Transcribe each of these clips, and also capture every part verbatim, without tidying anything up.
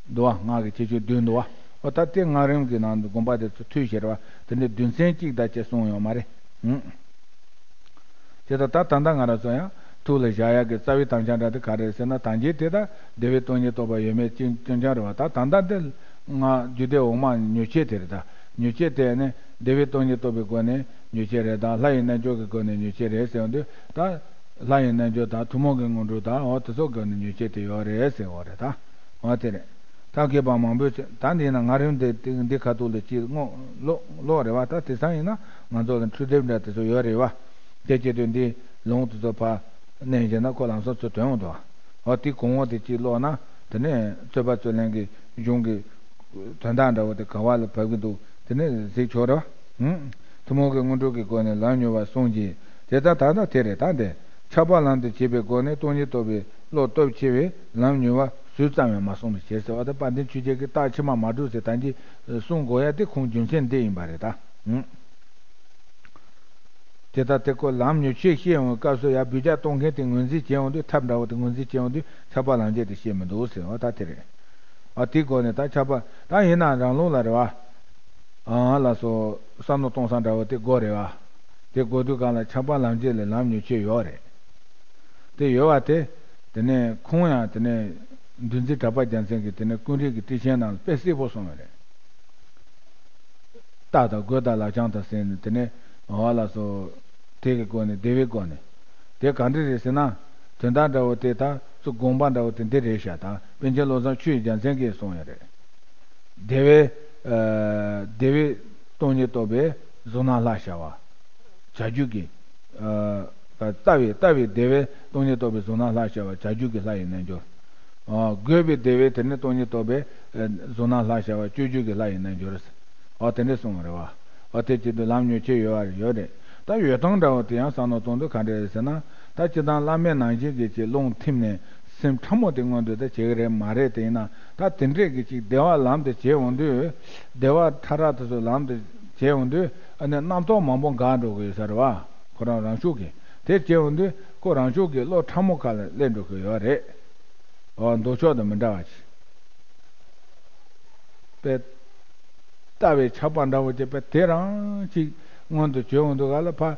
འདུག་བ། སྔགས་ཀྱི་ཁྱད་ཆོས་བདུན་འདུག་བ། འོ་ད་དེ་སྔགས་རིམ་གྱི་ནང་དུ་དགོངས་པ་དེ་ཚོ་ཐུགས་བཞེར་བ་དེ་འདྲའི་བདུན་ཚན་གཅིག་དང་བཅས་གསུངས་ཡོད་མ་རེད། ཨང་། དེ་ལྟར་ད་ད་ལྟ་ང་རང་ཚོ་ཡང་ཐུགས་ལ་བཞག་ཡག་གི་རྩ་བའི་དམ་བཅའ་འདྲ་དེ་ག་རེ་ཟེར་ན། ད་གིན་དེ་ད་བདེ་བའི་སྟོང་ཉིད་རྟོགས་པ་ཡོད་མེད་ཅིང་ཅིང་ཀྱང་རེད་བ། ད་ད་ལྟ་འདི་ང་རྒྱུད་སྡེ་འོག་མ་མྱུར་ཆེ་དེ་རེད། ད་མྱུར་ཆེ་དེ་ནི་བདེ་བའི་སྟོང་ཉིད་རྟོགས་པའི་སྒོ་ནས་མྱུར་ཆེ་རེད། ད་ལྷ་ཡི་རྣལ་འབྱོར་གྱི་སྒོ་ནས་མྱུར་ཆེ་རེད་ཟེར་བ་འདི། ད་ལྷ་ཡི་རྣལ་འབྱོར་དང་ཐུན་མོང་གི་དངོས་གྲུབ་དང་འོ་དེ་ཚོ་སྒོ་ནས་མྱུར་ཆེ་དེ་ཡོད་རེད་ཟེར་བ་རེད། ད་འོ་དེ་རེད། ཐབས་མཁས་པ་མང་པོས་ད་འདི་ན་ང་རང་འདི་འདི་ཁ་ཐུག་ལ་ཅིག་ངོ་ལོག་ལོག་རེད་བ། ད་དེང་སང་ཡིན་ན་ང་ཚོ་ལ་འཕྲུལ་དེབ་འདྲ་དེ་ཚོ་ཡོད་རེད་བ། དེ་བྱེད་དུས་འདི་ལུང་དེ་ཚོ་ཕར་མནན་བྱས་ན་ཁོ་ལམ་སང་ཚུར་ཐོན་འོང་འདུག་འོ་དེ་གོང་འོག་དེ་ཅིག་ཀློག་ན་དེ་ནས་རྩོད་པ་རྩོད་ལེན་གྱི་གཞུང་གི་དོན་དག་འདྲ་བོ་དེ་ག་བ་ལ་བབས་ཀྱི་འདུག་དེ་ནས་གཟིགས་ཆོག་རེད་བ། ཐུན་མོང་གི་དངོས་གྲུབ་ཀྱི་སྒོ་ནས་ལམ་མྱུར་བ་གསུངས་ཀྱི། དེ་ལྟར་ད་ལྟ་དེ་རེད། ད་འདི་ཆགས་པ་ལམ་དུ་བྱེད་པའི་སྒོ་ནས་སྟོང་ཉིད་རྟོགས་པའི་བློ་སྟོབས་ཆེ་བས་ལམ་མྱུར་བ་ཟུར་ཙམ་ཡང་མ་གསུངས་པའི་ཕྱིར་ཟེར་བ་དང་། དཔལ་ལྡན་ཆོས་རྒྱལ་གྱིས་རྟགས་ཕྱི་མ་མ་གྲུབ་ཟེར་ད་གིན་གསུང་དགོས་ཡ་དེ་ཁུངས་རྒྱུ་མཚན་འདི་ཡིན་པ་རེད་ད། ཨང་། དེ་ལྟར་དེ་ཁོ་ལམ་མྱུར་ཆེ་བཤད་འོང་བའི་སྐབས་སུ་ཡང་འབུད་རྒྱག་གཏོང་མཁན་དེ་ངོས་འཛིན་བྱེད་འོང་དུས། ཐབས་འདྲ་བོ་དེ་ངོས་འཛིན་བྱེད་འོང་དུས་ཆགས་པ་ལམ་བྱེད་དེ་བཤད་མི་འདུག་ཟེར་བ་ད་དེ་རེད། ཨ་དེའི་སྒོ་ནས་ད་ཆགས་པ་ད་ཡིན་ན་རང་ལུགས་ལ་རེད་བ། ཨང་། ལགས་སོ། བསམ་མནོ་གཏོང་ས་འདྲ་བོ་དེ་དགོས་རེད་བ། དེ་དགོས་དུས་གང་ལ་ཆགས་པ་ལམ་བྱེད་ལས་ལམ་མྱུར་ཆེ་ཡོད་རེད། དེ་ཡོད་བ་དེ། དེ་ནས་ཁོང་ཡང་དེ་ནས་འདུལ་འཛིན་གྲགས་པ་རྒྱལ་མཚན་གྱིས་དེ་ནས་ཀུན་རིག་གི་ཊཱིཀ་ཆེན་ནང་ལ་དཔེ་གསལ་པོ་གསུངས་ཡོད་རེད། རྟགས་དང་དགོས་དང་ལག་ཆང་དང་ཟེར་ནས་དེ་ནས་འོ་ལགས་སོ། དེ་གི་སྒོ་ནས་བདེ་བའི་སྒོ་ནས། དེ་ག་འདྲ་རེད་ཟེར་ན། དོན་དག་འདྲ་བོ་དེ་ད་ཚུར་དགོངས་པ་འདྲ་བོ་དེ་འདི་རེད་ཤག་ད་པཎ་ཆེན་བློ་བཟང་ཆོས་ཀྱི་རྒྱལ་མཚན་གྱིས་གསུངས་ཡོད་རེད། བདེ་བའི། ཨ། བདེ་བའི་སྟོང་ཉིད་རྟོགས་པའི་གཟུགས་སྣང་ལྷ་ཤར་བ། བྱ་རྒྱུད་ཀྱི། ཨ། ལྟ་བའི་ལྟ་བའི་བདེ་བའི་སྟོང་ཉིད་རྟོགས་པའི་གཟུགས་སྣང་ལྷ་ཤར་བ་བྱ་རྒྱུད་ཀྱི་ལྷ་ཡི་རྣལ་འབྱོར། ཨ། དགོས་པའི་བདེ་བའི་དེ་ནི་སྟོང་ཉིད་རྟོགས་པའི། ཨ། གཟུགས་སྣང་ལྷ་ཤར་བ་སྤྱོད་རྒྱུད་ཀྱི་ལྷ་ཡི་རྣལ་འབྱོར། ཨོ་དེ་འདྲས་གསུངས་པ་རེད་བ། ཨོ་དེ་བྱེད་དུས་ལམ་མྱུར་ཆེ་ཡོད་པ་ཡོད་རེད། ད་ཡོད་སྟངས་འདྲ་བོ་དེ་ཡང་བསམ་བློ་གཏོང་དུས་ག་འདྲ་རེད་ཟེར་ན། ད་སྤྱིར་བཏང་བླ་མེད་ནང་བཞིན་གྱི་ཅིག་རླུང་ཐིམ་ནས་སེམས་ཕྲ་མོ་དེ་མངོན་དུ་ད་བྱེད་ཀྱི་རེད་མ་རེད། དེ་ཡིན་ན་ད་དེ་འདྲས་ཀྱི་ཅིག་བདེ་བ་ལམ་དུ་བྱེད་འོང་དུས། བདེ་བ་ཕྲ་རགས་དེ་ཚོ་ལམ་དུ་བྱེད་འོང་དུས་ཨ་ནི་རྣམ་རྟོག་མང་པོ་འགག་འགྲོ་གི་ཡོད་ས་རེད་བ། ཁོ་རང་རང་ཤུགས་ཀྱིས་དེ་བྱེད་འོང་དུས་ཁོ་རང་ཤུགས་ཀྱིས་བློ་ཕྲ་མོ་ཁ་ལ་སླེབས་འགྲོ་གི་ཡོད་རེད། ཨོ་ལྡོག་ཕྱོགས་དང་མི་འདྲ་བ་ཞིག་པས། ལྟ་བའི་ཆགས་པ་འདྲ་བོ་ཅིག་པས་དེ་རང་ཅིག་མངོན་དུ་གྱུར་འོང་དུས་ག་ལ་ཕ།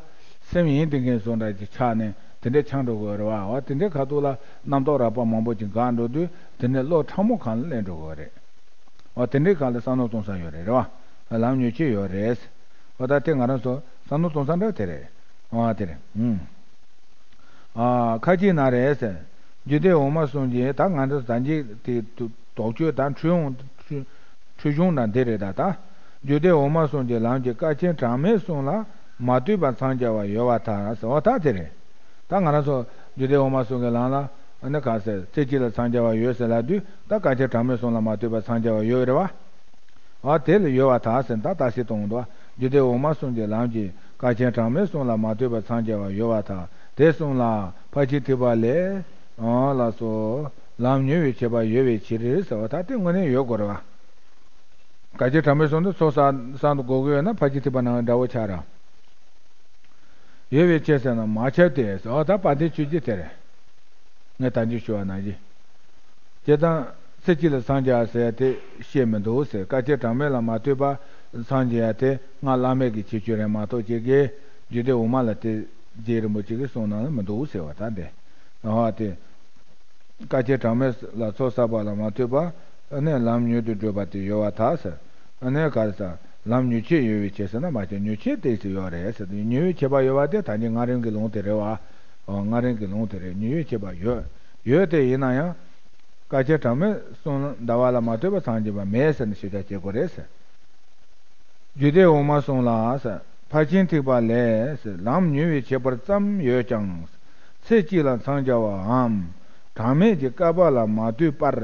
སེམས་ཡེངས་བསྡད་མཁན་བཟོ་འདྲ་ཅིག་ཆགས་ནས་དེ་འདྲའི་ཆགས་འགྲོ་དགོས་རེད་བ། འོ་དེ་འདྲའི་ཁ་ཐུག་ལ་རྣམ་རྟོག་རགས་པ་མང་པོ་ཅིག་འགག་འགྲོ་དུས་དེ་འདྲའི་བློ་ཕྲ་མོ་གང་ལ་སླེབས་འགྲོ་དགོས་རེད། འོ་དེ་འདྲའི་གང་ལ་བསམ་བློ་གཏོང་ས་ཡོད་རེད་རེད་བ། ལམ་མྱུར་ཆེ་ཡོད་རེད། འོ་ད་དེ་ང་རང་ཚོ་བསམ་བློ་གཏོང་ས་འདྲ་དེ་རེད། འོ་དེ་རེད། ཨུམ། ཨ། ཁ་ཅིག་ན་རེ་ཟེར། རྒྱུད་སྡེ་འོག་མ་གསུམ་གྱི་ད་ང་འདི་ད་འཇིག་དེ་དོགས་གཅོད་དང་འཁྲུལ་ཡོང་འཁྲུལ་འཁྲུལ་གཞུང་དང་འདི་རེད། ད་ད་རྒྱུད་སྡེ་འོག་མ་གསུམ་གྱི་ལམ་གྱི་སྐར་ཆེན་གྲངས་མེད་གསུམ་ལ་མ་ལྟོས་པར་འཚང་རྒྱ་བ་ཡོད་པར་ཐལ་ཟེར་བ་ད་དེ་རེད། ད་ང་རང་ཚོ་རྒྱུད་སྡེ་འོག་མ་གསུམ་གྱི་ལམ་ལ་ཨ་ནི་ག་ཟེར་ཚེ་གཅིག་ལ་འཚང་རྒྱ་བ་ཡོད་ཟེར་ལབ་དུས་ད་སྐར་ཆེན་གྲངས་མེད་གསུམ་ལ་མ་ལྟོས་པར་འཚང་རྒྱ་བ་ཡོད་རེད་བ། ཨ་དེ་ལ་ཡོད་པར་ཐལ་ཟེར་ད་ད་ཞིག་གཏོང་འདུག་རྒྱུད་སྡེ་འོག་མ་གསུམ་གྱི་ལམ་གྱི་སྐར་ཆེན་གྲངས་མེད་གསུམ་ལ་མ་ལྟོས་པར་འཚང་རྒྱ་བ་ཡོད་པར་ཐལ། དེ་གསུམ་ལ་ཕར་ཕྱིན་ཐེག་པ་ལས། ཨ་ལགས་སོ། ལམ་མྱུར་བའི་ཁྱད་པར་ཡོད་པའི་ཕྱིར་ཟེར་བ་ད་དེ་དངོས་གནས་ཡོད་དགོས་རེད་བ། སྐར་ཆེན་གྲངས་མེད་གསུམ་དེ་ཚོགས་བསགས་བསགས་འདུག་དགོས་ཀྱི་ཡོད་ན་ཕར་ཕྱིན་ཐེག་པ་ནང་འདྲ་བོ་ཆགས་ར། ཡོད་པའི་ཕྱིར་ཟེར་ན་མ་ཁྱབ་སྟེ་ཟེར་བ་ད་དཔལ་ལྡན་ཆོས་རྗེ་དེ་རེད། ངས་ད་གིན་ཞུ་བ་ནང་བཞིན། སྤྱིར་བཏང་ཚེ་གཅིག་ལ་འཚང་རྒྱ་ཟེར་ཡ་དེ་བཤད་མི་འདུག་ཟེར། སྐར་ཆེན་གྲངས་མེད་ལ་མ་ལྟོས་པར་འཚང་རྒྱ་ཡ་དེ་སྔགས་བླ་མེད་ཀྱི་ཁྱད་ཆོས་རེད་མ་གཏོགས་ཁྱེད་ཀྱིས་རྒྱུད་སྡེ་འོག་མ་ལ་དེ་རྗེ་རིན་པོ་ཆེ་གི་གསུང་ནང་ལ་མི་འདུག་ཟེར་བ་ད་འདི། ཨ་དེ། སྐར་ཆེན་གྲངས་མེད་ལ་ཚོགས་བསགས་པ་ལ་མ་ལྟོས་པར་ཨ་ནི་ལམ་མྱུར་དུ་བགྲོད་པ་དེ་ཡོད་པར་ཐལ་ཟེར། ཨ་ནི་ག་རེ་ཟེར། ལམ་མྱུར་ཆེ་ཡོད་པའི་ཕྱིར་ཟེར་ན་མ་ཁྱབ་མྱུར་ཆེ་དེ་ཚོ་ཡོད་རེད་ཟེར། མྱུར་བའི་ཁྱད་པར་ཡོད་པ་དེ་ད་གིན་སྔགས་རིམ་གྱི་ལུང་དེ་རེད་བ། ཨོ་སྔགས་རིམ་གྱི་ལུང་དེ་རེད། མྱུར་བའི་ཁྱད་པར་ཡོད། ཡོད་དེ་ཡིན་ན་ཡང་། སྐར་ཆེན་གྲངས་མེད་གསུམ་འདའ་བ་ལ་མ་ལྟོས་པར་འཚང་རྒྱ་བ་མེད་ཟེར་ནས་ཞིབ་ཆ་བྱེད་དགོས་རེད་ཟེར། རྒྱུད་སྡེ་འོག་མ་གསུམ་ལ་ཟེར། ཕར་ཕྱིན་ཐེག་པ་ལས་ཟེར། ལམ་མྱུར་བའི་ཁྱད་པར་ཙམ་ཡོད་ཀྱང་། ཚེ་གཅིག་ལ་འཚང་རྒྱ་བའམ། གྲངས་མེད་ཀྱི་བསྐལ་པ་ལ་མ་ལྟོས་པར་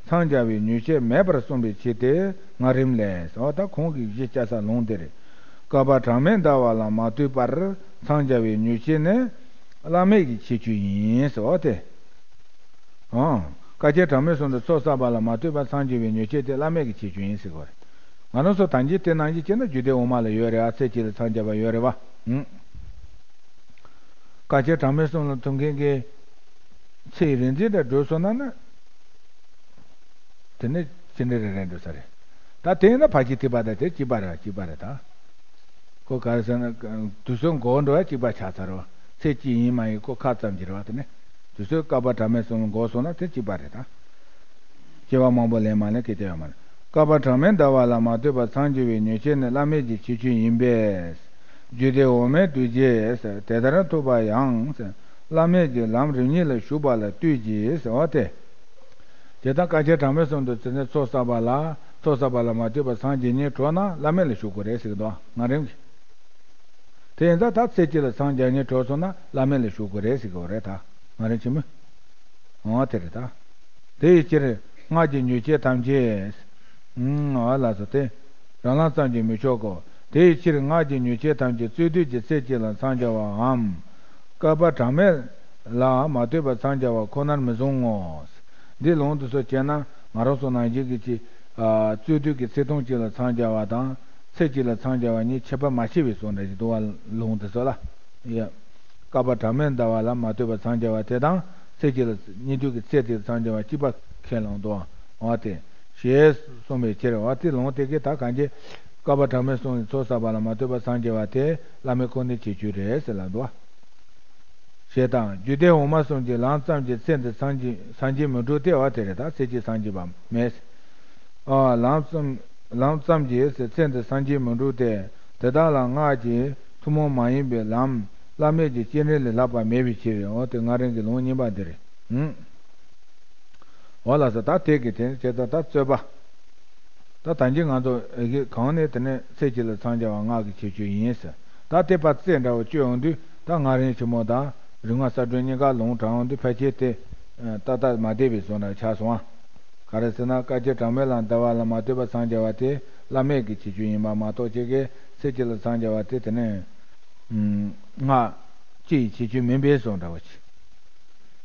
འཚང་རྒྱ་བའི་མྱུར་ཁྱད་མེད་པར་གསུངས་པའི་ཕྱིར་ཏེ་སྔགས་རིམ་ལས་ཟེར་བ་ད་གོང་གི་གཞི་བཅའ་ས་ལུང་དེ་རེད། བསྐལ་པ་གྲངས་མེད་འདའ་བ་ལ་མ་ལྟོས་པར་འཚང་རྒྱ་བའི་མྱུར་ཁྱད་ནི་བླ་མེད་ཀྱི་ཁྱད་ཆོས་ཡིན་ཟེར་བ་སྟེ། ཨང་། སྐར་ཆེན་གྲངས་མེད་གསུམ་དུ་ཚོགས་བསགས་པ་ལ་མ་ལྟོས་པར་འཚང་རྒྱ་བའི་མྱུར་ཁྱད་དེ་བླ་མེད་ཀྱི་ཁྱད་ཆོས་ཡིན་ཟེར་གོ་རེད། ང་རང་ཚོ་ད་གིན་དེ་ནང་བཞིན་བྱས་ན་རྒྱུད་སྡེ་འོག་མ་ལ་ཡོད་རེད་ཨ། ཚེ་གཅིག་ལ་འཚང་རྒྱ་བ་ཡོད་རེད་བ། ཨང་། སྐར་ཆེན་གྲངས་མེད་གསུམ་ལ་ཐུག་མཁན་གྱི་ཚེ་ཡི་རིག་འཛིན་དེ་བགྲོད་སོང་ན་ནི། དེ་ནི་ ཕྱི་འབྲེལ་རེ་རེ་འགྲོ་ས་རེད། ད་དེ་ཡིན་ན་ཕར་ཕྱིན་ཐེག་པ་དང་དེ་གཅིག་པ་རེད་བ། གཅིག་པ་རེད་ད། ཁོ་ག་རེ་ཟེར་ན། དུས་ཚོད་འགོར་འགྲོ་བ་གཅིག་པ་ཆགས་ཚར་བ། ཚེ་གཅིག་ཡིན་མ་ཡིན་ཁོ་ཁ་ཙམ་གྱི་རེད་བ། དེ་ནི་དུས་ཚོད་བསྐལ་པ་གྲངས་མེད་གསུམ་ལ་འགོར་སོང་ན་དེ་གཅིག་པ་རེད་ད། སྐྱེ་བ་མང་པོ་ལེན་མ་ལེན་སྐད་ཆ་ཡོད་མ་རེད། བསྐལ་པ་གྲངས་མེད་འདའ་བ་ལ་མ་ལྟོས་པར་འཚང་རྒྱ་བའི་མྱོས་བྱེད་ནི་བླ་མེད་ཀྱི་ཁྱད་ཆོས་ཡིན་པས། རྒྱུད་སྡེ་འོག་མའི་གདུལ་བྱས་དེ་ལྟར་ཐུབ་པ་ཡང་། བླ་མེད་ཀྱི་ལམ་རིམ་གཉིས་ལ་ཞུགས་པ་ལ་ལྟོས་ཀྱི་ཟེར་བ་སྟེ། དེ་དག་བསྐལ་ཆེན་གྲངས་མེད་གསུམ་དུ་ཚེ་ནས་ཚོགས་བསགས་པ་ལ་ཚོགས་བསགས་པ་ལ་མ་ལྟོས་པར་འཚང་རྒྱ་སྙེག་གྲོལ་ན་བླ་མེད་ལ་ཞུགས་དགོས་རེད་ཟེར་གི་འདུག་ང་རང་གིས། དེ་ཡིན་ཙང་ད་ཚེ་གཅིག་ལ་འཚང་རྒྱ་སྙེག་གྲོལ་སོང་ན་བླ་མེད་ལ་ཞུགས་དགོས་རེད་ཟེར་གི་རེད་ད། ང་རང་ཆེན་མོ། འོ་དེ་རེད་ད། དེ་ཡི་ཕྱིར་སྔགས་ཀྱི་མྱོས་བྱེད་ཐམས་ཅད། ཨུམ། འོ་ལགས་སོ། དེ་རང་ལམ་ཙམ་གྱིས་མི་ཆོག་གོ། དེ་ཡི་ཕྱིར་སྔགས་ཀྱི་མྱོས་བྱེད་ཐམས་ཅད་རྩོད་དུས་ཀྱི་ཚེ་གཅིག་ལ་འཚང་རྒྱ་བའམ། བསྐལ་པ་གྲངས་མེད་ལ་མ་ལྟོས་པར་འཚང་རྒྱ་བ་ཁོ་ནར་མི་བཟུང་ངོ་། འདི་ལུང་དེ་ཚོ་བྱས་ན་ང་རང་ཚོ་ནང་བཞིན་གྱི་ཅིག་ཨ། རྩོད་དུས་ཀྱི་ཚེ་ཐུང་གཅིག་ལ་འཚང་རྒྱ་བ་དང་ཚེ་གཅིག་ལ་འཚང་རྒྱ་བ་གཉིས་ཁྱད་པར་མ་ཕྱེ་བའི་བཟོ་འདྲ་ཞིག་འདུག་བ། ལུང་དེ་ཚོ་ལ། ཡ། བསྐལ་པ་གྲངས་མེད་འདའ་བ་ལ་མ་ལྟོས་པར་འཚང་རྒྱ་བ་དེ་དང་ཚེ་གཅིག་ལ་སྙེག་དུས་ཀྱི་ཚེ་དེར་འཚང་རྒྱ་བ་གཅིག་པ་ཁས་བླངས་འདུག་བ། འོ་དེ། ཞེས་གསུངས་པའི་ཕྱིར། འོ་དེ་ལུང་དེ་གས་ད་གང་ཅི། བསྐལ་པ་གྲངས་མེད་གསུམ་གྱི་ཚོགས་བསགས་པ་ལ་མ་ལྟོས་པར་འཚང་རྒྱ་བ་དེ་བླ་མེད་ཁོ་ནའི་ཁྱད་ཆོས་རེད་ཟེར་ལབ་འདུག་བ། ཞེས་དང་རྒྱུད་སྡེ་འོག་མ་གསུམ་གྱི་ལམ་ཙམ་གྱིས་ཚེ་འདི་སངས་རྒྱས་སངས་རྒྱས་མི་འགྲུབ་སྟེ། འོ་དེ་རེད་ད། ཚེ་གཅིག་སངས་རྒྱས་པ་མེད། ཨ། ལམ་ཙམ་ལམ་ཙམ་གྱིས་ཚེ་འདི་སངས་རྒྱས་མི་འགྲུབ་སྟེ། དེ་དག་ལ་སྔགས་ཀྱི་ཐུན་མོང་མ་ཡིན་པའི་ལམ་བླ་མེད་ཀྱི་སྤྱན་རས་ལས་ལྷག་པ་མེད་པའི་ཕྱིར། འོ་དེ་སྔ་རིམ་གྱི་ལུང་གཉིས་པ་འདི་རེད། ཧུམ། འོ་ལགས་སོ། ད་དེ་གི་དེ་བྱས་ཙང་ད་རྩོད་པ། ད་ད་གིན་ང་ཚོ་ཨེ་གི་གང་ནས་དེ་ནས་ཚེ་གཅིག་ལ་འཚང་རྒྱ་བ་སྔགས་ཀྱི་ཁྱད་ཆོས་ཡིན་ཟེར། ད་དེ་ཕར་རྩོད་འདྲ་བོ་བཅོས་ཡོང་དུས་ད་སྔ་རིམ་ཆེན་མོ་དང་རིམ་ལྔ་གསལ་སྒྲོན་གཉིས་ཀ་ལུང་དྲངས་ཡོང་དུས་ཕལ་ཆེར་དེ་ཏག་ཏག་མ་བསྡད་པའི་བཟོ་འདྲ་ཆགས་སོང་ཨ། ག་རེ་ཟེར་ན་བསྐལ་ཆེན་གྲངས་མེད་ལ་འདའ་བ་ལ་མ་ལྟོས་པར་འཚང་རྒྱ་བ་དེ་བླ་མེད་ཀྱི་ཁྱད་ཆོས་ཡིན་པ་མ་གཏོགས་ཁྱེད་ཀྱིས་ཚེ་གཅིག་ལ་འཚང་རྒྱ་བ་དེ་དེ་ནས་སྔགས་སྤྱི་ཡི་ཁྱད་ཆོས་མིན་པའི་བཟོ་འདྲ་བོ་ཆེ།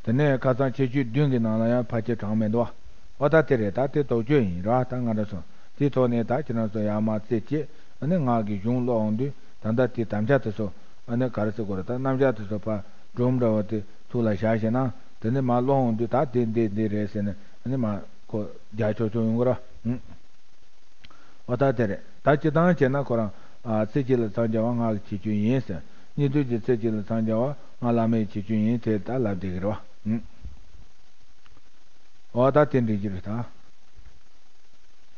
དེ་ནས་ཁ་སང་ཁྱད་ཆོས་བདུན་གྱི་ནང་ལ་ཡང་ཕལ་ཆེར་གྲངས་མེད་འདུག་བ། འོ་ད་དེ་རེད། ད་དེ་དོགས་གཅོད་ཡིན་ར། ད་ང་རང་ཚོ་དེའི་ཐོག་ནས་ད་ཁྱེད་རང་ཚོ་ཡར་མར་རྩོད་བྱེད། ཨ་ནི་ངག་གི་གཞུང་ཀློག་འོང་དུས་ད་ལྟ་དེ་དམ་བཅའ་དེ་ཚོ་ཨ་ནི་ག་རེ་ཟེར་དགོས་རེད། ད་རྣམ་གཞག་དེ་ཚོ་ཕར་སྒྲུང་འདྲ་བོ་དེ་ཐུགས་ལ་བཞག་བྱས་ན་དེ་ནས་མར་ཀློག་འོང་དུས་ད་དེ་འདི་འདི་རེད་ཟེར་ནས་ཨ་ནི་མར་ཁོ་རྒྱག་ཆོག་ཆོག་ཡོང་གི་ར། ཨུ། འོ་ད་དེ་རེད། ད་སྤྱིར་བཏང་བྱས་ན་ཁོ་རང་། ཨ། ཚེ་གཅིག་ལ་འཚང་རྒྱ་བ་སྔགས་ཀྱི་ཁྱད་ཆོས་ཡིན་ཟེར། སྙེག་དུས་ཀྱི་ཚེ་གཅིག་ལ་འཚང་རྒྱ་བ་སྔགས་བླ་མེད་ཀྱི་ཁྱད་ཆོས་ཡིན་དེ་ད་ལབ་བསྡད་ཀྱི་རེད་བ། ཨུ། འོ་ད་དེ་འདྲ་ཅིག་རེད་ད།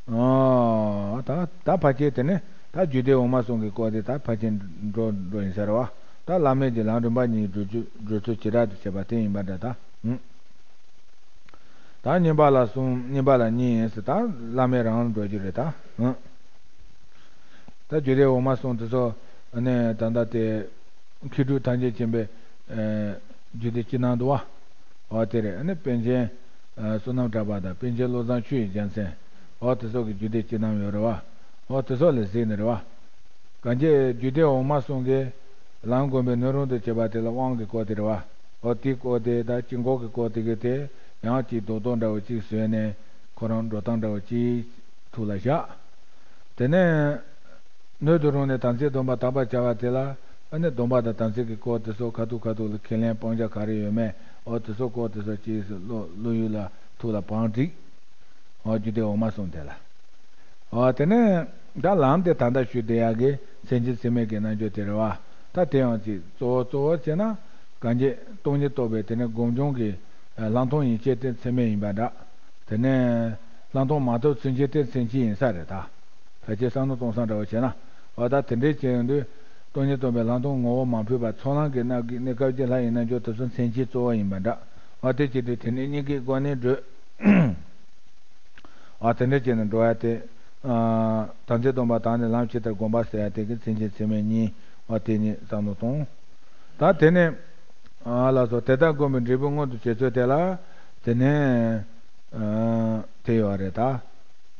ཨོ། ད་ད་ཕལ་ཆེར་དེ་ནས་ད་རྒྱུད་སྡེ་འོག་མ་གསུམ་གྱི་སྐོར་དེ་ད་ཕལ་ཆེར་འགྲོ་འགྲོ་ཡིན་ས་རེད་བ། ད་བླ་མེད་ཀྱི་ལམ་རིམ་པ་གཉིས་སྒྲུབ་ཚུལ་སྒྲུབ་ཚུལ་བྱེ་བྲག་ཏུ་བྱས་པ་དེ་ཡིན་པ་འདྲ་ད། ཨུ། ད་གཉིས་པ་ལ་གསུམ། གཉིས་པ་ལ་གཉིས་ཡིན་ཟེར། ད་བླ་མེད་རང་འགྲོ་རྒྱུ་རེད་ད། ཨང་། ད་རྒྱུད་སྡེ་འོག་མ་གསུམ་དེ་ཚོ་ནས་ད་ལྟ་དེ་མཁས་གྲུབ་ཐམས་ཅད་མཁྱེན་པའི་རྒྱུད་སྡེ་སྤྱི་རྣམ་འདུག་བ། འོ་དེ་རེད། ཨ་ནི་པཎ་ཆེན་བསོད་ནམས་གྲགས་པ་དང་པཎ་ཆེན་བློ་བཟང་ཆོས་ཀྱི་རྒྱལ་མཚན། འོ་དེ་ཚོ་གི་རྒྱུད་སྡེ་སྤྱི་རྣམ་ཡོད་རེད་བ། འོ་དེ་ཚོ་ལ་གཟིགས་ནི་རེད་བ། གང་ཅི་རྒྱུད་སྡེ་འོག་མ་གསུམ་གྱི་ལམ་བསྒོམ་པའི་སྣོད་རུང་དུ་བྱེད་པ་དེ་ལ་དབང་གི་སྐོར་དེ་རེད་བ། འོ་དེའི་སྐོར་དེ་དང་དཀྱིལ་འཁོར་གྱི་སྐོར་དེ་གི་དེ་ཡང་ཅིག་རྡོག་རྡོག་འདྲ་བོ་ཅིག་བཟོས་ནས་ཁོ་རང་འགྲོ་སྟངས་འདྲ་བོ་ཅིག་ཐུགས་ལ་བཞག་དེ་ནས་སྣོད་དུ་རུང་ནས་དམ་ཚིག་སྡོམ་པ་དག་པར་བྱ་བ་དེ་ལ་ཨ་ནི་སྡོམ་པ་དང་དམ་ཚིག་གི་སྐོར་དེ་ཚོ་ཁ་ཐུག་ཁ་ཐུག་ལ་ཁས་ལེན་སྤང་བྱ་ག་རེ་ཡོད་མེད། འོ་དེ་ཚོ་སྐོར་དེ་ཚོ་ཅིག་བློ་བློ་ཡུལ་ལ་ཐུགས་ལ་བང་བསྒྲིགས། འོ་རྒྱུད་སྡེ་འོག་མ་གསུམ་དེ་ལ། འོ་དེ་ནས་ད་ལམ་དེ་ད་ལྟ་ཞུས་བསྡད་ཡག་གི་མཚན་བཅས་ཚད་མེད་ཀྱི་རྣལ་འབྱོར་དེ་རེད་བ། ད་དེ་ཡང་ཅིག་གཙོ་བོ་གཙོ་བོ་བྱས་ན་གང་ཅི་སྟོང་ཉིད་རྟོགས་པའི་དེ་ནས་སྒོམ་བྱུང་གི་ལྷག་མཐོང་ཡན་ཆད་དེ་ཚད་མེད་ཡིན་པ་འདྲ། དེ་ནས་ལྷག་མཐོང་མ་ཐོབ་ཚུན་ཆད་དེ་མཚན་ཉིད་ཡིན་ས་རེད་ད། ཕལ་ཆེར་བསམ་བློ་གཏོང་སྟངས་འདྲ་བོ་བྱས་ན། འོ་ད་དེ་འདྲའི་བྱས་ཡོང་དུས་སྟོང་ཉིད་རྟོགས་པའི་ལྷག་མཐོང་ངོ་བོ་མ་འཕོས་པ་ཚོགས་ལམ་གྱི་གནས་གནས་སྐབས་ཀྱི་ལྷ་ཡི་རྣལ་འབྱོར་དེ་ཚོ་མཚན་ཉིད་གཙོ་བོ་ཡིན་པ་འདྲ། འོ་དེ་བྱེད་དུས་དེ་ནས་གཉིས་ཀའི་སྒོ་ནས་བགྲོད། ཨ་དེ་འདྲ་བྱས་ནས་འགྲོ་ཡ་དེ། ཨ་དམ་ཚིག་སྡོམ་པ་དང་ནི་ལམ་ཇི་ལྟར་བསྒོམ་པ་ཟེར་ཡ་དེ་གི་མཚན་ཉིད་ཚད་མེད་གཉིས། ཨ་དེ་གཉིས་བསམ་བློ་གཏོང་། ད་དེ་ནས། ཨ་ལགས་སོ། དེ་ལྟར་བསྒོམས་པའི་འབྲས་བུ་མངོན་དུ་བྱེད་ཚུལ་དེ་ལ། དེ་ནས། ཨ་དེ་ཡོད་རེད་ད།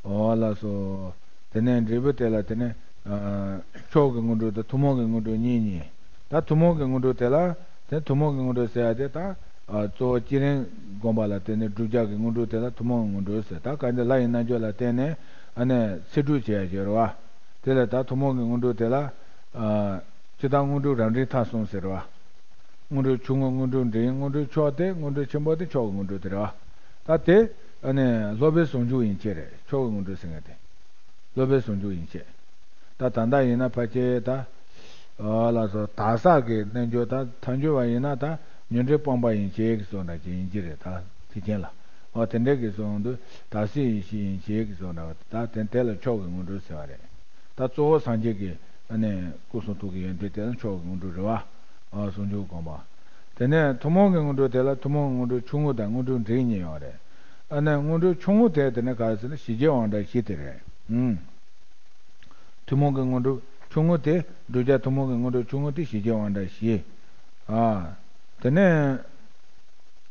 ཨོ་ལགས་སོ། དེ་ནས་འབྲས་བུ་དེ་ལ་དེ་ནས། ཨ་མཆོག་གི་དངོས་གྲུབ་དང་ཐུན་མོང་གི་དངོས་གྲུབ་གཉིས་གཉིས། ད་ཐུན་མོང་གི་དངོས་གྲུབ་དེ་ལ། དེ་ཐུན་མོང་གི་དངོས་གྲུབ་ཟེར་ཡ་དེ་ད། ཨ་གཙོ་བོ་བསྐྱེད་རིམ་བསྒོམ་པ་ལ་བརྟེན་ནས་བསྒྲུབ་བྱ་གི་དངོས་གྲུབ་དེ་ལ་ཐུན་མོང་གི་དངོས་གྲུབ་ཟེར། ད་གང་ལྟར་ལྷ་ཡི་རྣལ་འབྱོར་ལ་བརྟེན་ནས་ཨ་ནི་ཚེ་སྒྲུབ་བྱེད་ཡ་ཡོད་རེད་བ། དེ་ལ་ད་ཐུན་མོང་གི་དངོས་གྲུབ་དེ་ལ། ཨ་སྤྱིར་བཏང་དངོས་གྲུབ་རབ་འབྲིང་ཐ་གསུམ་ཟེར་བ། དངོས་གྲུབ་ཆུང་ངུ་དངོས་གྲུབ་འབྲིང་དངོས་གྲུབ་མཆོག་སྟེ་དངོས་གྲུབ་ཆེན་པོ་དེ་མཆོག་གི་དངོས་གྲུབ་དེ་རེད་བ། ད་དེ། ཨ་ནི་སློབ་པའི་ཟུང་འཇུག་ཡན་ཆད་རེད། མཆོག་གི་དངོས་གྲུབ་ཟེར་མཁན་དེ། སློབ་པའི་ཟུང་འཇུག་ཡན་ཆད། ད་ད་ལྟ་ཡིན་ན་ཕལ་ཆེར་ད། ཨ་ལགས་སོ། དག་ས་གི་རྣལ་འབྱོར། ད་ཐལ་འགྱུར་བ་ཡིན་ན་ད་ཉོན་སྒྲིབ་སྤངས་པ་ཡན་ཆད་ཀྱི་བཟོ་འདྲ་ཅིག་ཡིན་གྱི་རེད། ད་དེ་ཅན་ལ། འོ་དེ་འདྲ་གི་བཟོ་འདུག་དག་སའི་ཡེ་ཤེས་ཡན་ཆད་ཀྱི་བཟོ་འདྲ་བ་ད་དེ་དེ་ལ་མཆོག་གི་དངོས་གྲུབ་ཟེར་བ་རེད། ད་གཙོ་བོ་སངས་རྒྱས་ཀྱི་ཨ་ནི་སྐུ་གསུང་ཐུགས་ཀྱི་ཡོན་ཏན་དེ་ལ་མཆོག་གི་དངོས་གྲུབ་རེད་བ། ཨ་ཟུང་འཇུག་སྒོམ་པ། དེ་ནས་ཐུན་མོང་གི་དངོས་གྲུབ་དེ་ལ་ཐུན་མོང་གི་དངོས་གྲུབ་ཆུང་ངུ་དང་དངོས་གྲུབ་འབྲིང་གཉིས་ཡོད་རེད། ཨ་ནི་དངོས་གྲུབ་ཆུང་ངུ་དེ་དེ་ནི་ག་རེ་ཟེར་ན་ཞི་རྒྱས་དབང་དྲག་བཞི་དེ་རེད། ཨུམ། ཐུན་མོང་གི་དངོས་གྲུབ་ཆུང་ངུ་དེ། བསྒྲུབ་བྱ་ཐུན་མོང་གི་དངོས་གྲུབ་ཆུང་ངུ་དེ་ཞི་རྒྱས་དབང་དྲག་བཞི། ཨ། དེ་ནས་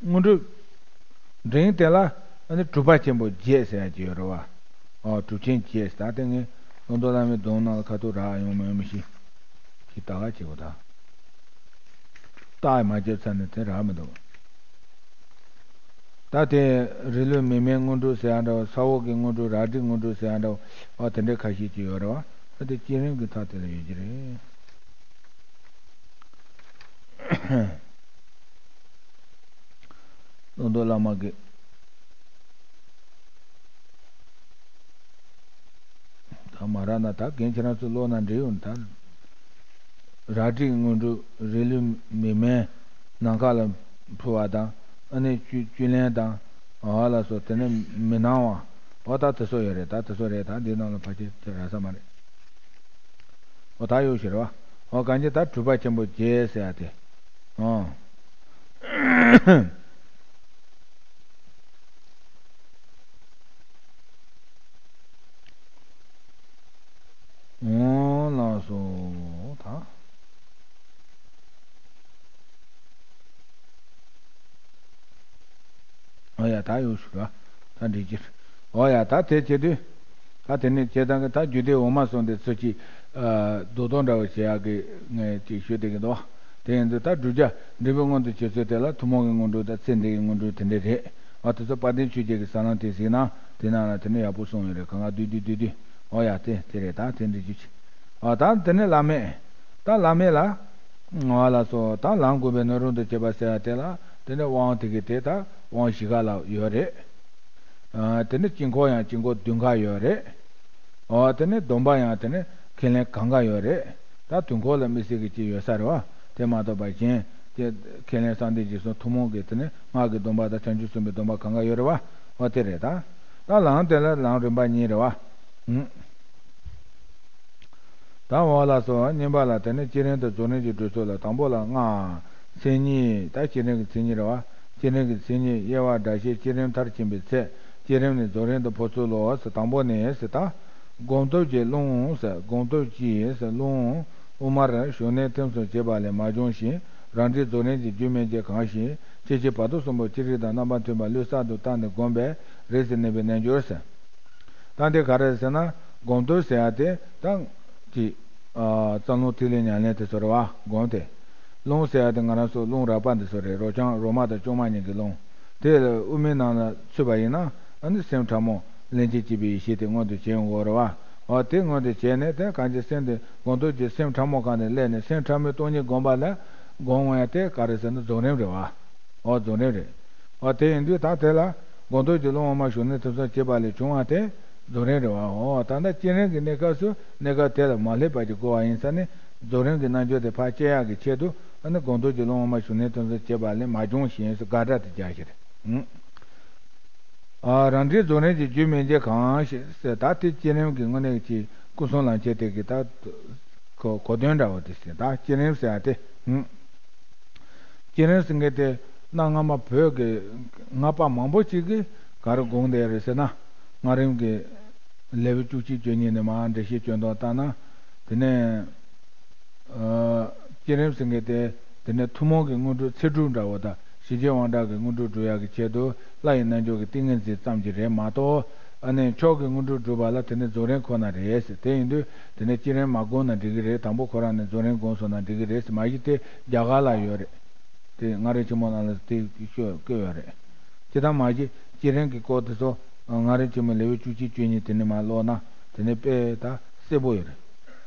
དངོས་གྲུབ་འབྲིང་དེ་ལ་ཨ་ནི་གྲུབ་པ་ཆེན་པོ་བརྒྱད་ཟེར་ཡ་ཅིག་ཡོད་རེད་བ། ཨོ་གྲུབ་ཆེན་བརྒྱད་ཟེར། ད་དེ་ངས་ཀློང་རྡོལ་བླ་མའི་སྡོམ་ནང་ལ་ཁ་ཐུག་རག་ཡོང་མ་ཡོང་མི་ཤེས། ཅིག་ལྟ་ག་བྱེད་དགོས་ད། རྟགས་མ་བརྒྱབ་ཚར་ནས་དེ་རག་མི་འདུག་ད་དེ་རིགས་ལུས་མིག་སྨན་དངོས་གྲུབ་ཟེར་ཡ་འདྲ་བ། ས་འོག་གི་དངོས་གྲུབ། རལ་གྲིའི་དངོས་གྲུབ་ཟེར་ཡ་འདྲ་བ། ཨ་དེ་འདྲའི་ཁ་ཤས་ཅིག་ཡོད་རེད་བ། ཨ་དེ་བསྐྱེད་རིམ་གྱི་མཐའ་དེ་ལ་ཡོད་ཀྱི་རེད། ཀློང་རྡོལ་བླ་མ་གི། ད་མ་རག་ན་ད་རྒན་ཁྱེད་རང་ཚོ་ཀློག་ན་འགྲིག་ཡོང་ད། རལ་གྲིའི་དངོས་གྲུབ། རིགས་ལུས་མིག་སྨན་ནམ་མཁའ་ལ་འཕུར་བ་དང་། ཨ་ནི་བཅུད་བཅུད་ལེན་དང་། ཨ་ལགས་སོ། དེ་ནི་མི་སྣང་བ། འོ་ད་དེ་ཚོ་ཡོད་རེད། ད་དེ་ཚོ་རེད། ད་འདི་ནང་ལ་ཕལ་ཆེར་དེ་རག་ས་མ་རེད། འོ་ད་ཡོད་ཤེས་རེད་བ། འོ་གང་ཅི་ད་གྲུབ་པ་ཆེན་པོ་བརྒྱད་ཟེར་ཡ་དེ། ཨོ། འོ་ལགས་སོ། ད། ཨོ་ཡ་ད་ཡོད་ཤུ་ར། ད་འགྲིག་ཅིག་ཨོ་ཡ་ད་དེ་བྱེད་དུས། ད་དེ་ནས་བྱེད་སྟངས་ཀྱི་ད་རྒྱུད་སྡེ་འོག་མ་གསུམ་དེ་ཚོ་ཅིག་ཨ་རྡོག་རྡོག་འདྲ་བོ་བྱེད་ཡག་གི་ངས་ཅིག་ཞུ་བསྡད་ཀྱི་འདུག་དེ་ཡིན་དུས་ད་བསྒྲུབ་བྱ་འབྲིང་པོའི་སྔོན་དུ་བྱེད་ཚུལ་དེ་ལ་ཐུན་མོང་གི་དངོས་གྲུབ་དང་ཚེ་འདི་ཡི་དངོས་གྲུབ་དེ་འདྲ་རེད། ཨ་དེ་ཚོ་དཔལ་ལྡན་ཆོས་རྒྱལ་གྱི་ཟབ་ལམ་དེ་གཟིགས་ན་དེ་ནང་ལ་དེ་ནས་ཡག་པོ་གསུངས་ཡོད་རེད། གང་ག་བསྡུས་བསྡུས་བསྡུས་བསྡུས། ཨོ་ཡ་དེ་དེ་རེད། ད་དེ་འདྲ་ཅིག་བྱེད། ཨ་ད་དེ་ནས་བླ་མེད། ད་བླ་མེད་ལ། ཨོ་ལགས་སོ། ད་ལམ་བསྒོམ་པའི་སྣོད་རུང་དུ་བྱེད་པ་ཟེར་བ་དེ་ལ་དེ་ནས་དབང་དེ་གི་དེ་ད་དབང་བཞི་ཀ་ལ་ཡོད་རེད། ཨ་དེ་ནས་དཀྱིལ་འཁོར་ཡང་དཀྱིལ་འཁོར་བདུན་ཀ་ཡོད་རེད། ཨོ་དེ་ནས་སྡོམ་པ་ཡང་དེ་ནས་ཁས་ལེན་གང་ག་ཡོད་རེད། ད་དུས་འཁོར་ལ་དམིགས་བསལ་གྱི་ཅིག་ཡོད་ས་རེད་བ། དེ་མ་གཏོགས་པ་གཞན་དེ་ཁས་ལེན་བསམ་གཏན་རྗེས་གསུམ་ཐུན་མོང་གི་དེ་ནས་སྔགས་ཀྱི་སྡོམ་པ་དང་བྱང་ཆུབ་སེམས་དཔའི་སྡོམ་པ་གང་ག་ཡོད་རེད་བ། ཨོ་དེ་རེད་ད། ད་ལམ་དེ་ལ་ལམ་རིམ་པ་གཉིས་རེད་བ། ཨུམ། ད་འོ་ལགས་སོ། བསྙེན་པ་ལ་དེ་ནས་བསྐྱེད་རིམ་དང་རྫོགས་རིམ་གྱི་སྒྲུབ་ཚུལ་ལ་དང་པོ་ལ་སྔགས། མཚན་ཉིད། ད་བསྐྱེད་རིམ་གྱི་མཚན་ཉིད་རེད་བ། བསྐྱེད་རིམ་གྱི་མཚན་ཉིད། དབྱེ་བ་སྒྲ་བཤད། བསྐྱེད་རིམ་མཐར་ཕྱིན་པའི་ཚད། བསྐྱེད་རིམ་ནས་རྫོགས་རིམ་དུ་འཕོ་ཚུལ་ལོ་ཟེར། དང་པོ་ནས་ཟེར་ད། སྒོམ་སྟོབས་ཀྱིས་རླུང་ཟེར། སྒོམ་སྟོབས་ཀྱིས་ཟེར་རླུང་། དབུ་མར་ཞུགས་གནས་ཐིམ་གསུམ་བྱེད་པ་ལས་མ་བྱུང་ཞིང་། རང་འགྲེལ་རྫོགས་རིམ་གྱི་རྒྱུད་མན་ཆད་གང་ཞིག་ཕྱིན་ཆད་བར་དོ་གསུམ་པོ་ཅི་རིགས་དང་རྣམ་པ་མཐུན་པར་ལུས་གསར་དུ་བཏང་ནས་བསྒོམས་པས་རེད་ཟེར་ནས་པའི་རྣལ་འབྱོར་ཟེར། ད་འདི་ག་རེ་ཟེར་ན། སྒོམ་སྟོབས་ཟེར་ཡ་དེ་ད་ཅིག་ཨ་རྩ་རླུང་ཐིག་ལེ་ཉམས་ལེན་དེ་ཚོ་རེད་བ། སྒོམ་དེ། རླུང་ཟེར་ཡ་དེ་ང་རང་ཚོ་རླུང་རགས་པ་འདི་ཚོ་རེད། རོ་རྐྱང་རོ་མ་དང་ལྕོག་མ་གཉིས་ཀྱི་རླུང་། དེ་ལ་དབུ་མའི་ནང་ལ་ཚུད་པ་ཡིན་ན་ཨ་ནི་སེམས་ཕྲ་མོ་ལྷན་ཅིག་སྐྱེས་པའི་ཡེ་ཤེས་དེ་མངོན་དུ་བྱེད་ཡོང་གི་ཡོད་རེད་བ། འོ་དེ་མངོན་དུ་བྱས་ནས་དེ་གང་ཅི་སེམས་དེ་སྒོམ་སྟོབས་ཀྱིས་སེམས་ཕྲ་མོ་གང་དེ་སླེབས་ནས་སེམས་ཕྲ་མོའི་སྟོང་ཉིད་བསྒོམ་པ་ལ་སྒོམ་འོང་ཡ་དེ་ག་རེ་ཟེར་ན་རྫོགས་རིམ་རེད་བ། འོ་རྫོགས་རིམ་རེད། འོ་དེ་ཡིན་དུས་ད་དེ་ལ་སྒོམ་སྟོབས་ཀྱིས་རླུང་དབུ་མ་ཞུགས་གནས་ཐིམ་གསུམ་བྱེད་པ་ལས་བྱུང་བ་དེ་རྫོགས་རིམ་རེད་བ། འོ་ད་ལྟ་བསྐྱེད་རིམ་གྱི་གནས་སྐབས་སུ་གནས་སྐབས་དེ་ལ་མ་སླེབས་པ་ཅིག་དགོས་པ་ཡིན་ཙང་ནི་རྫོགས་རིམ་གྱི་རྣལ་འབྱོར་དེ་ཕར་བསྐྱེད་ཡག་གི་ཆེད་དུ་ཨ་ནི་སྒོམ་སྟོབས་ཀྱིས་རླུང་དབུ་མ་ཞུགས་གནས་ཐིམ་གསུམ་བྱེད་པ་ལས་མ་བྱུང་ཞིང་ཟེར་དགག་སྒྲ་དེ་རྒྱག་ཤེར། ཨ་རང་འགྲེལ་རྫོགས་རིམ་གྱི་རྒྱུད་མན་ཆད་གང་ཞིག་ཟེར། ད་དེ་བསྐྱེད་རིམ་གྱི་དངོས་གནས་ཀྱི་སྐུ་གསུམ་ལམ་ཁྱེར་དེ་གི་ད་གོ་གོ་དོན་འདྲ་བོ་དེ་ཟེར། ད་བསྐྱེད་རིམ་ཟེར་ཡ་དེ། བསྐྱེད་རིམ་ཟེར་མཁན་དེ་གནའ་སྔ་མ་བོད་ཀྱི་སྔགས་པ་མང་པོ་ཅིག་གིས་ག་རེ་དགོངས་བསྡད་རེད་ཟེར་ན། སྔགས་རིམ་གྱི་ལེའུ་བཅུ་གཅིག་བཅུ་གཉིས་ནས་མར་འགྲེལ་བཤད་སྐྱོན་དོན་བཏང་ན། དེ་ནས་ཨ་བསྐྱེད་རིམ་ཟེར་མཁན་དེ་དེ་ནས་ཐུན་མོང་གི་དངོས་གྲུབ་ཚེ་སྒྲུབ་འདྲ་བོ་དང་ཞི་རྒྱས་དབང་དྲག་གི་དངོས་གྲུབ་སྒྲུབ་ཡག་གི་ཆེད་དུ་ལྷ་ཡི་རྣལ་འབྱོར་གྱི་ཏིང་ངེ་འཛིན་ཙམ་གྱིས་རེད་མ་གཏོགས། ཨ་ནི་མཆོག་གི་དངོས་གྲུབ་སྒྲུབ་པ་ལ་དེ་ནི་རྫོགས་རིམ་ཁོ་ན་རེད་ཟེར། དེ་ཡིན་དུས་དེ་ནི་བསྐྱེད་རིམ་མ་བསྒོམས་ན་འགྲིག་གི་རེད། དང་པོ་ཁོ་རང་ནས་རྫོགས་རིམ་བསྒོམས་སོང་ན་འགྲིག་གི་རེད་ཟེར། མ་གཞི་དེ་རྒྱ་གར་ལ་ཡོད་རེད། དེ་སྔགས་རིམ་ཆེན་མོ་ནང་ལ་དེ་བཀོད་བཀོད་ཡོད་རེད། སྤྱིར་བཏང་མ་གཞི་བསྐྱེད་རིམ་གྱི་སྐོར་དེ་ཚོ་སྔགས་རིམ་ཆེན་མོའི་ལེའུ་བཅུ་གཅིག་བཅུ་གཉིས་དེ་ནས་མར་ཀློག་ན་དེ་ནས་དཔེ་ད་གསལ་པོ་ཡོད་རེད།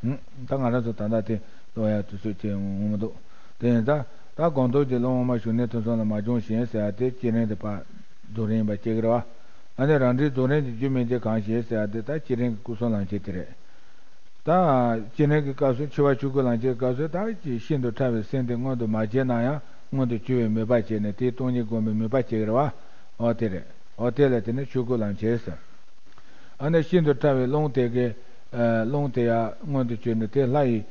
ཧུམ། ད་ང་རང་ཚོ་ད་ལྟ་དེ་ཀློག་ཡ་དུས་ཚོད་ཅིག་འོང་མི་འདུག་དེ་ཡིན་ད་ད་སྒོམ་སྟོབས་ཀྱིས་རླུང་དབུ་མ་ཞུགས་གནས་ཐིམ་གསུམ་ལས་མ་བྱུང་ཞིང་ཟེར་ཡ་དེ་བསྐྱེད་རིམ་དེ་ཕར་རྫོགས་རིམ་ཡིན་པ་བཤད་ཀྱི་རེད་བ། ཨ་ནི་རང་འགྲེལ་རྫོགས་རིམ་གྱི་རྒྱུ་མིན་གྱི་གང་ཞེས་ཟེར་ཡ་དེ་ད་བསྐྱེད་རིམ་གྱི་སྐུ་གསུམ་ལམ་ཁྱེར་དེ་རེད། ད་བསྐྱེད་རིམ་གྱི་སྐབས་སུ་འཆི་བ་ཆོས་སྐུ་ལམ་ཁྱེར་སྐབས་སུ་ད་ཅིག་ཤིན་ཏུ་ཕྲ་བའི་སེམས་དེ་མངོན་དུ་མ་བྱས་ན་ཡང་མངོན་དུ་གྱུར་བའི་མོས་པ་བྱས་ནས་དེའི་སྟོང་ཉིད་བསྒོམ་པའི་མོས་པ་བྱེད་ཀྱི་རེད་བ། འོ་དེ་རེད། འོ་དེ་ལ་དེ་ནི་ཆོས་སྐུ་ལམ་ཁྱེར་ཟེར། ཨ་ནི་ཤིན་ཏུ་ཕྲ་བའི་རླུང་དེ་གི་རླུང་དེ་ཡང་མངོན་དུ་གྱུར་ནས་དེ་ལྷ་ཡི་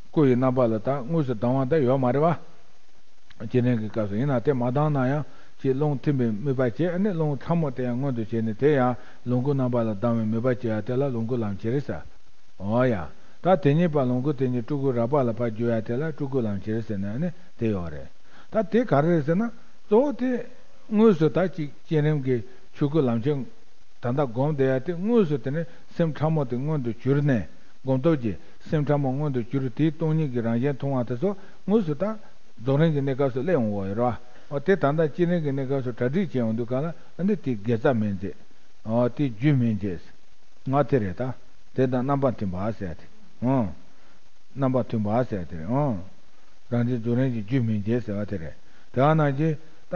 སྐུ་ཡི་རྣམ་པ་ལ་ད་དངོས་སུ་ལྡང་བ་ད་ཡོད་མ་རེད་བ། བསྐྱེད་རིམ་གྱི་སྐབས་སུ་ཡིན་ན་དེ་མ་ལྡང་ན་ཡང་ཅིག་རླུང་ཐིམ་པའི་མོས་པ་བྱས། ཨ་ནི་རླུང་ཕྲ་མོ་དེ་ཡང་མངོན་དུ་བྱས་ནས་དེ་ཡང་ལོངས་སྐུ་རྣམ་པ་ལ་ལྡང་བའི་མོས་པ་བྱེད་ཡ་དེ་ལ་ལོངས་སྐུ་ལམ་ཁྱེར་ཟེར། འོ་ཡ། ད་དེ་ཉིད་པ་ལོངས་སྐུ་དེ་ཉིད་སྤྲུལ་སྐུ་རགས་པ་ལ་ཕར་བསྒྱུར་ཡ་དེ་ལ་སྤྲུལ་སྐུ་ལམ་ཁྱེར་ཟེར་ནས་ཨ་ནི་དེ་ཡོད་རེད། ད་དེ་ག་རེ་རེད་ཟེར་ན། གཙོ་བོ་དེ་དངོས་སུ་ད་ཅིག་བསྐྱེད་རིམ་གྱི་ཆོས་སྐུ་ལམ་ཁྱེར་ད་ལྟ་སྒོམ་བསྡད་ཡ་དེ་དངོས་སུ་དེ་ནི་སེམས་ཕྲ་མོ་དེ་མངོན་དུ་གྱུར་ནས། སྒོམ་སྟོབས་ཀྱིས་སེམས་ཕྲ་མོ་མངོན་དུ་གྱུར། དེའི་སྟོང་ཉིད་ཀྱི་རང་བཞིན་མཐོང་བ་དེ་ཚོ་དངོས་སུ་ད་རྫོགས་རིམ་གྱི་གནས་སྐབས་སུ་སླེབས་འོང་བ་ཡོད་རེད་བ། འོ་དེ་ད་ལྟ་བསྐྱེད་རིམ་གྱི་གནས་སྐབས་སུ་གྲ་སྒྲིག་བྱས་འོང་དུས་གང་ལ་ཨ་ནི་དེའི་དགེ་རྩ་མན་ཆད། འོ་དེའི་རྒྱུ་མན་ཆད། ང་དེ་རེད་ད། དེ་དང་རྣམ་པ་མཐུན་པ་ཟེར་ཏེ། ཨང་། རྣམ་པ་མཐུན་པ་ཟེར་ཏེ། ཨང་། རང་འགྲེལ་རྫོགས་རིམ་གྱི་རྒྱུ་མན་ཆད་ཟེར་བ་དེ་རེད། དེ་ག་ནང་བཞིན་ད།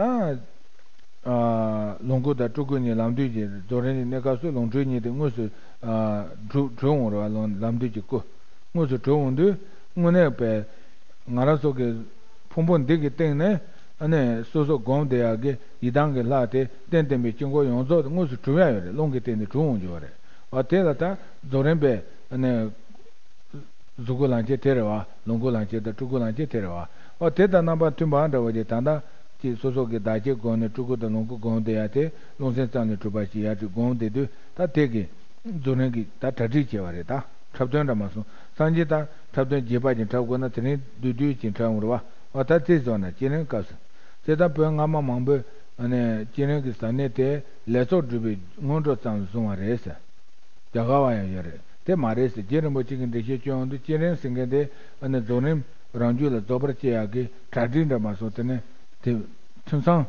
ཨ། ལོངས་སྐུ་དང་སྤྲུལ་སྐུ་གཉིས་ལམ་དུས་ཀྱི་རྫོགས་རིམ་གྱི་གནས་སྐབས་སུ་ལོངས་སྤྲུལ་གཉིས་དེ་དངོས་སུ། ཨ། གྲུབ་གྲུབ་འོང་རེད་བ། ལོངས་ལམ་དུས་ཀྱི་སྐུ། དངོས་སུ་གྲུབ་འོང་དུས་དངོས་གནས་པའི་ང་རང་ཚོ་གི་ཕུང་པོ་འདི་གི་སྟེང་ནས་ཨ་ནི་སོ་སོ་སྒོམ་བསྡད་ཡག་གི་ཡི་དམ་གྱི་ལྷ་དེ་རྟེན་བརྟེན་པའི་དཀྱིལ་འཁོར་ཡོངས་རྫོགས་དེ་དངོས་སུ་གྲུབ་ཡག་ཡོད་རེད། རླུང་གི་སྟེང་ནས་གྲུབ་འོང་རྒྱུ་རེད། འོ་དེ་ལ་ད་རྫོགས་རིམ་པའི་ཨ་ནི་གཟུགས་སྐུ་ལམ་ཁྱེར་དེ་རེད་བ། ལོངས་སྐུ་ལམ་ཁྱེར་དང་སྤྲུལ་སྐུ་ལམ་ཁྱེར་དེ་རེད་བ། འོ་དེ་དང་རྣམ་པ་མཐུན་པ་འདྲ་བོ་ཅིག་ད་ལྟ་ཅིག་སོ་སོ་གི་བདག་བསྐྱེད་སྒོམ་ནས་སྤྲུལ་སྐུ་དང་ལོངས་སྐུ་སྒོམ་བསྡད་ཡག་དེ་རླུང་སེམས་ཙམ་ལས་གྲུབ་པ་ཞིག་ཡར་ཅིག་སྒོམ་བསྡད་དུས་ད་དེ་གི་རྫོགས་རིམ་གྱི་ད་གྲ་སྒྲིག་བྱས་པ་རེད། ད་འཁྲབ་སྟོན་འདྲ་མ་སོང་། སངས་རྒྱས་ད་འཁྲབ་སྟོན་རྒྱས་པ་ཅིག་འཁྲབ་དགོས་ན་དེ་རིང་བསྡུས་བསྡུས་ཅིག་འཁྲབ་འོང་རེད་བ། འོ་ད་དེ་བཟོ་ན་བསྐྱེད་རིམ་སྐབས་སུ། དེ་ལྟར་བོད་སྔ་མ་མང་པོས་ཨ་ནི་བསྐྱེད་རིམ་གྱི་ཟབ་གནད་དེ་ལས་ཚོགས་སྒྲུབ་པའི་སྔོན་འགྲོ་ཙམ་བཟུང་བ་རེད་ཟེར། རྒྱ་གར་བ་ཡང་ཡོད་རེད། དེ་མ་རེད་ཟེར། རྗེ་རིན་པོ་ཆེ་གིས་འགྲེལ་བཤད་བསྐྱོན་ཡོང་དུས་བསྐྱེད་རིམ་ཟེར་མཁན་དེ་ཨ་ནི་རྫོགས་རིམ་རང་རྒྱུད་ལ་རྫོགས་པར་བྱེད་ཡག་གི་གྲ་སྒྲིག་འདྲ་མ་སོང་། དེ་ནི་དེ་ཐུན་མཚང་།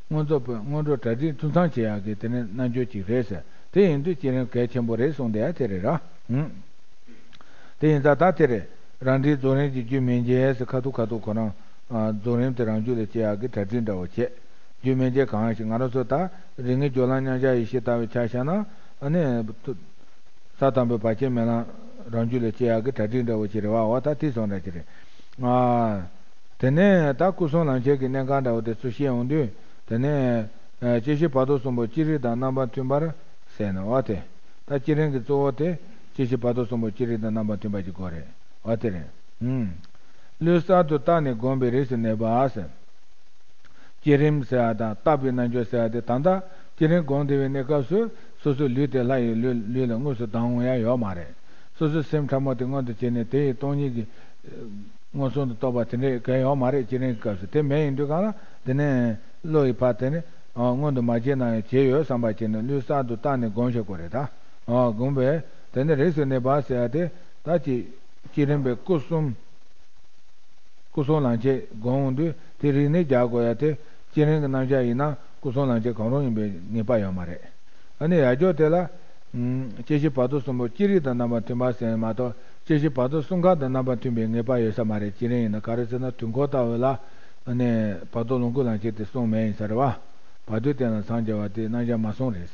སྔོན་རྫོགས་པའི་སྔོན་འགྲོ་གྲ་སྒྲིག་ཐུན་མཚང་བྱེད་ཡག་གི་དེ་ནི་རྣལ་འབྱོར་ཅིག་རེད་ཟེར། དེ་ཡིན་དུས་བསྐྱེད་རིམ་གལ་ཆེན་པོ་རེད་གསུངས་བསྡད་ཡ་དེ་རེད་ར། ཧུམ། དེ་ཡིན་ཙང་ད་དེ་རེད། རང་འགྲེལ་རྫོགས་རིམ་གྱི་རྒྱུ་མན་ཆད་ཟེར། ཁ་ཐུག་ཁ་ཐུག་ཁོ་རང་ཨ་རྫོགས་རིམ་དེ་རང་རྒྱུད་ལ་སྐྱེ་ཡག་གི་གྲ་སྒྲིག་འདྲ་བོ་བྱས། རྒྱུ་མན་ཆད་གང་ཞིག་ང་རང་ཚོ་ད་རིགས་ངེས་སྦྱོར་ལམ་མཉམ་གཞག་ཡེ་ཤེས་ལྟ་བུའི་ཆ་བཞག་ན་ཨ་ནི། ས་དང་པོའི་བར་ཆད་མེད་ལམ་རང་རྒྱུད་ལ་སྐྱེ་ཡག་གི་གྲ་སྒྲིག་འདྲ་བོ་ཅིག་རེད་བ། འོ་ད་དེ་སོང་འདྲ་ཅིག་རེད། ཨ། དེ་ནས་ད་སྐུ་གསུམ་ལམ་ཁྱེར་གྱི་གནད་འགག་འདྲ་བོ་དེ་ཚོ་བཤད་ཡོང་དུས། དེ་ནས་ཨ་སྐྱེ་ཤི་བར་དོ་གསུམ་པོ་ཅི་རིགས་དང་རྣམ་པ་མཐུན་པར་ཟེར་ནས། འོ་དེ། ད་བསྐྱེད་རིམ་གྱི་གཙོ་བོ་དེ་སྐྱེ་ཤི་བར་དོ་གསུམ་པོ་ཅི་རིགས་དང་རྣམ་པ་མཐུན་པ་ཅིག་དགོས་རེད། འོ་དེ་རེད། ཨུམ། ལུས་གསར་དུ་བརྟགས་ནས་བསྒོམས་པའི་རིགས་སུ་གནས་པ་ཟེར། བསྐྱེད་རིམ་ཟེར་བ་དང་བརྟག་པའི་རྣལ་འབྱོར་ཟེར་བ་དེ། ད་ལྟ་བསྐྱེད་རིམ་སྒོམ་བསྡད་པའི་གནས་སྐབས་སུ་སོ་སོའི་ལུས་དེ་ལྷ་ཡི་ལུས་ལུས་ལ་དངོས་སུ་ལྡང་འོང་ཡ་ཡོད་མ་རེད། སོ་སོའི་སེམས་ཕྲ་མོ་དེ་མངོན་དུ་བྱས་ནས་དེ་ཡི་སྟོང་ཉིད་ཀྱི་མངོན་སུམ་དུ་རྟོགས་པ་དེ་འདྲའི་གལ་ཡོད་མ་རེད། བསྐྱེད་རིམ་གྱི་སྐབས་སུ་དེ་མེད། ཡིན་དུས་གང་ལ་དེ་ནས་བློ་ཡི་ཕར་དེ་ནས་ཨ་མངོན་དུ་མ་བྱས་ན་ཡང་བྱས་ཡོད་བསམ་པ་བྱས་ནས་ལུས་གསར་དུ་བརྟགས་ནས་སྒོམ་ཤེས་དགོས་རེད་ད། ཨ་སྒོམ་པས་དེ་ནས་རིགས་སུ་གནས་པ་ཟེར་བ་དེ་ད་ཅིག་བསྐྱེད་རིམ་པའི་སྐུ་གསུམ། སྐུ་གསུམ་ལམ་ཁྱེར་སྒོམ་འོང་དུས་དེ་རིགས་ནི་རྒྱག་དགོས་ཡ་དེ། བསྐྱེད་རིམ་གྱི་རྣམ་གཞག་ཡིན་ན་སྐུ་གསུམ་ལམ་ཁྱེར་གང་རུང་ཡིན་པའི་ངེས་པ་ཡོད་མ་རེད། ཨ་ནི་ཡར་འཇོག་དེ་ལ། ཨུམ། སྐྱེ་ཤི་བར་དོ་གསུམ་པོ་ཅི་རིགས་དང་རྣམ་པ་མཐུན་པ་ཟེར་མ་གཏོགས་སྐྱེ་ཤི་བར་དོ་གསུམ་ཀ་དང་རྣམ་པ་མཐུན་པའི་ངེས་པ་ཡོད་ས་མ་རེད། བསྐྱེད་རིམ་ཡིན་ན། ག་རེ་ཟེར་ན་དུས་འཁོར་ལྟ་བུ་ལ་ཨ་ནི་བར་དོ་ལོངས་སྐུ་ལམ་ཁྱེར་དེ་གསུངས་མེད་ཡིན་ས་རེད་བ། བར་དོའི་རྟེན་ལ་འཚང་རྒྱ་བ་དེ་རྣམ་གཞག་མ་གསུངས་རེད།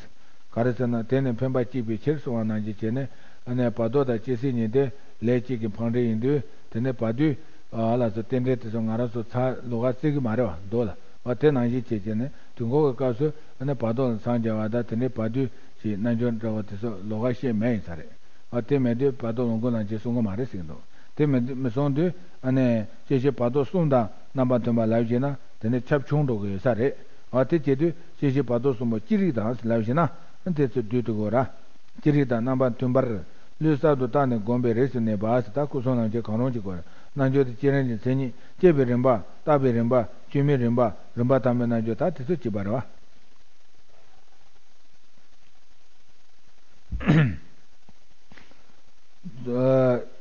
ག་རེ་ཟེར་ན་དེ་ནི་འཕེན་པ་གཅིག་པའི་ཕྱིར་གསུངས་པ་ནང་བཞིན་བྱས་ནས། ཨ་ནི་བར་དོ་དང་སྐྱེ་སྲིད་གཉིས་དེ་ལས་གཅིག་གི་འཕངས་འབྲས་ཡིན་དུས། དེ་ནི་བར་དོའི་ཨ་ལ་སོགས་རྟེན་འབྲེལ་དེ་ཚོ་ང་རང་ཚོ་ཚ་ལོགས་ཀ་བརྩི་གི་མ་རེད་བ། མདོ་ལ་བ་དེ་ནང་བཞིན་བྱས་བྱས་ནས་དུས་འཁོར་གྱི་སྐབས་སུ་ཨ་ནི་བར་དོ་ལ་འཚང་རྒྱ་བ་དང་དེ་ནི་བར་དོའི་ཞེས་རྣལ་འབྱོར་འདྲ་བ་དེ་ཚོ་ལོགས་ཀ་བཤད་མེད་ཡིན་ས་རེད། བ་དེ་མེད་དུས་བར་དོ་ལོངས་སྐུ་ལམ་ཁྱེར་གསུང་གི་མ་རེད་ཟེར་གི་འདུག་དེ་མི་མི་གསུང་དུས་ཨ་ནི་སྐྱེ་ཤི་བར་དོ་གསུམ་དང་རྣམ་པ་མཐུན་པ་ལབ་བྱས་ན་དེ་ནི་ཁྱབ་ཆུང་འགྲོ་གི་ཡོད་ས་རེད། འོ་དེ་བྱེད་དུས་སྐྱེ་ཤི་བར་དོ་གསུམ་པོ་ཅི་རིགས་དང་ལབ་བྱས་ན་དེ་ཚོ་བསྡུས་ཐུབ་དགོས་ར། ཅི་རིགས་དང་རྣམ་པ་མཐུན་པར་ལུས་གསར་དུ་བརྟགས་ནས་བསྒོམས་པའི་རིགས་སུ་གནས་པ་ཟེར། ད་སྐུ་གསུམ་ལམ་ཁྱེར་གང་རུང་གཅིག་དགོས་ར། རྣལ་འབྱོར་དེ་བསྐྱེད་རིམ་གྱི་མཚན་ཉིད། བསྐྱེད་པའི་རིམ་པ། བརྟག་པའི་རིམ་པ། བཅོས་མའི་རིམ་པ། རིམ་པ་དང་པོའི་རྣལ་འབྱོར། ད་དེ་ཚོ་གཅིག་པ་རེད་བ།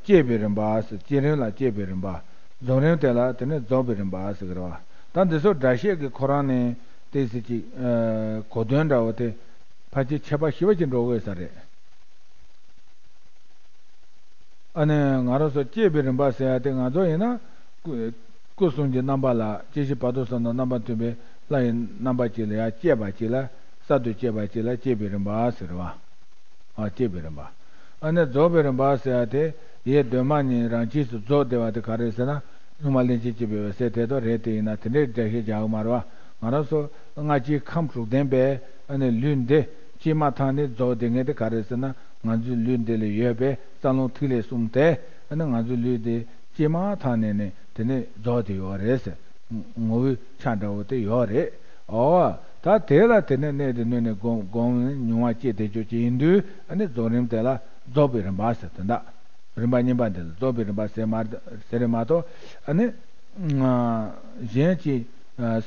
བསྐྱེད་པའི་རིམ་པ་ཟེར། བསྐྱེད་རིམ་ལ་བསྐྱེད་པའི་རིམ་པ། རྫོགས་རིམ་དེ་ལ་དེ་ནས་རྫོགས་པའི་རིམ་པ་ཟེར་གི་རེད་བ། ད་འདི་ཚོ་སྒྲ་བཤད་ཀྱི་ཁོ་རང་ནས་ཏོག་ཙམ་ཅིག་ཨ་གོ་དོན་འདྲ་བོ་དེ་ཕལ་ཆེར་ཁྱད་པར་ཞེ་པོ་ཅིག་འགྲོ་གི་ཡོད་ས་རེད། ཨ་ནི་ང་རང་ཚོ་བསྐྱེད་པའི་རིམ་པ་ཟེར་ཡ་དེ་ང་ཚོ་ཡིན་ན་སྐུ་སྐུ་གསུམ་གྱི་རྣམ་པ་ལ། སྐྱེ་ཤི་བར་དོ་གསུམ་དང་རྣམ་པ་མཐུན་པའི་ལྷ་ཡི་རྣམ་པ་གཅིག་ལ་ཡར་བསྐྱེད་པ་གཅིག་ལ། གསར་དུ་སྐྱེས་པ་གཅིག་ལ་སྐྱེས་པའི་རིམ་པ་ཟེར་བ། ཨ་སྐྱེས་པའི་རིམ་པ། ཨ་ནི་རྫོགས་པའི་རིམ་པ་ཟེར་བ་དེ་ཡེ་གདོད་མ་ཉིད་རང་གཤིས་སུ་རྫོགས་བསྡད་པ་དེ་ག་རེ་ཟེར་ན། སྔོན་མ་ལྷན་ཅིག་སྐྱེས་པའི་འོད་གསལ་དེ་དང་རེད། དེ་ཡིན་ན་དེ་འདྲའི་འགྲེལ་བཤད་རྒྱག་གི་མ་རེད་བ། ང་རང་ཚོ་སྔ་ཕྱིའི་ཁམས་དྲུག་ལྡན་པའི་ཨ་ནི་ལུས་འདི་སྐྱེས་མ་ཐག་ནས་རྫོགས་བསྡད་མཁན་དེ་ག་རེ་ཟེར་ན། ང་ཚོའི་ལུས་འདི་ལ་ཡོད་པའི་རྩ་རླུང་ཐིག་ལེ་གསུམ་དེ་ཨ་ནི་ང་ཚོའི་ལུས་འདི་སྐྱེས་མ་ཐག་ནས་ནི་དེ་ནས་རྫོགས་བསྡད་ཡོད་རེད་ཟེར། ངོ་བོའི་ཆ་འདྲ་བོ་དེ་ཡོད་རེད། ཨོ། ད་དེ་ལ་དེ་ནས་གནས་དེ་སྣོད་ནས་སྒོམ་སྒོམ་ནས་མྱོང་བ་སྐྱེས་བསྡད་རྒྱུ་ཅིག་ཡིན་དུས། ཨ་ནི་རྫོགས་རིམ་དེ་ལ་རྫོགས་པའི་རིམ་པ་ཟེར་དོན་དག་རིམ་པ་གཉིས་པ་འདི་ལ་རྫོགས་པའི་རིམ་པ་ཟེར་མ་ཟེར་རེད་མ་གཏོགས། ཨ་ནི་གཞན་གྱི་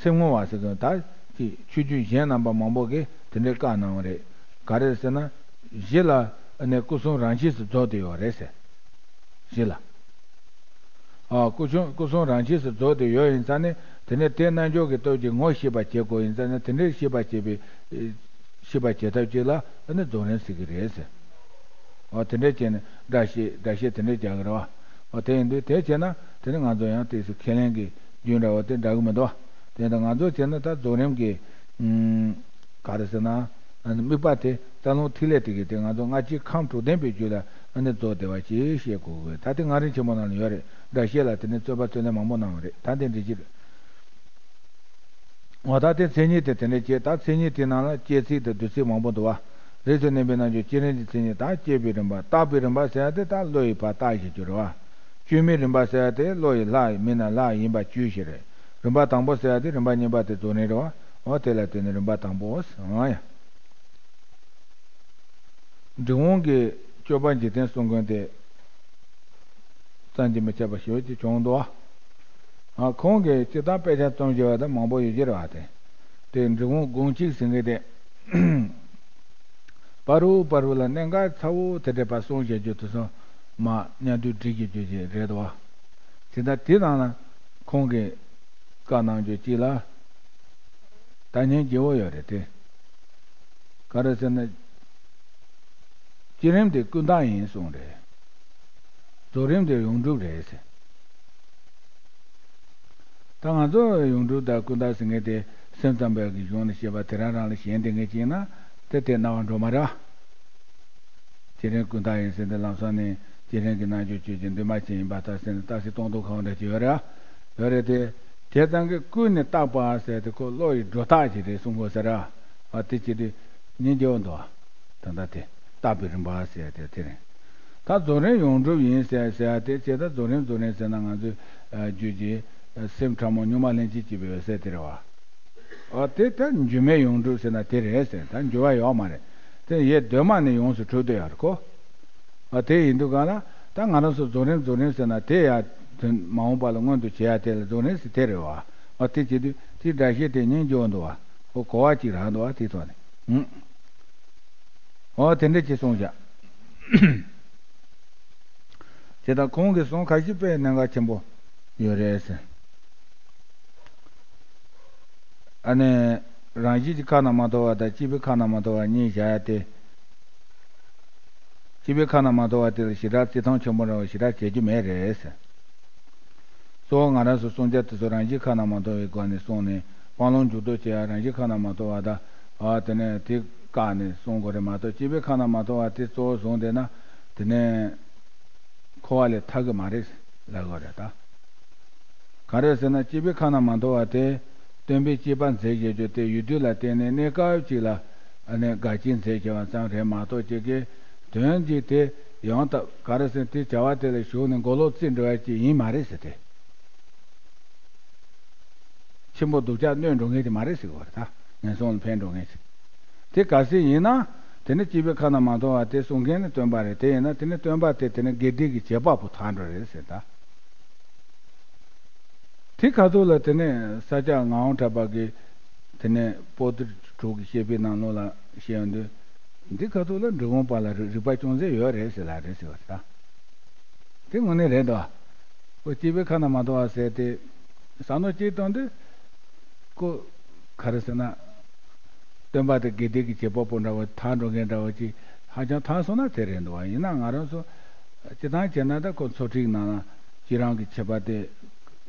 སེམས་ངོ་བ་ཟེར་དོན་དག་གི་ཆོས་བརྒྱུད་གཞན་རྣམ་པ་མང་པོ་གིས་དེ་འདྲའི་བཀའ་གནང་བ་རེད། ག་རེ་ཟེར་ན། གཞི་ལ་ཨ་ནི་སྐུ་གསུམ་རང་གཤིས་སུ་རྫོགས་བསྡད་ཡོད་རེད་ཟེར། གཞི་ལ། ཨ་སྐུ་གསུམ་སྐུ་གསུམ་རང་གཤིས་སུ་རྫོགས་ཏེ་ཡོད་ཡིན་ཙང་ནི། དེ་ནས་དེ་རྣལ་འབྱོར་གྱི་སྟོབས་ཀྱིས་ངོ་ཤེས་པར་བྱེད་དགོས་ཡིན་ཙང་ནི། དེ་འདྲའི་ཤེས་པར་བྱེད་པའི་ཤེས་པར་བྱེད་ཐབས་ཅིག་ལ་ཨ་ནི་རྫོགས་རིམ་ཟེར་གྱི་རེད་ཟེར། ཨོ་དེ་འདྲ་བྱས་ནས་སྒྲ་བཤད་སྒྲ་བཤད་དེ་འདྲ་རྒྱག་གི་རེད་བ། ཨོ་དེ་ཡིན་དུས་དེ་བྱས་ན་དེ་ནི་ང་ཚོ་ཡང་དེ་ཚོ་ཁས་ལེན་གྱི་རྒྱུན་འདྲ་བོ་དེ་འདྲ་གི་མི་འདུག་བ། དེ་ཡིན་དུས་ང་ཚོ་བྱས་ན་ད་རྫོགས་རིམ་གྱི་ཨུམ། ག་རེ་ཟེར་ན། དམིགས་པ་དེ་རྩ་རླུང་ཐིག་ལེ་དེ་གིས་དེ་ང་ཚོ་སྔ་ཕྱིའི་ཁམས་དྲུག་ལྡན་པའི་རྒྱུད་ལ་ཨ་ནི་རྫོགས་བསྡད་པ་ཅིག་བཤད་དགོས་དགོས། ད་དེ་སྔ་རིམ་ཆེན་མོ་ནང་ལ་ཡོད་རེད། སྒྲ་བཤད་ལ་དེ་ནས་རྩོད་པ་རྩོད་ལེན་མང་པོ་གནང་བ་རེད། ད་དེ་འདྲི་ཕྱིར། འོ་ད་དེ་མཚན་ཉིད་དེ་དེ་འདྲ་བྱས། ད་མཚན་ཉིད་དེ་ནང་ལ་སྐྱེ་ཚིག་དང་བསྡུ་ཚིག་མང་པོ་འདུག་བ། རིགས་སུ་གནས་པའི་རྣལ་འབྱོར་བསྐྱེད་རིམ་གྱི་མཚན་ཉིད་དང་། སྐྱེས་པའི་རིམ་པ། བརྟག་པའི་རིམ་པ་ཟེར་ཡ་དེ་ད་བློ་ཡིས་ཕར་བརྟག་བྱེད་རྒྱུ་རེད་བ། བཅོས་མའི་རིམ་པ་ཟེར་ཡ་དེ་བློ་ཡིས་ལྷ་མིན་ན་ལྷ་ཡིན་པ་བཅོས་བྱེད་རེད། རིམ་པ་དང་པོ་ཟེར་ཡ་དེ་རིམ་པ་གཉིས་པ་དེ་རྫོགས་རིམ་རེད་བ། འོ་དེ་ལ་བརྟེན་ནས་རིམ་པ་དང་པོ་ཟེར་འོང་ཡ། འབྲི་གུང་གི་སྐྱོབ་པ་འཇིག་རྟེན་གསུམ་མགོན་དེ་བརྩམས་ཀྱིས་མི་ཁྱབ་པ་ཞེ་པོ་ཅིག་བྱུང་འདུག་བ། ཨ་ཁོང་གིས་སྤྱིར་བཏང་དཔེ་ཆ་རྩོམ་བཞིན་པ་དེ་མང་པོ་ཡོད་ཀྱི་རེད་བ། དེ་དེ་འབྲི་གུང་དགུང་གཅིག་ཟེར་མཁན་དེ། བར་དུ་བར་དུ་ལ་གནད་འགག་ཚ་བོ་དེ་འདྲ་པར་གསུངས་བཞག་རྒྱུ་དེ་ཚོ་མར་སྙན་ཐོའི་བྲིས་ཀྱི་རྒྱུ་ཅིག་རེད་དོ། དེ་ལྟར་དེ་ནང་ལ་ཁོང་གིས་བཀའ་གནང་རྒྱུ་གཅིག་ལ་ད་སྙིང་རྗེ་བོ་ཡོད་རེད་དེ། ག་རེ་ཟེར་ན། བསྐྱེད་རིམ་དེ་ཀུན་བརྟགས་ཡིན་གསུངས་རེད། རྫོགས་རིམ་དེ་ཡོངས་གྲུབ་རེད་ཟེར། ད་ང་ཚོ་ཡོངས་གྲུབ་དང་ཀུན་བརྟགས་ཟེར་མཁན་དེ་སེམས་ཙམ་པའི་གི་གཞུང་ནས་བཤད་པ་དེ་རང་རང་ལ་ཞེན་བསྡད་མཁན་ཅིག་ན་དེ་དེ་སྣང་བ་འགྲོ་མ་རེད། བསྐྱེད་རིམ་ཀུན་བརྟགས་ཡིན་ཟེར་ཏེ་ལམ་སང་ནས་བསྐྱེད་རིམ་གྱི་རྣལ་འབྱོར་སྤྱོད་ཀྱི་འདུས་མ་བྱས་ཡིན་པར་ཐལ་ཟེར་ནས་རྟགས་གསལ་སྟོང་ཐུན་ཁ་བ་འདྲ་ཅིག་ཡོད་རེད། ཡོད་རེད་དེ། དེ་ཙམ་གྱིས་ཀུན་ནས་བརྟགས་པ་ཟེར་དེ་ཁོ་བློ་ཡི་སྒྲོ་བཏགས་ཅིག་རེད་གསུང་གོ་ཟེར་ར། ཨ་དེ་བྱེད་དུས་སྙིང་རྗེ་བོ་འདུག་ད་ལྟ་དེ་བརྟགས་པའི་རིམ་པ་ཟེར་དེ་དེ་རེད། ད་རྫོགས་རིམ་ཡོངས་གྲུབ་ཡིན་ཟེར་ཟེར་དེ་བྱས། ད་རྫོགས་རིམ་རྫོགས་རིམ་ཟེར་ན་ང་ཚོའི་རྒྱུད་ཀྱི་སེམས་ཕྲ་མོ་གཉུག་མ་ལྷན་ཅིག་སྐྱེས་པའི་འོད་གསལ་དེ་རེད་བ། ཨ་དེ་ལྟར་འགྱུར་མེད་ཡོངས་གྲུབ་ཟེར་ན་དེ་རེད་ཟེར། ད་འགྱུར་བ་ཡོད་མ་རེད། དེ་ཡེ་གདོད་མ་ནས་ཡོངས་སུ་གྲུབ་བསྡད་ཡོད་རེད་ཁོ། ཨ་དེ་ཡིན་དུས་གང་ལ་ད་ང་རང་ཚོ་རྫོགས་རིམ་རྫོགས་རིམ་ཟེར་ན་དེ་ཡ་དོན་མ་འོངས་པ་ལ་མངོན་དུ་བྱེད་ཡ་དེ་ལ་རྫོགས་རིམ་ཟེར་དེ་རེད་བ། ཨ་དེ་བྱེད་དུས་དེ་སྒྲ་བཤད་དེ་སྙིང་རྗེ་བོ་འདུག་བ། ཨོ་གོ་བ་གཅིག་རག་འདུག་བ་དེ་ཐོག་ནས། ཨོ་དེ་འདྲ་ཅིག་གསུངས་བཞག་དེ་ལྟར་ཁོང་གིས་གསུང་ཁ་ཤས་དཔེ་གནད་འགག་ཆེན་པོ་ཡོད་རེད་ཟེར། ཨ་ནི། རང་བཞིན་གྱིས་ཁ་ན་མ་ཐོ་བ་དང་སྐྱེས་བུའི་ཁ་ན་མ་ཐོ་བ་གཉིས་བཞག་ཡ་དེ། སྐྱེས་བུའི་ཁ་ན་མ་ཐོ་བ་དེ་ལ་ཞེ་དྲག་བརྩི་མཐོང་ཆེན་པོ་འདྲ་བོ་ཞེ་དྲག་བྱེད་རྒྱུ་མེད་རེད་ཟེར། གཙོ་བོ་ང་རང་ཚོ་གསུང་བྱ་དེ་ཚོ་རང་བཞིན་ཁ་ན་མ་ཐོ་བའི་སྒོ་ནས་གསུངས་ནས་སྤང་བླང་འཇུག་ལྡོག་བྱེད་ཡ་རང་བཞིན་ཁ་ན་མ་ཐོ་བ་དང་། ཨ་དེ་ནས་དེ་བཀག་ནས་གསུང་དགོས་རེད་མ་གཏོགས། སྐྱེས་བུའི་ཁ་ན་མ་ཐོ་བ་དེ་གཙོ་བོ་བཟུང་བསྡད་ན་དེ་ནས་འཁོར་བ་ལས་ཐར་གི་མ་རེད་ལབ་དགོས་རེད་ད། ག་རེ་ཟེར་ན་སྐྱེས་བུའི་ཁ་ན་མ་ཐོ་བ་དེ་སྟོན་པས་སྐྱེས་པ་མཛད་བཞག་རྒྱུ་དེ་ཡུལ་དུས་ལ་བརྟེན་ནས་གནས་སྐབས་གཅིག་ལ་ཨ་ནི་དགའ་སྐྱིད་མཛད་བཞག་པ་ཙམ་རེད་མ་གཏོགས། ཅིག་གི་དོན་གཅིག་དེ་ཡང་དག་ག་རེ་ཟེར་དེ་བྱ་བ་དེ་ལ་ཞུགས་ནས་མགོ་ལོག་རྩིས་འགྲོ་བ་ཅིག་ཡིན་མ་རེད་ཟེར་ཏེ། ཆེན་པོ་སྡུག་ཅག་གནོད་འགྲོ་མཁན་དེ་མ་རེད་ཟེར་གི་བ་རེད་ད། ངན་སོང་ལ་ཕན་འགྲོ་མཁན་ཞིག་དེ་གལ་སྲིད་ཡིན་ན། དེ་ནི་སྐྱེས་བུའི་ཁ་ན་མ་ཐོ་བ་དེ་གསུང་མཁན་ནི་སྟོན་པ་རེད། དེ་ཡིན་ན་དེ་ནི་སྟོན་པ་དེ་དེ་ནི་དགེ་སྡིག་གི་བྱེད་པ་པོ་དག་འགྲོ་རེད་ཟེར་ད། དེ་ཁ་ཐུག་ལ་དེ་ནས་ས་སྐྱ་ངག་དབང་གྲགས་པ་གིས་དེ་ནས་པོ་ཏི་དྲུག་གི་བཤད་པའི་ནང་ལོགས་ལ་བཤད་ཡོང་དུས། འདི་ཁ་ཐུག་ལ་འབྲི་གུང་པ་ལ་རིག་རིག་པ་ཅུང་ཟད་ཡོད་རེད་ཟེར་ལ་རེད་ཟེར་བ་རེད་ད། དེ་དངོས་གནས་རེད་དོ། ཁོ་སྐྱེས་བུའི་ཁ་ན་མ་ཐོ་བ་ཟེར་དེ། བསམ་བློ་གཅིག་བཏང་དུས། ཁོ། ག་རེ་ཟེར་ན། སྟོན་པ་དེ་དགེ་སྡིག་གི་བྱེད་པ་པོ་འདྲ་བོ་དག་འགྲོ་མཁན་འདྲ་བོ་ཅིག་ཧ་ཅང་དག་སོང་ན་དེ་རེད་འདུག་བ། ཡིན་ན་ང་རང་ཚོ་སྤྱིར་བཏང་བྱས་ན་ད་ཁོ་ཚོགས་ཁྲིགས་ནང་ལ་སྤྱིར་བཏང་གི་བྱེད་པ་དེ།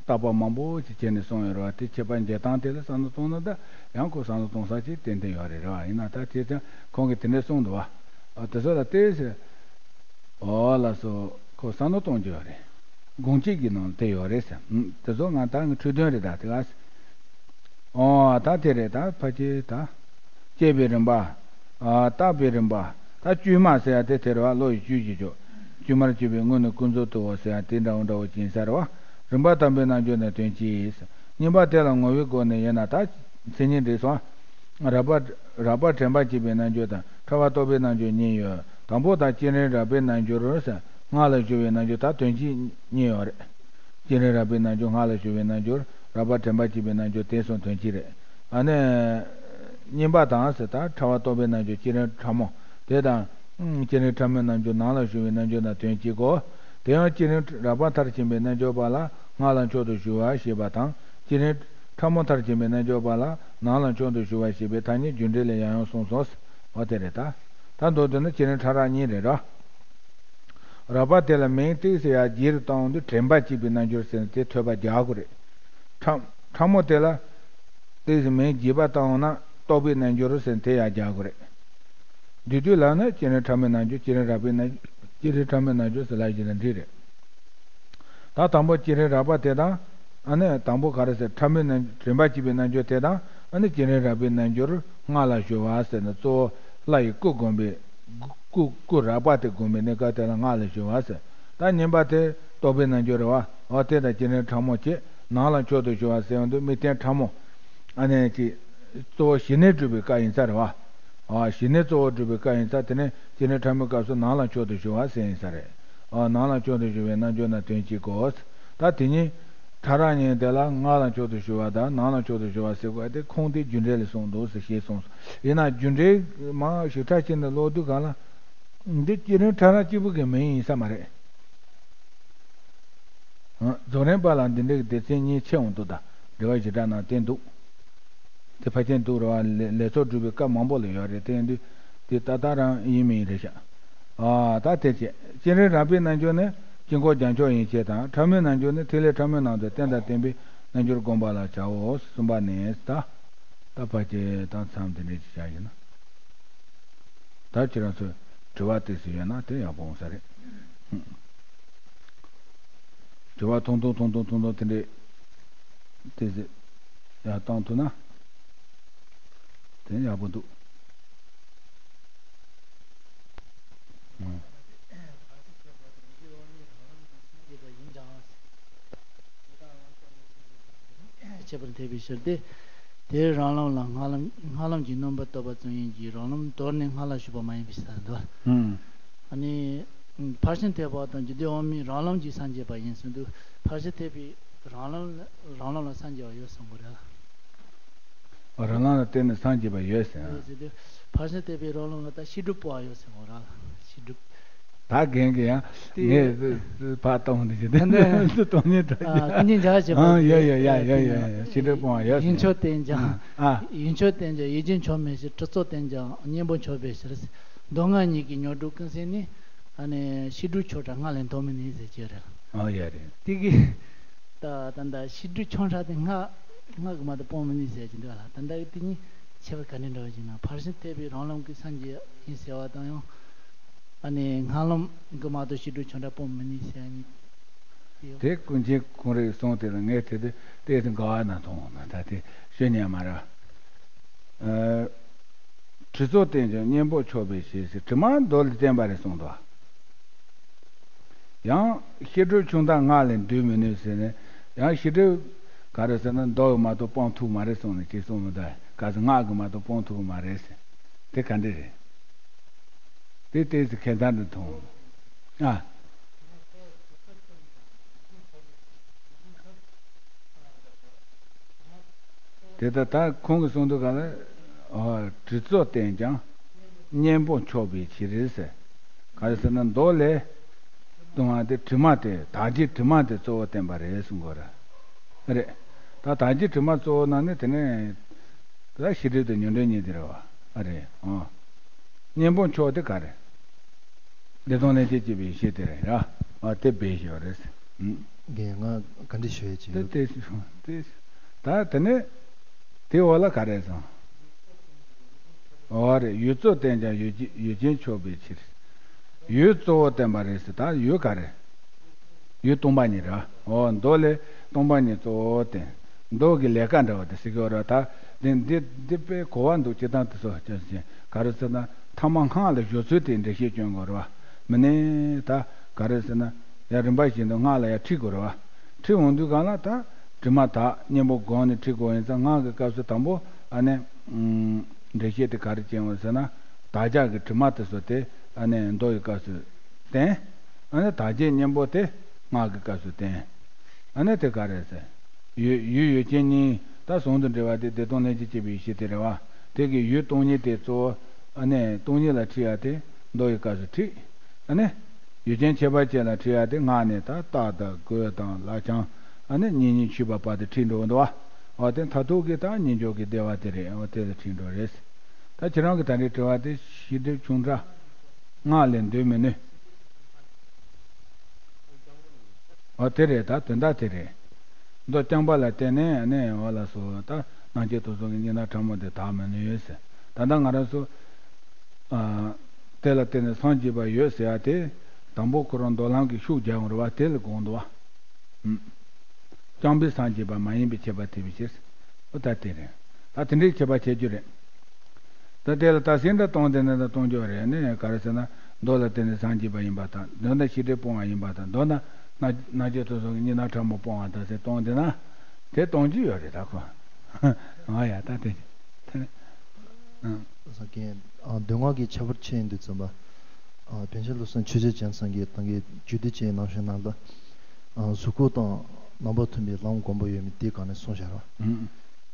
བརྟག་པ་མང་པོ་ཞིག་བྱས་ནས་གསུངས་ཡོད་རེད་བ། དེ་ཁྱད་པར་འབྱེད་སྟངས་དེ་ལ་བསམ་བློ་གཏོང་ན་ད་ཡང་ཁོ་བསམ་བློ་གཏོང་ས་ཅིག་ཏན་ཏན་ཡོད་རེད་རེད་བ། ཡིན་ན་ད་དེ་ཀྱང་ཁོང་གིས་དེ་འདྲ་གསུངས་འདུག་བ། ཨ་དེ་ཚོ་ལ་ལྟོས་ཟེར། ཨོ་ལགས་སོ། ཁོ་བསམ་བློ་གཏོང་རྒྱུ་ཡོད་རེད། དགོངས་གཅིག་གི་ནང་དེ་ཡོད་རེད་ཟེར། ཨུམ། དེ་ཚོ་ང་ད་ངའི་འཕྲོས་དོན་རེད་ད་དེ་ག་ཟེར། ཨོ་ད་དེ་རེད་ད་ཕ་གི་ད། བསྐྱེད་པའི་རིམ་པ། ཨ་བརྟག་པའི་རིམ་པ། ད་དཀྱུས་མ་ཟེར་ཡ་དེ་དེ་རེད་བ། བློ་ཡི་དཀྱུས་ཀྱི་ཆོས། དཀྱུས་མར་གྱུར་པའི་དངོས་ནི་ཀུན་རྫོབ་ཏུའོ་ཟེར་ཡ་དེ་འདྲ་བོ་འདྲ་བོ་ཅིག་ཡིན་ས་རེད་བ། རིམ་པ་དམ་པའི་རྣལ་འབྱོར་ནི་དོན་གཅིག། གཉིས་པ་དེ་ལ་ངོ་བོའི་སྒོ་ནས་ཡོད་ན་ད་མཚན་ཉིད་འདྲེས་སོང་། རགས་པ། རགས་པ་དྲན་པ་བསྐྱེད་པའི་རྣལ་འབྱོར་དང་ཕྲ་བ་རྟོག་པའི་རྣལ་འབྱོར་གཉིས་ཡོད། དང་པོ་དང་བསྐྱེད་རིམ་རགས་པའི་རྣལ་འབྱོར་ཟེར་སྔགས་ལ་ཞུགས་པའི་རྣལ་འབྱོར་ད་དོན་གཅིག་གཉིས་ཡོད་རེད། བསྐྱེད་རིམ་རགས་པའི་རྣལ་འབྱོར་སྔགས་ལ་ཞུགས་པའི་རྣལ་འབྱོར་རགས་པ་དྲན་པ་བསྐྱེད་པའི་རྣལ་འབྱོར་དེ་གསུམ་དོན་གཅིག་རེད། ཨ་ནི། གཉིས་པ་དང་ཟེར་ད་ཕྲ་བ་རྟོག་པའི་རྣལ་འབྱོར་བསྐྱེད་རིམ་ཕྲ་མོ་དེ་དང་། བསྐྱེད་རིམ་ཕྲ་མོའི་རྣལ་འབྱོར་ནང་ལ་ཞུགས་པའི་རྣལ་འབྱོར་དང་དོན་གཅིག་གོ། དེ་ཡང་བསྐྱེད་རིམ་རགས་པ་མཐར་ཕྱིན་པའི་རྣལ་འབྱོར་པ་ལ་སྔགས་ལ་མཆོག་ཏུ་ཞུགས་པ་ཞེས་པ་དང་བསྐྱེད་རིམ་ཕྲ་མོ་མཐར་ཕྱིན་པའི་རྣལ་འབྱོར་པ་ལ་ནང་ལ་མཆོག་ཏུ་ཞུགས་པ་ཞེས་པའི་ཐ་སྙད་རྒྱུ་འབྲས་ལས་ཡང་ཡང་གསུངས་སོ། འོ་དེ་རེད་ད། ད་མདོར་བསྡུས་ན་བསྐྱེད་རིམ་ཕྲ་རགས་གཉིས་རེད་ར། རགས་པ་དེ་ལ་མིང་ཏིག་ཟེར་ཡ་རྗེས་སུ་བཏང་འོང་དུས་དྲན་པ་བསྐྱེད་པའི་རྣལ་འབྱོར་ཟེར་ནས་དེ་ཐོས་པ་རྒྱག་དགོས་རེད། ཕྲ། ཕྲ་མོ་དེ་ལ། ཏིག་ཟེར་མིང་རྗེས་པ་བཏང་འོང་ན་རྟོག་པའི་རྣལ་འབྱོར་ཟེར་ནས་དེ་ཡང་རྒྱག་དགོས་རེད། འདི་དུས་ལ་ནི་བསྐྱེད་རིམ་ཕྲ་མོའི་རྣལ་འབྱོར་བསྐྱེད་རིམ་རགས་པའི་རྣལ་བསྐྱེད་རིམ་ཕྲ་མོའི་རྣལ་འབྱོར་ཟེར་ལབ་བཞིན་ལ་འགྲིག་རེད། ད་དང་པོ་བསྐྱེད་རིམ་རགས་པ་དེ་དང་། ཨ་ནི་དང་པོ་ག་རེ་ཟེར་ཕྲ་མོའི་རྣལ་དྲན་པ་བསྐྱེད་པའི་རྣལ་འབྱོར་དེ་དང་ཨ་ནི་བསྐྱེད་རིམ་རགས་པའི་རྣལ་འབྱོར་སྔགས་ལ་ཞུགས་པ་ཟེར་ནས་གཙོ་བོ་ལྷ་ཡི་སྐུ་བསྒོམ་པའི། སྐུ་སྐུ་རགས་པ་དེ་བསྒོམ་པའི་གནས་སྐབས་དེ་ལ་སྔགས་ལ་ཞུགས་པ་ཟེར། ད་གཉིས་པ་དེ་རྟོག་པའི་རྣལ་འབྱོར་རེད་བ། འོ་དེ་དང་བསྐྱེད་རིམ་ཕྲ་མོ་བྱས་ནང་ལ་མཆོག་ཏུ་ཞུགས་པ་ཟེར་ཡོང་དུས་དམིགས་རྟེན་ཕྲ་མོ། ཨ་ནི་ཅིག་གཙོ་བོ་ཞི་གནས་སྒྲུབ་པའི་སྐབས་ཡིན་ས་རེད་བ། ཨ་ཞི་གནས་གཙོ་བོ་སྒྲུབ་པའི་སྐབས་ཡིན་ས་དེ་ནས་བསྐྱེད་རིམ་ཕྲ་མོའི་སྐབས་སུ་ནང་ལ་མཆོག་ཏུ་ཞུགས་པ་ཟེར་ཡིན་ས་རེད། ཨ་ནང་ལ་མཆོག་ཏུ་ཞུགས་པའི་རྣལ་འབྱོར་རྣམས་དོན་གཅིག་གོ། ད་དེ་ཉིད་ཕྲ་རགས་གཉིས་དེ་ལ་སྔགས་ལ་མཆོག་ཏུ་ཞུགས་པ་དང་ནང་ལ་མཆོག་ཏུ་ཞུགས་པ་ཟེར་དགོས་དེ་ཁུངས་དེ་རྒྱུ་འབྲས་ལ་གསུངས་འདུག་ཟེར་ཞེས་གསུངས་སོ། ཡིན་ན་རྒྱུ་འབྲས་མང་ཞིབ་ཕྲ་བྱས་ནས་ཀློག་དུས་གང་ལ། འདི་བསྐྱེད་རིམ་ཕྲ་རགས་གཅིག་པུ་གི་མིང་ཡིན་ས་མ་རེད། ཨ། རྫོགས་རིམ་པ་ལ་འདི་འདྲའི་སྡེ་ཚན་གཉིས་ཕྱེ་འོང་དུས་ད་འགྲེལ་པ་ཞེ་དྲག་ནང་བསྟན་འདུག་དེ་ཕལ་ཆེར་འདུག་རེད་བ། ལས་ལས་ཚོགས་སྒྲུབ་པའི་སྐབས་མང་པོ་ལ་ཡོད་རེད། དེ་ཡིན་དུས་དེ་ཏག་ཏག་རང་ཡིན་མིན་རེད་ཤག་ཨ་ད་དེ་བྱས་བསྐྱེད་རིམ་རགས་པའི་རྣལ་འབྱོར་ནི་དཀྱིལ་འཁོར་རྒྱན་མཆོག་ཡན་ཆད་དང་ཕྲ་མོའི་རྣལ་འབྱོར་ནི་ཐིག་ལེ་ཕྲ་མོའི་ནང་དུ་རྟེན་དང་བརྟེན་པའི་རྣལ་འབྱོར་བསྒོམ་པ་ལ་བྱའོ། གསུམ་པ་ནི་ད། ད་ཕལ་ཆེར་ད་མཚམས་དེ་འདྲས་ཅིག་བཞག་ཡིན་ན། ད་ཁྱེད་རང་ཚོས་དྲི་བ་ཏོག་ཙམ་ཡོད་ན་དེ་ཡག་པོ་འོང་ས་རེད། དྲི་བ་ཐུང་ཐུང་ཐུང་ཐུང་ཐུང་ཐུང་དེ་འདྲས་ཏོག་ཙམ་ཡར་བཏང་ཐུབ་ན་དེ་ཡག་པོ་འདུག་ཁྱད་པར་འཐད་པའི་ཕྱིར་ཏེ། དེར་རང་ལམ་ལ་སྔགས་ལམ་སྔགས་ལམ་གྱི་སྣོན་པ་བཏབ་པ་ཙམ་ཡིན་གྱི་རང་ལམ་དོར་ནས་སྔགས་ལ་ཞུགས་པ་མ་ཡིན་པའི་ཕྱིར་ཟེར་འདུག་ཨ་ནི། ཕར་ཕྱིན་ཐེག་པ་དང་རྒྱུད་སྡེ་དབང་མོས་རང་ལམ་གྱིས་སངས་རྒྱས་པ་ཡིན་ཟེར་འདུག་ཕར་ཕྱིན་ཐེག་པའི་རང་ལམ་ལ་རང་ལམ་ལ་སངས་རྒྱས་པ་ཡོད་གསུང་གི་རེད། རང་ལམ་ལ་བརྟེན་ནས་སངས་རྒྱས་པ་ཡོད་ཟེར། ཡོད་ཟེར་དུས་ཕར་ཕྱིན་ཐེག་པའི་རང་ལམ་ལ་ད་བཤད་སྒྲུབ་སྤོང་བ་ཡོད་ཟེར་གོ་ར། བཤད་སྒྲུབ། ད་རྒན་གྱི་ཡང་དེ་ངས་ཕར་གཏོང་འདི་ཞིག་དེ་ནས་གཏོང་ཉེན་དྲག་ཨ་ཅིག་ཀུན་མཁྱེན་འཇགས་བྱེད་དགོས། ཨ་ཡ་ཡ་ཡ་ཡ་ཡ་ཡ་བཤད་སྒྲུབ་སྤོང་བ་ཡོད་ཟེར། ཡིན་ཆོག་བསྟན་ཀྱང་ཨ་ཡིན་ཆོག་བསྟན་ཀྱང་ཡིད་ཀྱིས་ཆོག་མེད་ཕྱིར། གྲུབ་ཚོགས་བསྟན་ཀྱང་གཉེན་པོ་ཆོག་པའི་ཕྱིར། མདོ་སྔགས་གཉིས་ཀྱི་སྙོགས་སྒྲུབ་ཀུན་ཟད་ནི། ཨ་ནི་བཤད་སྒྲུབ་ཆོག་འདྲ་སྔགས་ལས་ལྡོག་མི་ནུས་ཟེར་གྱི་རེད། ཨ་ཡ་རེད། དེ་གི་ད་ད་ལྟ་བཤད་སྒྲུབ་ཆོག་འདྲ་དེ་སྔགས་སྔགས་ཀྱིས་མ་གཏོགས་སྤོང་མི་ནུས་ཟེར་གྱི་འདུག་ལ། ད་ལྟ་གི་དེ་གཉིས་ཁྱད་པར་ག་འདྲ་འདྲ་བ་ཞིག་ན། ཕར་ཕྱིན་ཐེག་པའི་རང་ལམ་གྱི་སངས་རྒྱས་ཡིན་ཟེར་བ་དང་ཡང་། ཨ་ནི་སྔགས་ལམ་གྱིས་མ་གཏོགས་བཤད་སྒྲུབ་ཆོག་འདྲ་སྤོང་མི་ནུས་ཟེར་ནི། དེ་ཀུན་མཁྱེན་ཁོང་རའི་གསུང་དེ་ལ་ངས་དེ་དེ་ཏོག་ཙམ་དགའ་བ་ན་མཐོང་ན་ད་དེ་ཤོད་ཉན་མ་རེད། ཨ། གྲུབ་ཚོགས་བསྟན་ཀྱང་གཉེན་པོ་ཆོག་པའི་ཕྱིར་ཟེར། དྲི་མ་མདོ་ལས་བསྟན་པ་རེད་གསུངས་འདུག་ཡང་བཤད་སྒྲུབ་ཆོག་འདྲ་སྔགས་ལས་འདོད་མི་ནུས་ཟེར་ནས། ཡང་བཤད་སྒྲུབ་ག་རེ་ཟེར་ན་མདོ་གིས་མ་གཏོགས་སྤོང་ཐུབ་མ་རེད་གསུངས་ནས་ཅིག་གསུངས་མི་འདུག་ག་ཟེར་སྔགས་ཀྱིས་མ་གཏོགས་སྤོང་ཐུབ་མ་རེད་ཟེར། དེ་ག་འདྲ་རེད། དེ་ཏོག་ཙམ་ཁྱད་མཚར་འདྲ་མཐོང་། ཨ། དེ་ལྟར་ད་ཁོང་གིས་གསུངས་དུས་ག་ལ། ཨ། གྲུབ་ཚོགས་བསྟན་ཀྱང་གཉེན་པོ་ཆོག་པའི་ཕྱིར་ཟེར། ག་རེ་ཟེར་ན་མདོ་ལས་གཏོང་བ་དེ་དྲི་མ་དེ་དག་བྱེད་དྲི་མ་དེ་གཙོ་བོ་བསྟན་པ་རེད་གསུང་གི་རེད། རེད། ད་དག་བྱེད་དྲི་མ་གཙོ་བོ་ན་ནི་དེ་ནས་ད་ཤེས་སྒྲིབ་དང་ཉོན་སྒྲིབ་གཉིས་དེ་རེད་བ། ཨ་རེད། ཨ། གཉེན་པོ་ཆོག་དེ་ག་རེད། བདེ་སྟོང་ལྷན་སྐྱེས་སྐྱེད་པའི་ཡེ་ཤེས་དེ་རེད་ར། ཨ་དེ་སྦས་ཞེས་པ་རེད། ཨུམ། རྒན། ང་བཀའ་འདྲི་ཞུ་ཡས་ཅིག་ཡོད། དེ་དེ་དེ་ད་དེ་ནས་དེ་འོག་ལ་ག་རེ་སོང་། འོ་རེད། ཡུལ་གཙོ་བསྟན་ཀྱང་ཡུལ་ཅན་ཡུལ་ཅན་ཆོག་པའི་ཕྱིར། ཡུལ་གཙོ་བོ་བསྟན་པ་རེད་ཟེར། ད་ཡུལ་ག་རེ། ཡུལ་སྟོང་པ་ཉིད་རེད་བ། འོ་མདོ་ལས་སྟོང་པ་ཉིད་གཙོ་བོ་བསྟན། མདོ་གི་ལས་ཀ་འདྲ་བ་དེ་ཟེར་གི་ཡོད་རེད་བ། ད་འདི་འདི་འདི་དཔེ་གོ་བ་འདུག་སྤྱིར་བཏང་དེ་ཚོ་ཅི་ཟེར་ག་རེ་ཟེར་ན། ཐ་མ་སྔགས་ལ་སྦྱོར་ཚུལ་དེ་འགྲེལ་བཤད་སྐྱོན་དགོས་རེད་བ། མི་ནི་ད་ག་རེ་ཟེར་ན། ཡང་རིམ་པ་བཞིན་དུ་སྔགས་ལ་ཡང་ཁྲིད་དགོས་རེད་བ། ཁྲིད་འོང་དུས་གང་ལ་ད་དྲི་མ་དག་གཉེན་པོ་སྒོམ་ནས་ཁྲིད་དགོས་ཡིན་ཙང་། སྔགས་ཀྱི་སྐབས་སུ་དང་པོ་ཨ་ནི་འགྲེལ་བཤད་དེ་ག་རེ་བྱེད་འོང་ཟེར་ན། བདག་ཅག་གི་དྲི་མ་དེ་ཚོ་དེ་ཨ་ནི་མདོ་ཡི་སྐབས་སུ་བསྟན། ཨ་ནི་དག་བྱེད་གཉེན་པོ་དེ་སྔགས་ཀྱི་སྐབས་སུ་བསྟན། ཨ་ནི་དེ་ག་རེ་ཟེར། ཡུལ་ཡུལ་ཡུལ་ཅན་གཉིས། ད་ཟུང་དུ་འབྲེལ་བ་དེ་བདེ་སྟོང་ལྷན་ཅིག་སྐྱེས་པའི་ཡེ་ཤེས་དེ་རེད་བ། དེ་གི་ཡུལ་སྟོང་ཉིད་དེ་གཙོ་བོ་ཨ་ནི་སྟོང་ཉིད་ལ་ཁྲིད་ཡ་དེ་མདོ་ཡི་སྐབས་སུ་ཁྲིད། ཨ་ནི་ཡུལ་ཅན་ཁྱད་པར་ཅན་ལ་ཁྲིད་ཡ་དེ་སྔགས་ནས་ད་རྟགས་དང་རྒོད་དང་ལག་བཅངས། ཨ་ནི་གཉེན་ཉེ་འཆུས་པ་བར་དུ་ཁྲིད་འགྲོ་གི་འདུག་བ། འོ་དེ་མཐར་ཐུག་གི་ད་གཉེན་སྦྱོར་གྱི་བདེ་བ་དེ་རེད། འོ་དེ་ལ་ཁྲིད་འགྲོ་རེད། ད་ཁྱེད་རང་གི་ད་རེས་དྲི་བ་དེ་ཤེས་སྒྲིབ་ཆུང་དྲགས། སྔགས་ལས་འདོན་མི་ནུས། འོ་དེ་རེད། ད་དོན་དག་དེ་རེད། མདོ་རྐྱང་པ་ལ་བརྟེན་ནས་ནི་འོ་ལགས་སོ། ད་སྣང་མཆེད་དུག་གསུམ་གྱི་གཉིས་སྣང་ཕྲ་མོ་དེ་དག་མི་ནུས་ཟེར། ད་ལྟ་ང་རང་ཚོ་ཨ་དེ་ལ་བརྟེན་ནས་སངས་རྒྱས་པ་ཡོད་ཟེར་ཡ་དེ། དང་པོ་ཁོ་རང་མདོ་ལམ་གྱི་ཤུགས་རྒྱག་ཡོང་རེད་བ། དེ་ལ་དགོངས་འདུག་བ། ཨུམ། རྐྱང་པས་སངས་རྒྱས་པ་མ་ཡིན་པའི་ཁྱད་པར་ཐེབས་པའི་ཕྱིར། འོ་ད་དེ་རེད། ད་དེ་འདྲའི་ཁྱད་པར་ཕྱེ་རྒྱུ་རེད། ད་དེ་ལ་ད་སེམས་འདྲ་གཏོང་དེ་ནི་ད་གཏོང་རྒྱུ་རེད། ནི་ག་རེ་ཟེར་ན། མདོ་ལ་བརྟེན་ནས་སངས་རྒྱས་པ་ཡིན་པ་དང་། མདོར་ན་ཤེས་སྒྲིབ་སྤོང་བ་ཡིན་པ་དང་། མདོར་ན་སྣང་སྣང་མཆེད་དུག་གསུམ་གྱི་གཉིས་སྣང་ཕྲ་མོ་སྤོང་བ་དང་ཟེར་གཏོང་དེ་ན། དེ་གཏོང་རྒྱུ་ཡོད་རེད་ད་ཁོ། ཨ་ཡ་ད་དེ། དེ་ནི། ཨང་། ས་ཀྱན། ཨ་མདོ་སྔགས་ཀྱི་ཁྱད་པར་ཕྱེ་ཡིན་དུས་ཙམ་པ། ཨ་པཎ་ཆེན་བློ་བཟང་ཆོས་རྗེ་རྒྱལ་མཚན་གྱིས་ད་གིན་རྒྱུད་སྡེ་བཅུའི་རྣམ་གཞག་ནང་ལ། ཨ་གཟུགས་སྐུ་དང་རྣམ་པ་མཐུན་པའི་ལམ་སྒོམ་པ་ཡོད་མེད་དེའི་སྒང་ནས་གསུངས་བཞག་རེད་བ། ཨང་།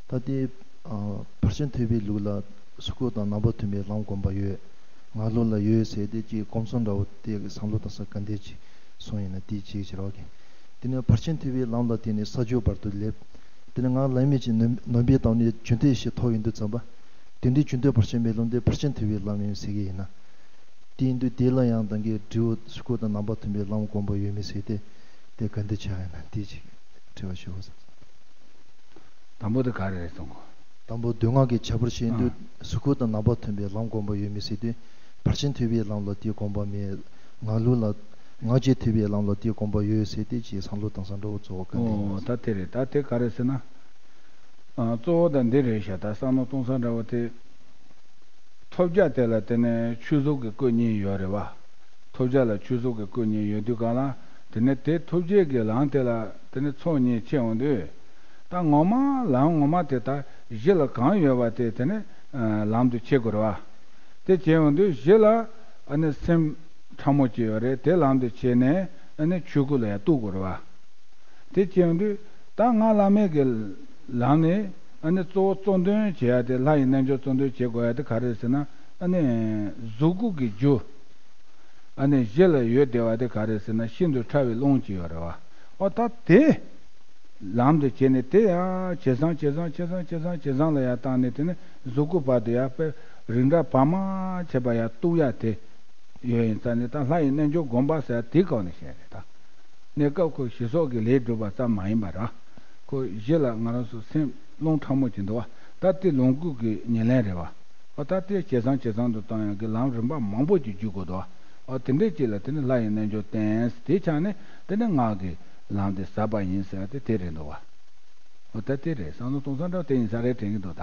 ད་དེ་ཨ་ཕར་ཕྱིན་ཐེག་པའི་ལུགས་ལ་གཟུགས་སྐུ་དང་རྣམ་པ་མཐུན་པའི་ལམ་སྒོམ་པ་ཡོད། ངང་ལུགས་ལ་ཡོད་ཟེར་དེ་ཅིག་སྒོམ་གསུམ་འདྲ་བོ་དེ་བསམ་བློ་གཏོང་ས་ག་འདྲ་ཅིག་གསུངས་ཡིན་ན་དེ་གཅིག་བྱེད་རོགས་གྱིས། དེ་ནས་ཕར་ཕྱིན་ཐེག་པའི་ལམ་ལ་བརྟེན་ནས་ས་བཅུ་བར་དུ་སླེབས། དེ་ནས་ངང་ལམ་མེད་ཀྱི་ནོན་ནོན་པའི་སྟེང་ནས་རྒྱུན་མཐའི་ཡེ་ཤེས་ཐོབ་ཡོང་དུས་ཙམ་པ། དེ་འདྲའི་རྒྱུན་མཐའི་བར་ཆད་མེད་ལམ་དེ་ཕར་ཕྱིན་ཐེག་པའི་ལམ་ཡིན་ཟེར་གྱི་ཡིན་ན། དེ་ཡིན་དུས་དེ་ལ་ཡང་ད་གིན་དྲི་བ་གཟུགས་སྐུ་དང་རྣམ་པ་མཐུན་པའི་ལམ་སྒོམ་པ་ཡོད་མེད་ཟེར་དེ། དེ་ག་འདྲ་ཆགས་ཡོད་ན་དེ་ཅིག་དྲི་བ་ཞུ་བ་བསམ། དང་པོ་དེ་ག་རེ་རེད་གསུང་གོ། དང་པོ་མདོ་སྔགས་ཀྱི་ཁྱད་པར་ཕྱེ་དུས། ཨ། གཟུགས་སྐུ་དང་རྣམ་པ་མཐུན་པའི་ལམ་སྒོམ་པ་ཡོད་མེད་ཟེར་དུས། ཕར་ཕྱིན་ཐེག་པའི་ལམ་ལ་དེའི་དགོངས་པ་མེད། ངང་ལུགས་ལ། ངང་བརྒྱད་ཐེག་པའི་ལམ་ལ་དེའི་དགོངས་པ་ཡོད་ཟེར་དེ་ཅིག་བསམ་བློ་གཏོང་ས་འདྲ་བོ་གཙོ་བོ་ག་འདྲ་ཡིན་ན། ཨོ་ད་དེ་རེད། ད་དེ་ག་རེ་ཟེར་ན། ཨ་གཙོ་བོ་ད་འདི་རེད་ཤག་ད་བསམ་བློ་གཏོང་ས་འདྲ་བོ་དེ། ཐོབ་བྱ་དེ་ལ་དེ་ནས་ཆོས་གཟུགས་ཀྱི་སྐུ་གཉིས་ཡོད་རེད་བ། ཐོབ་བྱ་ལ་ཆོས་གཟུགས་ཀྱི་སྐུ་གཉིས་ཡོད་དུས་གང་ལ། དེ་ནས་དེ་ཐོབ་བྱེད་ཀྱི་ལམ་དེ་ལ་དེ་ནས་ཚོགས་གཉིས་ཕྱེ་འོང་དུས། ད་ངོ་མ་ལམ་ངོ་མ་དེ་ད་གཞི་ལ་གང་ཡོད་པ་དེ་དེ་ནས་ཨ་ལམ་དུ་ཕྱེ་དགོས་རེད་བ། དེ་བྱེད་འོང་དུས་གཞི་ལ་ཨ་ནི་སེམས་ཕྲ་མོ་ཅིག་ཡོད་རེད། དེ་ལམ་དུ་བྱས་ནས་ཨ་ནི་ཆོས་སྐུ་ལ་ཡང་གཏུག་དགོས་རེད་བ། དེ་བྱེད་ཡོང་དུས་ད་སྔགས་བླ་མེད་ཀྱི་ལམ་ནས་ཨ་ནི་གཙོ་བོ་གཙོ་འདོན་བྱེད་ཡ་དེ། ལྷ་ཡི་རྣལ་འབྱོར་གཙོ་འདོན་བྱེད་དགོས་ཡ་དེ་ག་རེ་རེད་ཟེར་ན། ཨ་ནི་གཟུགས་སྐུ་གི་རྒྱུ་ཨ་ནི་གཞི་ལ་ཡོད་བསྡད་པ་དེ་ག་རེ་རེད་ཟེར་ན། ཤིན་ཏུ་ཕྲ་བའི་རླུང་ཅིག་ཡོད་རེད་བ། ཨོ་ད་དེ་ལམ་དུ་བྱས་ནས་དེ་ཡང་ཇེ་བཟང་ཇེ་བཟང་ཇེ་བཟང་ཇེ་བཟང་ཇེ་བཟང་ལ་ཡར་བཏང་ནས། དེ་ནས་གཟུགས་སྐུ་བར་དུ་ཡར་དཔེ་རིགས་འདྲ་བར་མ་ཆད་པ་ཡར་གཏུག་ཡ་དེ། ཡོད་ཡིན་ཙང་ནི་ད་ལྷ་ཡི་རྣལ་འབྱོར་སྒོམ་པ་ཟེར་དེའི་སྐོར་ནས་བཤད་རེད་ད། གནས་སྐབས་ཁོ་ཞི་སོགས་ཀྱི་ལས་སྒྲུབ་པ་ཙམ་མ་ཡིན་པར། ཁོ་གཞི་ལ་ང་རང་ཚོ་སེམས་རླུང་ཕྲ་མོ་ཅིག་འདུག་བ། ད་དེ་ལོངས་སྐུ་གི་ཉེར་ལེན་རེད་བ། ཨོ་ད་དེ་ཇེ་བཟང་ཇེ་བཟང་དུ་གཏོང་ཡག་གི་ལམ་རིམ་པ་མང་པོ་ཅིག་བརྒྱུད་དགོས་འདུག་བ། ཨོ་དེ་འདྲའི་ཅིག་ལ་དེ་ནི་ལྷ་ཡི་རྣལ་འབྱོར་བསྟེན། དེའི་ཆ་ནས་དེ་ནི་སྔགས་ཀྱི་ལམ་དེ་ཟབ་པ་ཡིན་ཟེར་བ་དེ་དེ་རེད་འདུག་བ། ཨོ་ད་དེ་རེད། བསམ་བློ་གཏོང་ས་འདྲ་བ་དེ་ཡིན་ས་རེད་དྲན་གྱི་འདུག་ད།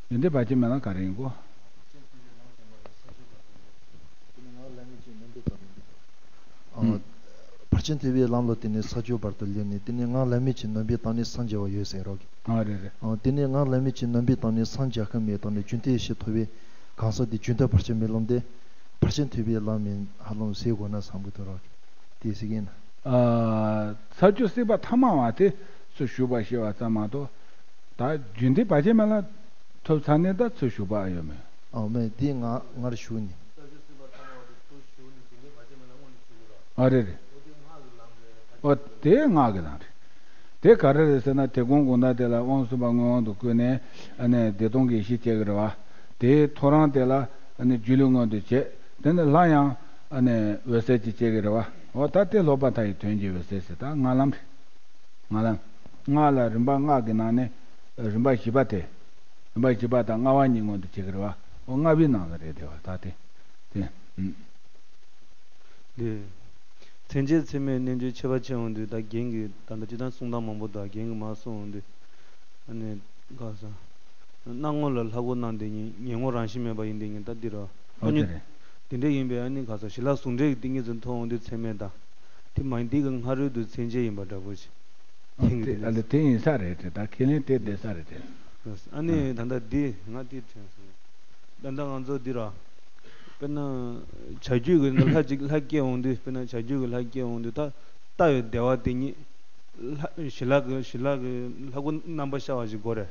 རྒྱུན་མཐའི་བར་ཆད་མེད་ལམ་ག་རེ་ཡིན་གོ། ཨ། ཕར་ཕྱིན་ཐེག་པའི་ལམ་ལ་བརྟེན་ནས་ས་བཅུ་བར་དུ་སླེབས་ནས། དེ་ནས་ངང་ལམ་མེད་ཀྱི་ནོན་པའི་སྟེང་ནས་སངས་རྒྱ་བ་ཡོད་ཟེར་རོགས། ཨ་རེད་རེད། ཨ་དེ་ནས་ངང་ལམ་མེད་ཀྱི་ནོན་པའི་སྟེང་ནས་སངས་རྒྱ་ཁ་མེད་སྟེང་ནས་རྒྱུན་མཐའི་ཡེ་ཤེས་ཐོབ་པའི་གང་ཟག་དེ་རྒྱུན་མཐའི་བར་ཆད་མེད་ལམ་དེ། ཕར་ཕྱིན་ཐེག་པའི་ལམ་ཡིན་ཧ་ལམ་ཟེར་དགོས་ན་བཟང་པོ་འདུག་རོགས། དེ་ཟེར་གྱིན། ཨ། ས་བཅུ་སྲིད་པ་ཐ་མ་བ་དེ་ཚུར་ཞུགས་པ་ཤེས་པ་ཙམ་མ་གཏོགས། ད་རྒྱུན་མཐའི་བར་ཆད་མེད་ལམ་ཐོབ་ཚར་ནས་ད་ཚུར་ཞུགས་པ་ཨ་ཡོད་མེད། ཨ་མེད། དེ་ང་སྔར་ཞུགས་ནས། ཨ་རེད་རེད། ཨོ་དེ་སྔགས་ཀྱི་ལམ་རེད། དེ་ག་རེ་རེད་ཟེར་ན། དེ་དགོངས་དགོངས་དག་དེ་ལ་དབང་གསུམ་པ་མངོན་དབང་དུ་བཀོད་ནས་ཨ་ནི་བདེ་སྟོང་གི་ཡེ་ཤེས་སྐྱེ་གི་རེད་བ། དེའི་ཐོ་རངས་དེ་ལ་ཨ་ནི་སྒྱུ་ལུས་མངོན་དུ་བྱེད། དེ་ནི་སླར་ཡང་ ཨ་ནི་འོད་གསལ་གྱི་སྐྱེ་གི་རེད་བ། འོ་ད་དེ་སློབ་པ་མཐའ་ཡི་དོན་གྱི་འོད་གསལ་ཟེར། ད་ལྔ་ལམ་རེད། ལྔ་ལམ། ལྔ་ལ་རིམ་པ་ལྔ་གི་ནང་ནས་རིམ་པ་བཞི་པ་དེ། རིམ་པ་བཞི་པ་དང་ལྔ་པ་གཉིས་སྔོན་དུ་སྐྱེ་གི་རེད་བ། འོ་ལྔ་པའི་ནང་ལ་རེད་དེ་བ། ད་དེ་དེ། ཨུམ། འདི། མཚན་བཅས་མཚན་མའི་རྣལ་འབྱོར་ཁྱད་པར་ཆེ་འོང་དུས། ད་རྒན་གྱིས་ད་ལྟ་སྤྱིར་བཏང་གསུང་སྟངས་མང་པོ་དང་རྒན་གྱིས་མར་གསུངས་འོང་དུས། ཨ་ནི་ག་ས། སྣང་ངོ་ལ་ལྷ་སྐུ་སྣང་དེ་ཉིད་ཉོན་མོངས་རང་བཞིན་མེད་པ་ཡིན་དེ་ཉིད་ད་འདི་ར། ཨོ་དེ་རེད། དེ་འདྲ་ཡིན་པས་ཨ་ནི་ག་ས་ཞི་ལྷག་ཟུང་འབྲེལ་གྱི་ཏིང་ངེ་འཛིན་མཐོང་འོང་དུས་མཚན་མེད་དང་། དེ་མ་ཡིན་དེ་གི་སྔ་རོལ་དུ་མཚན་བཅས་ཡིན་པ་འདྲ་པོ་ཞིག་ཨ་དེ་ཨ་ལེ་དེ་ཡིན་ས་རེད་དེ། ད་ཁས་ལེན་དེ་བསྡད་ས་རེད་དེ། ཨ་ནི་ད་ལྟ་འདི་ང་དེ་དྲན་སོང་། ད་ལྟ་ང་ཚོ་འདི་ར། དཔེར་ན། བྱ་རྒྱུད་ཀྱི་ལྷ་ཅིག་ལྷ་སྐྱེ་འོང་དུས། དཔེར་ན་བྱ་རྒྱུད་ཀྱི་ལྷ་སྐྱེ་འོང་དུས་ད། ལྟ་བའི་བདེ་བ་དེ་ཉིད། ལྷ་ཞི་ལྷག་གི་ཞི་ལྷག་གི་ལྷ་སྐུ་རྣམ་པར་ཤར་བ་ཞིག་དགོས་རེད།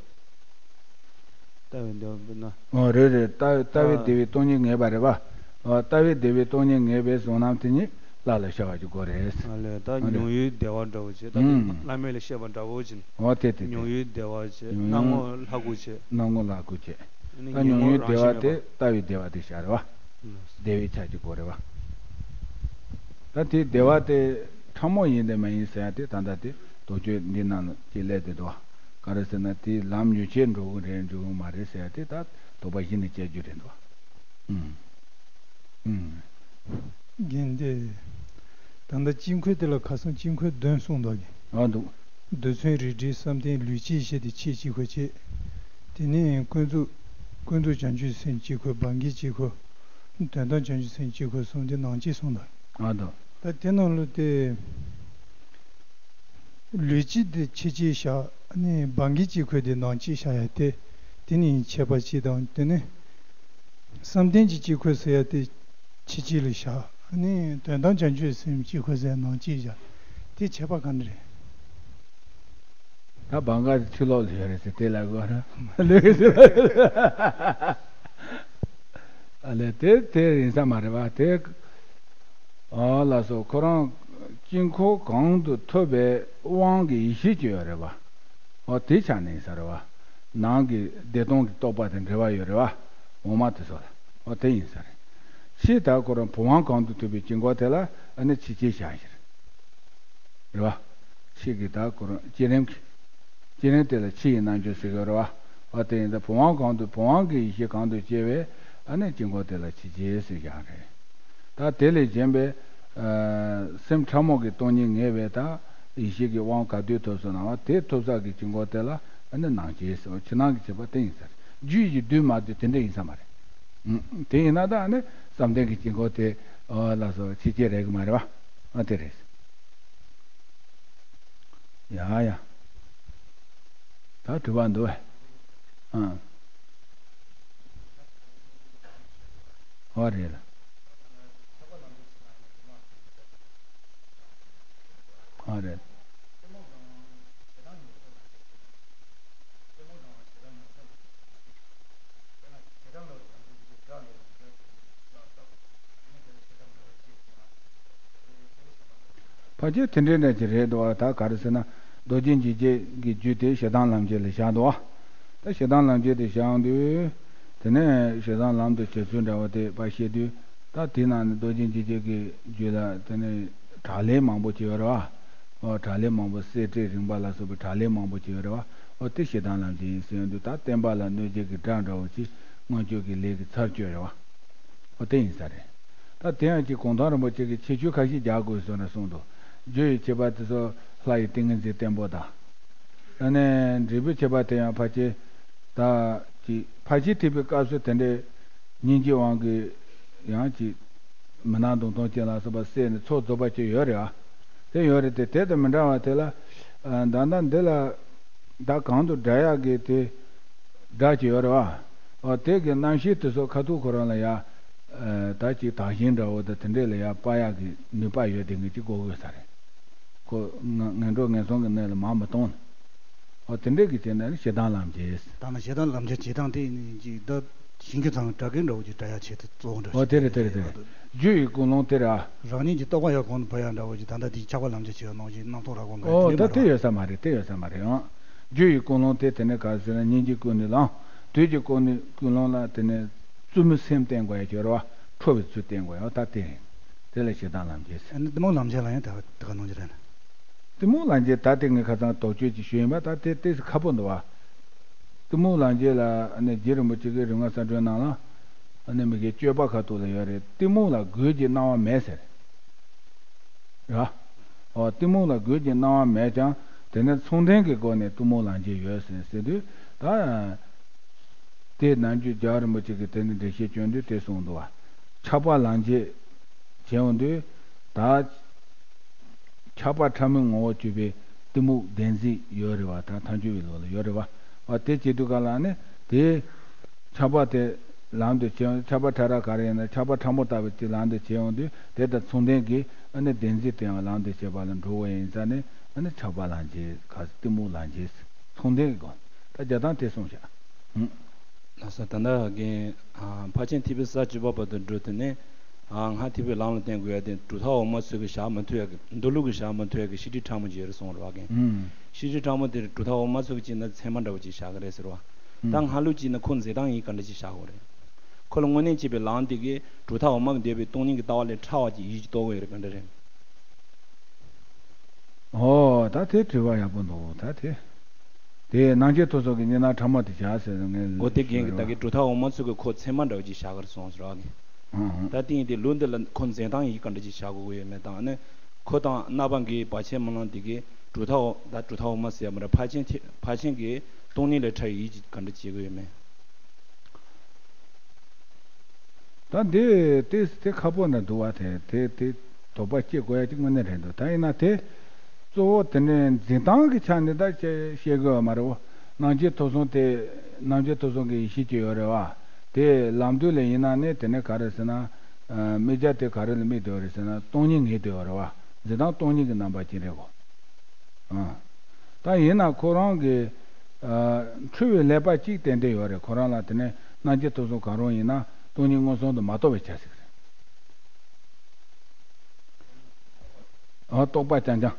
ལྟ་བའི་བདེ་བ་དཔེར་ན། ཨོ་རེད་རེད། ལྟ་ལྟ་བའི་ཨ། བདེ་བའི་སྟོང་ཉིད་ངེས་པ་རེད་བ། ཨོ་ལྟ་བའི་བདེ་བའི་སྟོང་ཉིད་ངེས་པའི་བཟུང་རྣམ་དེ་ཉིད་ལྷ་ལ་ཤར་བ་ཞིག་དགོས་རེད། ཨ་ལས་ད་ཨ་རེད། མྱོང་བའི་བདེ་བ་འདྲ་བོ་བྱས། ད་དེ་ཨུམ། བླ་མེད་ལ་བཤད་པ་འདྲ་བོ་བྱས། ཨོ་དེ་དེ་དེ། མྱོང་བའི་བདེ་བ་བྱས། སྣང་ངོ་ལྷ་སྐུ་བྱས། སྣང་ངོ་ལྷ་སྐུ་བྱས། ཨ་ནི་ད་ཉོན་མྱོང་མོངས་བདེ་བ་རང་བཞིན་དེ་མེད་པ། ལྟ་བའི་བདེ་བ་དེ་ཤར་བ། ལགས། བདེ་བའི་ཆ་གཅིག་པོ་རེད་བ། ད་དེ་བདེ་བ་དེ་ཕྲ་མོ་ཡིན་དེ་མ་ཡིན་ཟེར་ཡ་དེ་ད་ལྟ་དེ་དོགས་གཅོད་འདི་ནང་ལ་ཅིག་སླེབས་བསྡད་འདུག་བ། ག་རེ་ཟེར་ན་དེ་ལམ་མྱུར་ཆད་འགྲོ་གི་རེད་འགྲོ་གི་མ་རེད་ཟེར་ཡ་དེ་ད་དོགས་པ་གཞི་ནས་བཅད་རྒྱུ་རེད་འདུག་བ། ཨུམ། ཨུམ། རྒན་དེ། ད་ལྟ་དཀྱིལ་འཁོར་དེ་ལ་ཁ་སང་དཀྱིལ་འཁོར་བདུན་གསུངས་འདུག་གི། ཨ་འདུག་རྡུལ་ཚོན་རིལ་བྲིས་བསམ་གཏན་ལུས་དཀྱིལ་ཞེས་ཏེ་ཕྱེད་གཅིག་པོ་བྱས། དེ་ནས་ཀུན་རྫོབ། ཀུན་རྫོབ་བྱང་ཆུབ་སེམས་དཀྱིལ་འཁོར། བང་གི་དཀྱིལ་འཁོར། དོན་དམ་བྱང་ཆུབ་སེམས་དཀྱིལ་འཁོར་གསུམ་དེ་ནང་གཅིག་གསུངས་འདུག་ཨ་འདུག་ད་དེ་ནང་ལོ་དེ། ལུས་དཀྱིལ་དེ་ཕྱེད་གཅིག་བཞག་ནས་བང་གི་དཀྱིལ་འཁོར་དེ་ནང་གཅིག་བཞག་ཡ་དེ། དེ་ནི་ཁྱད་པར་གཅིག་དང་དེ་ནི། བསམ་གཏན་གྱི་དཀྱིལ་འཁོར་ཟེར་ཡ་དེ། ཕྱེད་གཅིག་ལ་བཞག་ནི་དོན་དམ་བྱང་ཆུབ་སེམས་དཀྱིལ་འཁོར་ཟེར་ནང་གཅིག་བཞག་དེ་ཁྱད་པར་ག་འདྲ་རེད། ད་བང་ག་ཕྱི་ལོགས་ལ་ཡོད་རེད་ཟེར་དེ་ལ་གོ་ར་ལོས་ཟེར། ཨ་ལས་དེ་དེ་ཡིན་ས་མ་རེད་བ་དེ། ཨ་ལ་སོ་ཁོ་རང་དཀྱིལ་འཁོར་གང་དུ་ཐུབ་པའི་དབང་གི་ཡེ་ཤེས་ཀྱི་ཡོད་རེད་བ། ཨོ་དེ་ཆ་ནས་ཡིན་ས་རེད་བ། ནང་གི་བདེ་སྟོང་གི་རྟོགས་པ་དང་འབྲེལ་བ་ཡོད་རེད་བ། འོ་མ་དེ་ཚོ་ལ། ཨོ་དེ་ཡིན་ས་རེད། ཕྱི་ད་ཁོ་རང་བུམ་དབང་གང་དུ་ཐུབ་པའི་དཀྱིལ་འཁོར་དེ་ལ་ཨ་ནི་ཕྱི་ཕྱིར་བཞག་ཡིན། རེད་བ། ཕྱི་གི་ད་ཁོ་རང་བསྐྱེད་རིམ་གྱི། བསྐྱེད་རིམ་དེ་ལ་ཕྱི་ཡི་རྣལ་འབྱོར་ཟེར་གི་རེད་བ། ཨོ་དེ་ཡིན་ད་བུམ་དབང་གང་དུ་བུམ་དབང་གི་ཡེ་ཤེས་གང་དུ་སྐྱེ་བས་ཨ་ནི་དཀྱིལ་འཁོར་དེ་ལ་ཕྱི་ཕྱིར་ཟེར་བཞག་རེད། ད་དེ་ལས་གཞན་པའི། ཨ། སེམས་ཕྲ་མོ་གི་སྟོང་ཉིད་ངེས་པའི་ད་ཡེ་ཤེས་ཀྱི་དབང་ག་དུས་ཐོབ་སོང་ན་བ་དེ་ཐོབ་ས་གི་དཀྱིལ་འཁོར་དེ་ལ་ཨ་ནི་ནང་སྐྱེས་ཟེར་བ་ཕྱི་ནང་གི་ཁྱད་པར་དེ་ཡིན་ས་རེད། རྒྱུད་ཀྱི་བསྡུས་མ་བསྡུས་དེ་འདྲ་ཡིན་ས་མ་རེད། ཨུ། དེ་ཡིན་ན་ད་ཨ་ནི་བསམ་གཏན་གྱི་དཀྱིལ་འཁོར་དེ་ཨ་ལ་སོགས་ཕྱི་སྐྱེ་རེད་གི་མ་རེད་བ། ཨ་དེ་རེད། ཡ་ཡ། ད་དྲི་བ་འདུག་བས། ཨ། ཨོ་རེད། ཨོ་རེད། ཕལ་ཆེར་དེ་འདྲའི་འདྲ་ཅིག་རེད་འདུག་བ། ད་ག་རེ་ཟེར་ན་རྡོ་རྗེ་འཇིགས་བྱེད་ཀྱི་རྒྱུད་དེ་ཞེ་སྡང་ལམ་བྱེད་ལ་བཞག་འདུག་བ། ད་ཞེ་སྡང་ལམ་བྱེད་དེ་བཞག་དུས། དེ་ནས་ཞེ་སྡང་ལམ་དུ་བྱེད་ཚུལ་འདྲ་བོ་དེ་ཕར་བཤད་དུས། ད་དེ་ནང་ནས་རྡོ་རྗེ་འཇིགས་བྱེད་ཀྱི་རྒྱུད་ལ་དེ་ནས་དྲག་ལས་མང་པོ་ཅིག་ཡོད་རེད་བ། ཨོ་དྲག་ལས་མང་པོ་གསད་བྲེག་རེག་པ་ལ་སོགས་པའི་དྲག་ལས་མང་པོ་ཅིག་ཡོད་རེད་བ། ཨོ་དེ་ཞེ་སྡང་ལམ་བྱེད་ཡིན་ཟེར་དུས་ད་བསྟན་པ་ལ་གནོད་བྱེད་ཀྱི་དགྲ་འདྲ་བོ་ཅིག་མངོན་སྤྱོད་ཀྱི་ལས་ཀྱི་ཚར་གཅོད་རེད་བ། ཨོ་དེ་ཡིན་ས་རེད། ད་དེ་ཡང་ཅིག་གུང་ཐང་རིན་པོ་ཆེ་གིས་ཁྱད་ཆོས་ཁ་ཤས་རྒྱག་དགོས་ཟེར་ནས་གསུངས་འདུག་རྒྱུ་ཡི་ཁྱད་པར་དེ་ཚོ་ལྷ་ཡི་ཏིང་ངེ་འཛིན་བརྟན་པོ་དང་། ཨ་ནི་འབྲས་བུའི་ཁྱད་པར་དེ་ཡང་ཕལ་ཆེར། ད་ཅིག་ཕར་ཕྱིན་ཐེག་པའི་སྐབས་སུ་དེ་འདྲའི་སྙིང་རྗེའི་དབང་གིས་ཡང་ཅིག་མི་སྣང་མདུང་ཐུང་ཅན་ལ་སོགས་པ་བསད་ནས་ཚོགས་རྫོགས་པ་ཅིག་ཡོད་རེད་བ། དེ་ཡོད་རེད་དེ་དེ་དང་མི་འདྲ་བ་དེ་ལ། ཨ་ད་ལྟ་འདི་ལ། ད་གང་དུ་སྒྲ་ཡག་གི་དེ། སྒྲ་ཅིག་ཡོད་རེད་བ། ཨོ་དེ་གི་རྣམ་ཤེས་དེ་ཚོ་ཁ་ཐུག་ཁོ་རང་ལ་ཡ། ཨ་ད་ཅིག་དག་ཞིང་འདྲ་བོ་དང་དེ་འདྲས་ལ་ཡ་སྤར་ཡག་གི་ནུས་པ་ཡོད་དེ་ངེས་ཅིག་དགོས་དགོས་ས་རེད། ཁོ་ངན་ངན་འགྲོ་ངན་སོང་གི་གནས་ལ་མར་མི་གཏོང་། ཨོ་དེ་འདྲས་ཀྱི་བྱས་ནས་ནི་ཞེ་སྡང་ལམ་བྱེད། ད་ནི་ཞེ་སྡང་ལམ་བྱེད་བྱེད་སྟངས་དེ་ནི་ཅིག་ད་ཞིང་གི་ཚང་གྲྭ་རྒན་འདྲ་བོ་ཅིག་གྲྭ་ཡག་བྱེད་དུ་གཙོ་བོ་འདྲ་ཨོ་ཅིག་དེ་རེད་དེ་རེད་དེ་རེད། རྒྱུ་ཡི་ཀུན་སློང་དེ་ར། རང་ཉིད་ཀྱི་རྟོགས་པ་ཡར་གོང་དུ་འཕེལ་ཡག་འདྲ་བོ་ཅིག་ད་ལྟ་དེའི་ཆགས་པ་ལམ་བྱེད་བྱེད་ཡག་ནང་བཞིན་རྣམ་རྟོག་ར་གོང་ག་ཨོ་དེ་མ་དེ་རེད་བ། ཡོད་ས་མ་རེད་དེ་ཡོད་ས་མ་རེད་ཨང་། རྒྱུ་ཡི་ཀུན་སློང་དེ་དེ་ནས་ག་ཟེར་ན་སྙིང་རྗེའི་ཀུན་ནས་བསླངས། དུས་ཀྱི་ཀུན་ནས་ཀུན་སློང་ལ་དེ་ནས་བཙུན་མོའི་སེམས་བསྟེན་དགོས་ཡ་ཅིག་ཡོད་རེད་བ། ཁྲོ་བའི་ཚུལ་བསྟེན་དགོས་ཡ་ད་དེ་རེད། དེ་ལ་ཞེ་སྡང་ལམ་འབྱེད་ཟེར། ཨ་ནི་གཏི་མུག་ལམ་འབྱེད་ལ་ཡང་དེ་ག་དེ་ག་གནང་རྒྱུ་རེད་ན། གཏི་མུག་ལམ་འབྱེད་ད་དེ་ངས་ཁ་སང་དོགས་གཅོད་ཅིག་ཞུས་ཡིན་པ། ད་དེ་ཏོག་ཙམ་ཁག་པོ་འདུག་བ། གཏི་མུག་ལམ་འབྱེད་ལ་ཨ་ནི་རྗེ་རིན་པོ་ཆེ་གིས་རིམ་ལྔ་གསལ་སྒྲོན་ནང་ལ་ཨ་ནི་མི་དགེ་སྤྱོད་པ་ཁ་ཐུག་ལ་ཡོད་རེད། གཏི་མུག་ལ་གོས་ཀྱི་སྣང་བ་མེད་ཟེར། ར། འོ་གཏི་མུག་ལ་གོས་ཀྱི་སྣང་བ་མེད་ཀྱང་དེ་ནི་མཚུངས་ལྡན་གྱི་སྒོ་ནས་གཏི་མུག་ལམ་འབྱེད་ཡོད་ཟེར་ཟེར་དུས། ད་དེ་ནམ་རྒྱུན་རྒྱལ་བ་རིན་པོ་ཆེ་གིས་དེ་ནི་འགྲེལ་བཤད་བསྐྱོན་དུས་དེ་གསུངས་འདུག་བ། ཆགས་པ་ལམ་འབྱེད་བྱེད་འོང་དུས། ད་ཆགས་པ་ཕྲ་མོའི་ངོ་བོར་གྱུར་པའི་གཏི་མུག་བདེན་འཛིན་ཡོད་རེད་བ། ད་ཐལ་འགྱུར་བའི་ལུགས་ལ་ཡོད་རེད་བ། བ་དེ་བྱེད་དུས་ག་ལ་ནི་དེ། ཆགས་པ་དེ་ལམ་དུ་བྱེད་འོང་། ཆགས་པ་ཕྲ་རགས་ག་རེ་ཡིན་ན་ཆགས་པ་ཕྲ་མོ་ལྟ་བུ་དེ་ལམ་དུ་བྱེད་འོང་དུས། དེ་དང་མཚུངས་ལྡན་གྱི་ཨ་ནི་བདེན་འཛིན་དེའང་ལམ་དུ་བྱེད་པ་ལ་འགྲོ་བ་ཡིན་ཙང་ནི། ཨ་ནི་ཆགས་པ་ལམ་འབྱེད་ག་གཏི་མུག་ལམ་འབྱེད་མཚུངས་ལྡན་གྱི་སྒོ། ད་རྒྱག་སྟངས་དེ་གསུངས་བཞག། ཧུམ། ལགས་སོ། ད་ལྟ་རྒན། ཕར་ཕྱིན་ཐེག་པའི་ས་བཅུ་པ་བར་དུ་འགྲོ་དུས་ནས། ཨ། སྔར་ཐེག་པའི་ལམ་ལ་བརྟེན་དགོས་ཡ་དེ་གྲུབ་མཐའ་འོག་མ་ཚོས་ཀྱིས་བཞག་མ་ཐུབ་ཡ་གི། མདོ་ལུགས་ཀྱིས་བཞག་མ་ཐུབ་ཡ་གི་ཤེས་སྒྲིབ་ཕྲ་མོ་ཅིག་ཡོད་རེད་གསུངས་རེད་བ་རྒན། ཧུམ། ཤེས་སྒྲིབ་ཕྲ་མོ་དེ་གྲུབ་མཐའ་འོག་མ་ཚོས་ཀྱིས་བྱས་ན་མཚན་མ་འདྲ་བོ་ཅིག་བཞག་གི་རེད་ཟེར་བ། ད་ཧུམ། སྔ་ལུགས་ཅིག་ན་ཁོ་འཛིན་སྟངས་ཡིན་གྱི་ག་འདྲ་ཅིག་བཞག་དགོས་རེད། ཁོ་ལ་དངོས་གནས་བྱས་པའི་ལམ་དེ་གིས་གྲུབ་མཐའ་འོག་མ་གི་འདོད་པའི་སྟོང་ཉིད་ཀྱི་ལྟ་བ་ལས་ཕྲ་བ་ཅིག་ཡིད་ཀྱིས་རྟོགས་ཀྱི་ཡོད་རེད། ག་འདྲ་རེད། ཨོ། ད་དེ་དྲི་བ་ཡག་པོ་འདུག་ད་དེ། དེ་སྣང་མཆེད་ཐོབ་ཚུལ་གྱི་གཉིས་སྣང་ཕྲ་མོ་དེ་བྱ་ཟེར་ངས། འོ་དེ་རྒན་གྱིས་ད་གིན་གྲུབ་མཐའ་འོག་མ་ཚོས་ཀྱིས་ཁོ་མཚན་མ་འདྲ་བོ་ཅིག་བཞག་གི་རེད་གསུངས་ཟེར་བ་གིན། ཨང་། ད་དེ་ཡིན་དུས་ལུགས་འདི་ལ་ཁོ་འཛིན་སྟངས་ཡིད་ག་འདྲ་ཅིག་བཞག་དགོས་ཀྱི་ཡོད་མེད་དང་ནི། ཁོ་དང་རྣམ་པ་འགའི་བར་ཆད་སྨོན་ལམ་དེ་གིས་གྲུབ་མཐའ་འོག་ད་གྲུབ་མཐའ་འོག་མ་ཟེར་ཡ་མ་རེད། ཕར་ཕྱིན་ཐེ་ཕར་ཕྱིན་གྱི་སྟོང་ཉིད་ལས་ཕྲ་བའི་ཡིད་ཀྱིས་ག་འདྲ་བྱེད་དགོས་ཡོད་མེད། ད་འདི་དེ་དེ་ཁག་པོ་ན་འདུག་བ། དེ་དེ་དེ་དོགས་པ་སྐྱེ་དགོས་ཡ་ཅིག་དངོས་གནས་རེད་འདུག་ད་ཡིན་ན་དེ་གཙོ་བོ་དེ་ནི་འཛིན་སྟངས་ཀྱི་ཆ་ནས་ད་བཤད་བཤད་དགོས་བ་མ་རེད་བ། སྣང་མཆེད་ཐོབ་གསུམ་དེ། སྣང་མཆེད་ཐོབ་གསུམ་གྱི་ཡེ་ཤེས་ཅིག་ཡོད་རེད་བ། དེ་ལམ་དུས་ལ་ཡིན་ན་ནི་དེ་ནི་ག་རེ་ཟེར་ན། ཨ། དམིགས་བྱ་དེ་ག་རེ་ལ་དམིགས་བསྡད་ཡོད་རེད་ཟེར་ན་སྟོང་ཉིད་ངེས་བསྡད་ཡོད་རེད་བ། འཛིན་སྟངས་སྟོང་ཉིད་ཀྱི་རྣམ་པ་ཅིག་རེད་གོ། ཨ། ད་ཡིན་ན་ཁོ་རང་གི། ཨ། འཁྲུལ་བའི་ཀླད་པ་གཅིག་ཏན་ཏན་ཡོད་རེད། ཁོ་རང་ལ་དེ་ནས་སྣང་མཆེད་ཐོབ་གསུམ་གང་རུང་ཡིན་ན་སྟོང་ཉིད་མངོན་སུམ་དུ་མ་རྟོགས་པའི་ཆ་ཞིག་རེད། ཨ། རྟོག་པ་རྐྱང་རྐྱང་།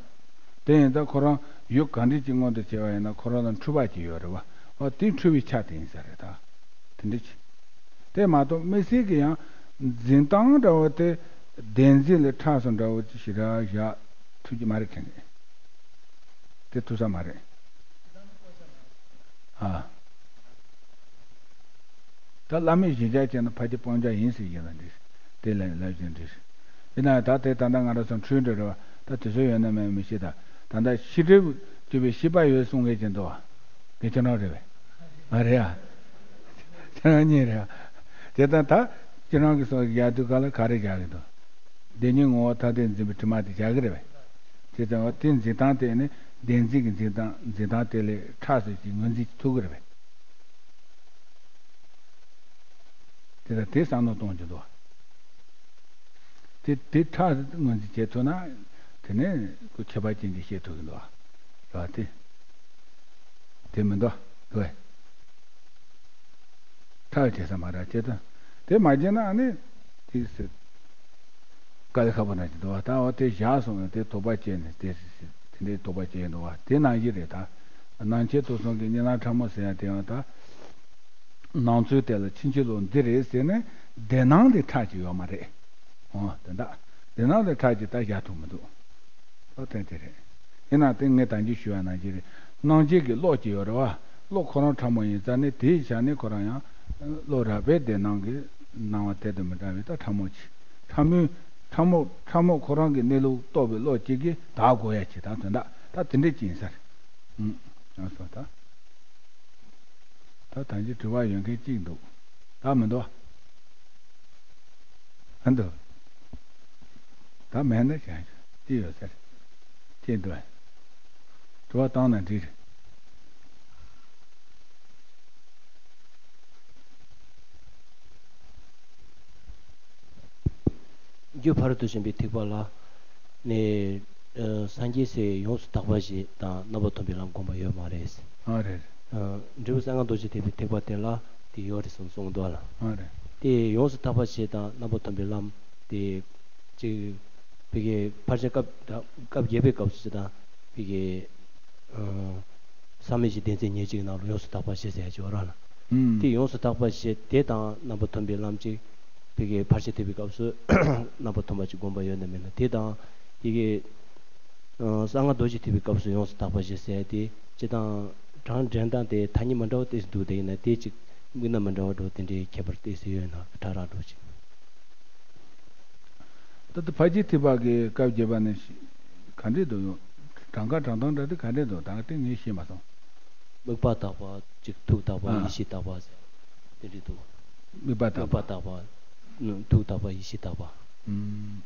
དེ་ཡིན་ཙང་ཁོ་རང་ཡུལ་ག་འདྲ་ཅིག་མངོན་དུ་བྱས་པ་ཡིན་ན་ཁོ་རང་ལ་འཁྲུལ་པ་ཅིག་ཡོད་རེད་བ། ཨ། དེ་འཁྲུལ་བའི་ཆ་དེ་ཡིན་ས་རེད་ད། དེ་འདྲ་ཅིག་དེ་མ་གཏོགས་དམིགས་བསལ་གྱི་ཡང་འཛིན་སྟངས་འདྲ་བོ་དེ་བདེན་འཛིན་ལས་ཕྲ་སོང་འདྲ་བོ་ཅིག་ཞེ་དྲག་བཞག་ཐུབ་ཀྱི་མ་རེད་དྲན་གི། དེ་ཐུབ་ས་མ་རེད། ཨ། ད་བླ་མའི་གཞིར་བཞག་བྱས་ན་ཕ་རྒྱུད་སྤང་བྱ་ཡིན་ཟེར་གྱི་ལ་འདྲི། དེ་ལ་ལབ་བཞིན་འདྲི། ཡིན་ན་ད་དེ་ད་ལྟ་ང་རང་ཚོ་འཁྲུལ་འདྲ་རེད་བ། ད་དེ་ཚོ་ཡོད་ན་མེད་མི་ཤེས་ད། ད་ལྟ་ཤེས་སྒྲིབ་སྐྱོབ་པའི་ཤེས་པ་ཡོད་གསུང་མཁན་ཅིག་འདུག་བ། དེ་ཁྱེད་རང་རེད་པས། ང་རེད་ཨ། ཁྱེད་རང་གཉིས་རེད་ཨ། དེ་ལྟར་ད་ཁྱེད་རང་གིས་སོ་ཡག་དུས་ག་ལ་ག་རེ་རྒྱག་གི་འདུག་བདེན་གཉིས་ངོ་བོ་ཐ་དད་འཛིན་པའི་དྲི་མ་དེ་རྒྱག་གི་རེད་པས། དེ་ལྟར་བ་དེ་འཛིན་སྟངས་དེ་ནི་བདེན་འཛིན་གྱི་འཛིན་སྟངས་འཛིན་སྟངས་དེ་ལས་ཕྲ་སོགས་ཀྱི་ངོས་འཛིན་ཐུབ་ཀྱི་རེད་པས། དེ་ལྟར་དེ་བསམ་བློ་གཏོང་རྒྱུ་འདུག་དེ་དེ་ཕྲ་ངོས་འཛིན་བྱེད་ཐུབ་ན། དེ་ནས་ཁོ་ཁྱད་པར་ཅན་གྱིས་ཤེས་ཐུབ་ཀྱི་འདུག་བ། རེད་བ། དེ་དེ་མི་འདུག་བས། ཕྲ་བའི་བྱེད་ས་མ་རག་བྱེད་དུ། དེ་མ་བྱས་ན་ཨ་ནི་དེ་སྲིད་དཀའ་ལས་ཁག་པོ་ན་ཅིག་འདུག་བ། ད་འོ་དེ་བཞག་སོང་བས་དེ་དོགས་པ་སྐྱེས་ནས་དེ་སྲིད་སྲིད་དེ་འདྲའི་དོགས་པ་སྐྱེས་འདུག་བ། དེ་ནང་བཞིན་རེད་ད། སྣང་མཆེད་ཐོབ་གསུམ་གྱི་གཉིས་སྣང་ཕྲ་མོ་ཟེར་ཡ་དེ་ཡང་ད། སྣང་ཚུལ་དེ་ལ་ཕྱིན་ཅི་ལོག་འདི་རེད་ཟེར་ནས་བདེན་སྣང་དེ་ཁྲག་ཅིག་ཡོད་མ་རེད། འོ་དེ་འདྲ། བདེན་སྣང་དེ་ཁྲག་ཅིག་ད་བཞག་ཐུབ་མི་འདུག་ཨོ་དེ་དེ་རེད། ཡིན་ན་དེ་ངས་ད་གིན་ཞུ་བ་ནང་བཞིན་རེད། སྣང་མཆེད་ཀྱི་གློག་ཅིག་ཡོད་རེད་བ། གློག་ཁོ་རང་ཕྲ་མོ་ཡིན་ཙང་ནི་དེའི་ཆ་ནས་ཁོ་རང་ཡང་། གློག་རགས་པས་བདེན་སྣང་གི་སྣང་བ་དེ་དང་མི་འདྲ་བའི་ད་ཕྲ་མོ་ཅིག་ཕྲ་མོའི་ཕྲ་མོ་ཕྲ་མོ་ཁོ་རང་གི་གནས་ལུགས་རྟོགས་པའི་གློག་ཅིག་གིས་དག་དགོས་ཡ་ཅིག་ད་དོན་དག་ད་དེ་འདྲས་ཅིག་ཡིན་ས་རེད། ཨུམ། ཡང་སོ་ད། ད་ད་ཅི་དྲི་བ་ཡོད་མཁན་གཅིག་འདུག་ད་མི་འདུག་ཨ་འདུག་ད་མེད་ན་ཅང་ཅི་ཡོད་ཟེར། ཅི་འདུག་དྲི་བ་བཏང་ན་འགྲིག་རེད། རྒྱུ་ཕ་རོལ་ཏུ་ཕྱིན་པའི་ཐེག་པ་ལ་ནི། ཨ། སངས་རྒྱས་སའི་ཡོངས་སུ་དག་པ་ཞེས་དང་རྣམ་པར་ཐར་པའི་ལམ་བསྒོམ་པ་ཡོད་མ་རེད། ཨ་རེད། ཨ། འབྲས་བུ་གསང་སྔགས་རྡོ་རྗེ་ཐེག་པའི་ཐེག་པ་དེ་ལ་དེ་ཡོད་རེད་གསུངས་གསུངས་འདུག་ལ། ཨ་རེད། དེ་ཡོངས་སུ་དག་པ་ཞེས་དང་རྣམ་པར་ཐར་པའི་ལམ་དེ། ཅིག་ཕ་གི་ཕལ་ཆེར་སྐབས་སྐབས་བརྒྱད་པའི་སྐབས་སུ་ཅིག་དང་ཕ་གི། ཨ། བསམ་མེད་ཀྱི་སྡེ་ཚན་ཉེར་གཅིག་ནང་ལ་ཡོངས་སུ་དག་པ་ཞེས་ཟེར་ཡ་ཅིག་ཡོད་ར་ལ། ཨུམ། དེ་ཡོངས་སུ་དག་པ་ཞེས་དེ་དང་རྣམ་པར་ཐར་པའི་ལམ་ཅིག་དེ་གའི་ཕར་ཕྱིན་ཐེབས་པའི་སྐབས་སུ་རྣམ་པ་ཐོན་པ་ཅིག་བསྒོམ་པ་ཡོད་ན་མེད་ན་དེ་དང་། དེ་གའི་གསང་སྔགས་རྡོ་རྗེ་ཐེག་པའི་སྐབས་སུ་ཡོངས་སུ་དག་པ་བཞི་ཟེར་ཡ་དེ་སྤྱིར་བཏང་གྲངས་འདྲེན་སྟངས་དེ་ཐ་སྙད་མི་འདྲ་བ་ཏོག་ཙམ་འདུག་དེ་ཡིན་ན་དེ་ཅིག་དམིགས་ན་མི་འདྲ་བ་འགྲོ་དེ་འདྲའི་ཁྱད་པར་ཏོག་ཙམ་ཡོད་ན་ཕྲ་རགས་འགྲོ་ཅིག་ད་ལྟ་ཕར་ཕྱིན་ཐེག་པ་གི་སྐབས་བརྒྱད་པ་ནི་ག་འདྲས་འདུག་ཡོད། གྲངས་ཀ་གྲངས་སྟངས་འདྲ་དེ་ག་འདྲས་འདུག་ད་དེ་ངས་ཤེས་མ་སོང་། དམིགས་པ་དག་པ་གཅིག་ཐུགས་དག་པ་ཨ། ཡེ་ཤེས་དག་པ་ཟེར་དེ་འདྲས་འདུག་དམིགས་པ་དག་དམིགས་པ་པ། དག་པ། ཐུགས་དག་པ་ཡེ་ཤེས་དག་པ། ཨུམ།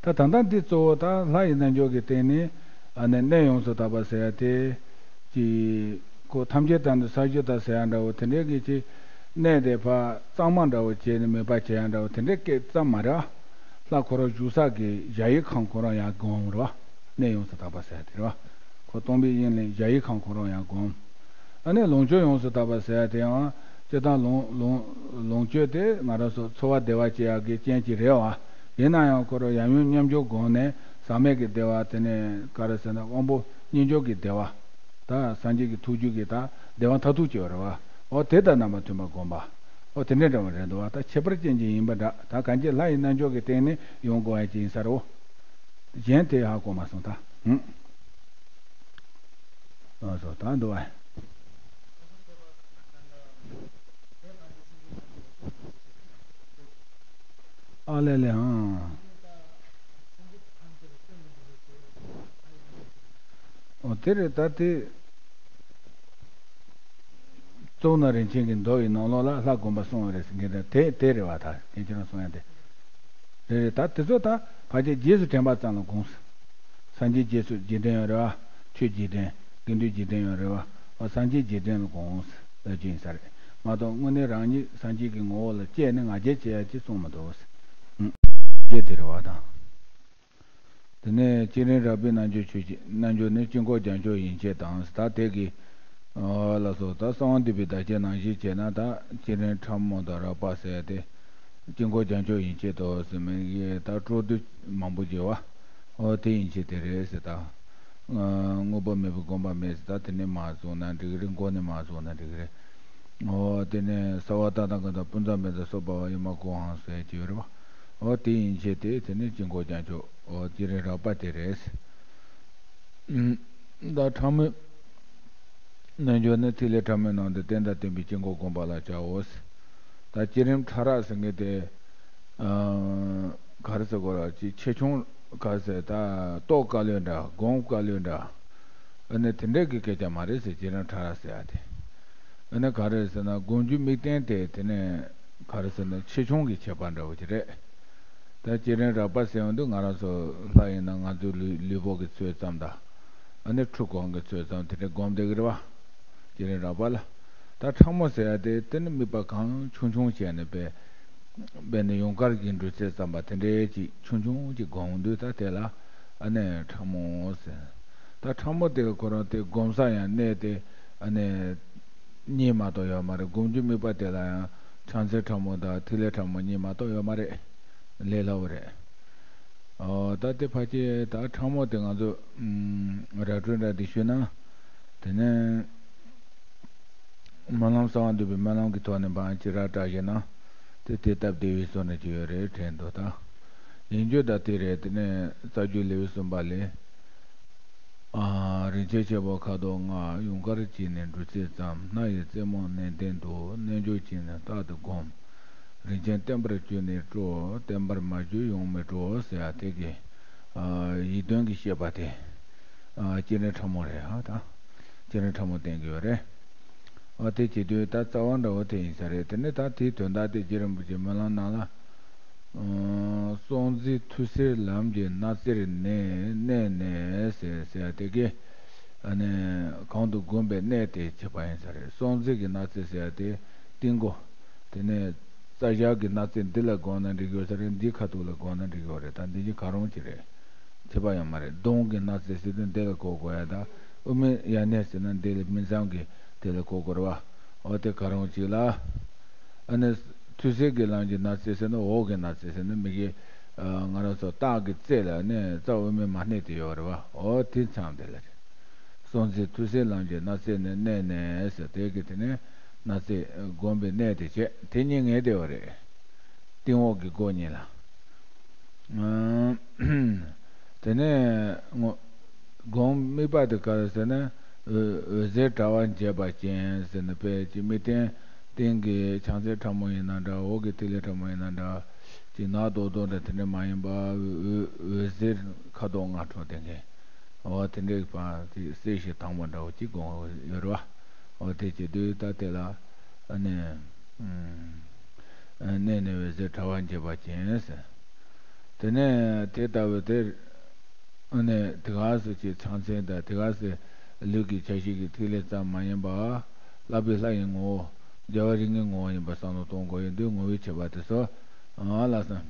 ད་ད་ལྟ་འདི་གཙོ་བོ་ད་ལྷ་ཡི་རྣལ་འབྱོར་གྱི་སྟེང་ནས་ཨ་ནི་གནས་ཡོངས་སུ་དག་པ་ཟེར་ཡ་དེ་ཀྱི་ཁོ་ཐམས་ཅད་དང་ནི་ས་གཞི་དང་ཟེར་ཡ་འདྲ་བོ་དེ་འདྲའི་གི་ཅི་གནས་དེ་ཕར་གཙང་མ་འདྲ་བོ་བྱས་ནས་མོས་པ་བྱེད་ཡ་འདྲ་བོ་དེ་འདྲའི་སྐད་ཙམ་མ་རེད་བ། ལྷ་ཁོ་རང་བཞུགས་ས་གི་གཞལ་ཡས་ཁང་ཁོ་རང་ཡང་སྒོམ་རེད་བ། གནས་ཡོངས་སུ་དག་པ་ཟེར་ཡ་དེ་རེད་བ། ཁོ་སྟོང་པའི་དབྱིངས་ལས་གཞལ་ཡས་ཁང་ཁོ་རང་ཡང་སྒོམ། ཨ་ནི་ལོངས་སྤྱོད་ཡོངས་སུ་དག་པ་ཟེར་ཡ་དེའང་སྤྱིར་བཏང་ལོངས་ལོངས་ལོངས་སྤྱོད་དེ་ང་རང་ཚོ་འཚོ་བ་བདེ་བ་སྐྱེ་ཡག་གི་རྐྱེན་གཅིག་རེད་བ། ཡིན་ན་ཡང་ཁོ་རང་ཡང་ཡང་མཉམ་འཇོག་སྒོམ་ནས་ཟག་མེད་ཀྱི་བདེ་བ་དེ་ནས་ག་རེ་ཟེར་ན་དབང་པོ་རྣལ་འབྱོར་གྱི་བདེ་བ། ད་སངས་རྒྱས་ཀྱི་ཐུགས་རྒྱུད་ཀྱི་ད་བདེ་བ་མཐར་ཐུག་སྐྱེ་བ་རེད་བ། འོ་དེ་ལྟར་རྣམ་པ་མཐུན་པར་བསྒོམ་པ། འོ་དེ་འདྲའི་འདྲ་བ་རེད་འདུག་བ། ད་ཁྱད་པར་ཅན་གྱི་ཡིན་པ་འདྲ། ད་གང་ཅི་ལྷ་ཡི་རྣལ་འབྱོར་གྱི་སྟེང་ནས་ཡོང་དགོས་པ་ཅིག་ཡིན་ས་རེད། འོ། གཞན་དེ་ཧ་གོ་མ་སོང་ད། ཧུམ། ཨ་སོ་ད་འདུག་བ། ཨ་ལེ་ལེ་ཨང་། འོ་དེ་རེད་ད་དེ། གཙོ་བོ་ན་རིན་ཆེན་གྱི་མདོ་ཡི་ནང་ལོགས་ལ་ལྷ་བསྒོམ་པ་གསུངས་པ་རེད་ཟེར་མཁན་དེ་དེ་རེད་བ། ད་ཁྱེད་ཁྱེད་རང་གསུང་ཡ་དེ་རེད་རེད། ད་དེ་ཚོ་ད་ཕལ་ཆེར་རྗེས་སུ་དྲན་པ་ཙམ་ལ་དགོངས། སངས་རྒྱས་རྗེས་སུ་རྗེས་དྲན་ཡང་རེད་བ། ཆོས་རྗེས་དྲན་དགེ་འདུན་རྗེས་དྲན་ཡང་རེད་བ། འོ་སངས་རྒྱས་རྗེས་དྲན་ལ་དགོངས་ལབ་ཀྱི་ཡིན་ས་རེད་མ་གཏོགས་དངོས་གནས་རང་ཉིད་སངས་རྒྱས་ཀྱི་ངོ་བོ་ལ་བཅས་ནས་ང་རྒྱལ་བྱེད་ཡ་ཅིག་གསུངས་མི་འདུག་ཟེར། ཨུ། རྗེས་དེ་རེད་བ་དང་། དེ་ནས་བསྐྱེད་རིམ་རགས་པའི་རྣལ་འབྱོར་ཆོས་ཀྱི་རྣལ་འབྱོར་ནི་དཀྱིལ་འཁོར་རྒྱ་མཚོ་ཡན་ཆད་དང་ཟེར། ད་དེ་གི་ཨ་ལ་སོགས་ད་གསང་བ་འདུས་པའི་བདག་བསྐྱེད་ནང་བཞིན་བྱས་ན་ད་བསྐྱེད་རིམ་ཕྲ་མོ་དང་རགས་པ་ཟེར་ཏེ། དཀྱིལ་འཁོར་རྒྱ་མཚོ་ཡན་ཆད་དོ་ཟེར་མི་གི་ད་སྤྲོ་བསྡུ་མང་པོ་བྱེད་བ། འོ་དེ་ཡན་ཆད་དེ་རེད་ཟེར་ད། དངོས་པོ་མེད་པའི་སྒོམ་པ་མེད་ཟེར་ད་དེ་ནས་མར་བཟུང་ན་འགྲིག་གི་རེད། མགོ་ནས་མར་བཟུང་ན་འགྲིག་གི་རེད། འོ་དེ་ནས་ས་བ་ཏ་དང་ག་དང་པུན་ཙ་མེད་དང་སོགས་པ་བ་ཡི་མ་གོ་འང་ཟེར་གྱི་ཡོད་རེད་བ། འོ་དེ་ཡན་ཆད་དེ་དེ་ནས་དཀྱིལ་འཁོར་རྒྱ་མཚོ། འོ་བསྐྱེད་རིམ་རགས་པ་དེ་རེད། ད་ཕྲ་མོའི་རྣལ་འབྱོར་ནི་ཐིག་ལེ་ཕྲ་མོའི་ནང་དུ་རྟེན་དང་བརྟེན་པའི་དཀྱིལ་འཁོར་བསྒོམ་པ་ལ་བྱའོ། ད་བསྐྱེད་རིམ་ཕྲ་རགས་ཟེར་མཁན་དེ། ཨ་ག་རེ་ཟེར་དགོས་ར་ཅིག་ཆེ་ཆུང་ག་རེ་ཟེར་ད་རྟོགས་དཀའ་ལས་འདྲ་སྒོམ་དཀའ་ལས་འདྲ། ཨ་ནི་དེ་འདྲའི་གི་སྐད་ཆ་མ་རེད་ཟེར། བསྐྱེད་རིམ་ཕྲ་རགས་ཟེར་ཡ་དེ། ཨ་ནི་ག་རེ་ཟེར་ན་སྒོམ་རྒྱུ་དམིགས་རྟེན་དེ་དེ་ནས་ག་རེ་ཟེར་ན་ཆེ་ཆུང་གི་ཁྱད་པར་འདྲ་བོ་ཅིག་རེད། ད་བསྐྱེད་རིམ་རགས་པ་ཟེར་ཡོང་དུས་ང་རང་ཚོ་ལྷ་ཡིན་ན་ང་ཚོའི་ལུས་ལུས་པོ་གི་ཚོད་ཙམ་དང་། ཨ་ནི་འཁྲུལ་འཁོར་གྱི་ཚོད་ཙམ་དེ་འདྲའི་སྒོམ་བསྡད་ཀྱི་རེད་བ། བསྐྱེད་རིམ་རགས་པ་ལ། ད་ཕྲ་མོ་ཟེར་ཡ་དེ་དེ་ནི་དམིགས་པ་གང་ཆུང་ཆུང་བྱས་ནས་པས། དཔེར་ན་ཡུངས་ཀར་གྱི་འབྲུ་ཚད་ཙམ་པ་དེ་འདྲའི་ཅིག་ཆུང་ཆུང་ཅིག་སྒོམ་དུས་ད་དེ་ལ་ཨ་ནི་ཕྲ་མོ་ཟེར། ད་ཕྲ་མོ་དེ་ཁོ་རང་དེ་སྒོམ་ས་ཡང་གནས་དེ་ཨ་ནི་གཉིས་མ་གཏོགས་ཡོད་མ་རེད། སྒོམ་རྒྱུ་དམིགས་པ་དེ་ལ་ཡང་ཕྱག་མཚན་ཕྲ་མོ་དང་ཐིག་ལེ་ཕྲ་མོ་གཉིས་མ་གཏོགས་ཡོད་མ་རེད། ལས་སླ་བོ་རེད། ཨོ་ད་དེ་ཕལ་ཆེར་ད་ཕྲ་མོ་དེ་ང་ཚོ་ར་སྤྲོད་འདྲ་དེ་ཞུས་ན། དེ་ནས་སྨོན་ལམ་གསང་བ་འདུས་པའི་སྨོན་ལམ་གྱི་ཐོག་ནས་འབའ་ཅི་ར་བཀྲ་ཤིས་ན། དེ་དེ་སྟབས་བདེ་བའི་བཟོ་ནས་ཅི་ཡོད་རེད་དྲན་འདུག་ད་ཡིན་རྒྱུ་ད་དེ་རེད། དེ་ནས་རྩ་རྒྱུད་ལེའུ་གསུམ་པ་ལས། ཨ། རིན་ཆེན་ཆེན་པོ་ཁ་དོག་ལྔ། ཡུངས་ཀར་བྱས་ནས་འབྲུ་ཚད་ཙམ། སྣ་ཡི་རྩེ་མོ་ནན་ཏན་དུ། རྣལ་འབྱོར་བྱས་ནས་རྟག་ཏུ་བསྒོམ། རིན་ཆེན་བརྟན་པར་གྱུར་ནས་སྤྲོ། བརྟན་པར་མ་གྱུར་ཡོང་མི་སྤྲོ་ཟེར་ཡ་དེ་གི། ཨ། ཡིད་རྟོན་གྱི་བཤད་པ་དེ། ཨ། བསྐྱེད་རིམ་ཕྲ་མོ་རེད་ཨ་ད། བསྐྱེད་རིམ་ཕྲ་མོ་བསྟན་གྱི་ཡོད་རེད། ཨ་དེ་བྱེད་དུས་ད་རྩ་བ་འདྲ་བོ་དེ་ཡིན་ས་རེད། དེ་ནས་ད་དེའི་དོན་དག་དེ་རྗེ་རིན་པོ་ཆེ་སྨོན་ལམ་ནང་ལ། སྲོག་འཛིན་ཐུར་སེལ་ལམ་གྱི་སྣ་རྩེར་གནས་གནས་ནས་ཟེར་ཟེར་ཡ་དེ་གས། ཨ་ནི་གང་དུ་བསྒོམས་པའི་གནས་དེ་བྱེད་པ་ཡིན་ས་རེད། སྲོག་འཛིན་གྱི་སྣ་རྩེ་ཟེར་ཡ་དེ་སྟེང་སྒོ། དེ་ནས་རྩ་ཞག་གི་སྣ་རྩེ་འདི་ལ་བསྒོམས་ན་འགྲིག་ཡོད་ས་རེད། འདིའི་ཁ་ཐུག་ལ་བསྒོམས་ན་འགྲིག་ཡོད་རེད། ད་འདི་གཉིས་ག་རུང་གཅིག་རེད། ཁྱད་པར་ཡོད་མ་རེད། གདོང་གི་སྣ་རྩེ་ཟེར་དུས་འདི་ལ་གོ་དགོས་ཡ་ད། དབུ་མའི་ཡར་སྣེ་ཟེར་ན་འདི་ལ་སྨིན་མཚམས་ཀྱི་དེ་ལ་གོ་དགོས་རེད་བ། འོ་དེ་ག་རུང་གཅིག་ལ། ཨ་ནི་ཐུར་སེལ་གྱི་ལམ་གྱི་སྣ་རྩེ་ཟེར་ན་འོག་གི་སྣ་རྩེ་ཟེར་ན་མི་གི། ཨ། ང་རང་ཚོ་ལྟག་གི་རྩེ་ལ་ནི་རྩ་དབུ་མའི་མ་སྣེ་དེ་ཡོད་རེད་བ། འོ་དེ་མཚམས་དེ་ལ་རེད། སྲོག་འཛིན་ཐུར་སེལ་ལམ་གྱི་སྣ་རྩེ་ནས་གནས་ནས་ཟེར་དེ་གི་དེ་ནས། ན་ཚེ་བསྒོམ་པའི་གནས་དེ་བྱས། དེ་གཉིས་ངེས་བདེ་བ་རེད། སྟེང་འོག་གི་སྒོ་གཉིས་ལ། དེ་ནས་ངོ་སྒོམ་དམིགས་པ་དེ་ག་རེ་ཟེར་ན། འོད་འོད་ཟེར་དྲ་བ་འབྱེད་པ་ཅན་ཟེར་ནས། དཔེ་ཅིག་དམིགས་རྟེན་སྟེང་གི་ཕྱག་མཚན་ཁྲ་མོ་ཡིན་ན་འདྲ། འོག་གི་ཐིག་ལེ་ཁྲ་མོ་ཡིན་ན་འདྲ། ཅིག་ནག་རྡོག་རྡོག་འདྲ་དེ་འདྲ་མ་ཡིན་པ། འོད་འོད་འོད་ཟེར་ཁ་དོག་ལྔ་འཕྲོ་ལྡན་མཁན། འོ་དེ་འདྲའི་བར་དེ་གསལ་ཞིང་དྭངས་པ་འདྲ་བོ་ཅིག་དགོངས་ཡོད་རེད་བ། འོ་དེ་བྱེད་དུས་ད་དེ་ལ་ཨ་ནི་ཨ་གནས་ནས་འོད་ཟེར་དྲ་བ་འབྱེད་པ་ཅན་ཟེར། དེ་ནས་དེ་ལྟ་བུ་དེ། ཨ་ནི་དེ་ག་སེ་ཅིག་ཕྱག་མཚན་དང་དེ་ག་སེ་ལུས་ཀྱི་ཆ་ཤས་ཀྱི་ཐིག་ལེ་ཙམ་མ་ཡིན་པ། བསླབ་པའི་ལྷ་ཡི་ངོ་བོ། རྒྱལ་བ་རིགས་ལྔའི་ངོ་བོ་ཡིན་པ་བསམ་བློ་གཏོང་དགོས་ཡོད་དུས། ངོ་བོའི་ཁྱད་པར་དེ་ཚོ། ཨ་ལ་སོང་།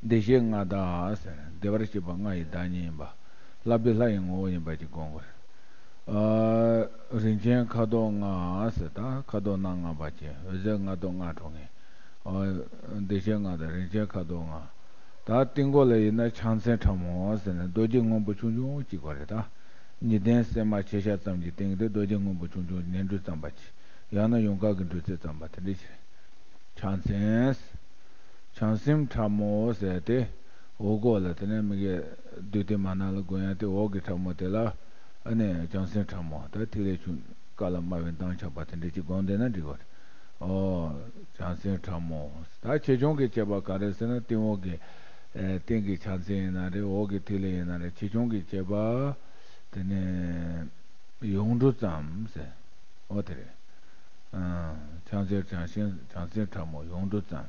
བདེ་གཤེགས་ལྔ་བདག་ཟེར། བདེ་བར་གཤེགས་པ་ལྔ་ཡི་བདག་ཉིད་ཡིན་པ། བསླབ་པའི་ལྷ་ཡི་ངོ་བོ་ཡིན་པ་ཅིག་དགོངས་དགོས། ཨ་རིན་ཆེན་ཁ་དོག་ལྔ་ཟེར། ད་ཁ་དོག་སྣ་ལྔ་པ་ཅན། འོད་ཟེར་ལྔ་སྟོང་ལྔ་འཕྲོ་མཁན། ཨ་བདེ་གཤེགས་ལྔ་དང་རིན་ཆེན་ཁ་དོག་ལྔ། ད་སྟེང་སྒོ་ལ་ཡིན་ན་ཕྱག་མཚན་ཁྲ་མོ་ཟེར་ནས་རྡོ་རྗེ་སྔོན་པོ་ཆུང་ཆུང་གཅིག་པ་རེད། ད་ཉི་གདན་སྲན་མ་ཆེ་ཤ་ཙམ་གྱི་སྟེང་དུ་རྡོ་རྗེ་སྔོན་པོ་ཆུང་ཆུང་ནས་འབྲུ་བརྩམས་པ་ཅིག། ཡང་ན་ཡུངས་དཀར་གྱི་འབྲུ་རྩེ་བརྩམས་པ་དེ་འདྲ་ཞིག་རེད། ཕྱག་མཚན། བྱང་སེམས་ཁྲ་མོ་ཟེར་ཏེ། འོག་སྒོ་ལ་དེ་ནས་མི་གའི་བདུད་སྡེ་མ་ནག་ལ་དགོན་ཡ་དེ། འོག་གི་ཁྲ་མོ་དེ་ལ་ཨ་ནི་བྱང་སེམས་ཁྲ་མོ། ད་ཐིག་ལེ་ཆུང་ཀ་ལ་དམར་བའི་མདངས་ཆགས་པ་དེ་འདྲ་ཅིག་སྒོམ་བསྡད་ན་འགྲིག་གི་རེད། ཨོ། བྱང་སེམས་ཁྲ་མོ། ད་ཆེ་ཆུང་གི་ཁྱད་པར་ག་རེ་ཟེར་ན། སྟེང་འོག་གི་ཨེ་སྟེང་གི་ཕྱག་མཚན་ཡིན་ན་རེད། འོག་གི་ཐིག་ལེ་ཡིན་ན་རེད། ཆེ་ཆུང་གི་ཁྱད་པར་དེ་ནས་ཡུངས་འབྲུ་ཙམ་ཟེར། འོ་དེ་རེད། ཨ་ཕྱག་མཚན་བྱང་སེམས་བྱང་སེམས་ཁྲ་མོ་ཡུངས་འབྲུ་ཙམ།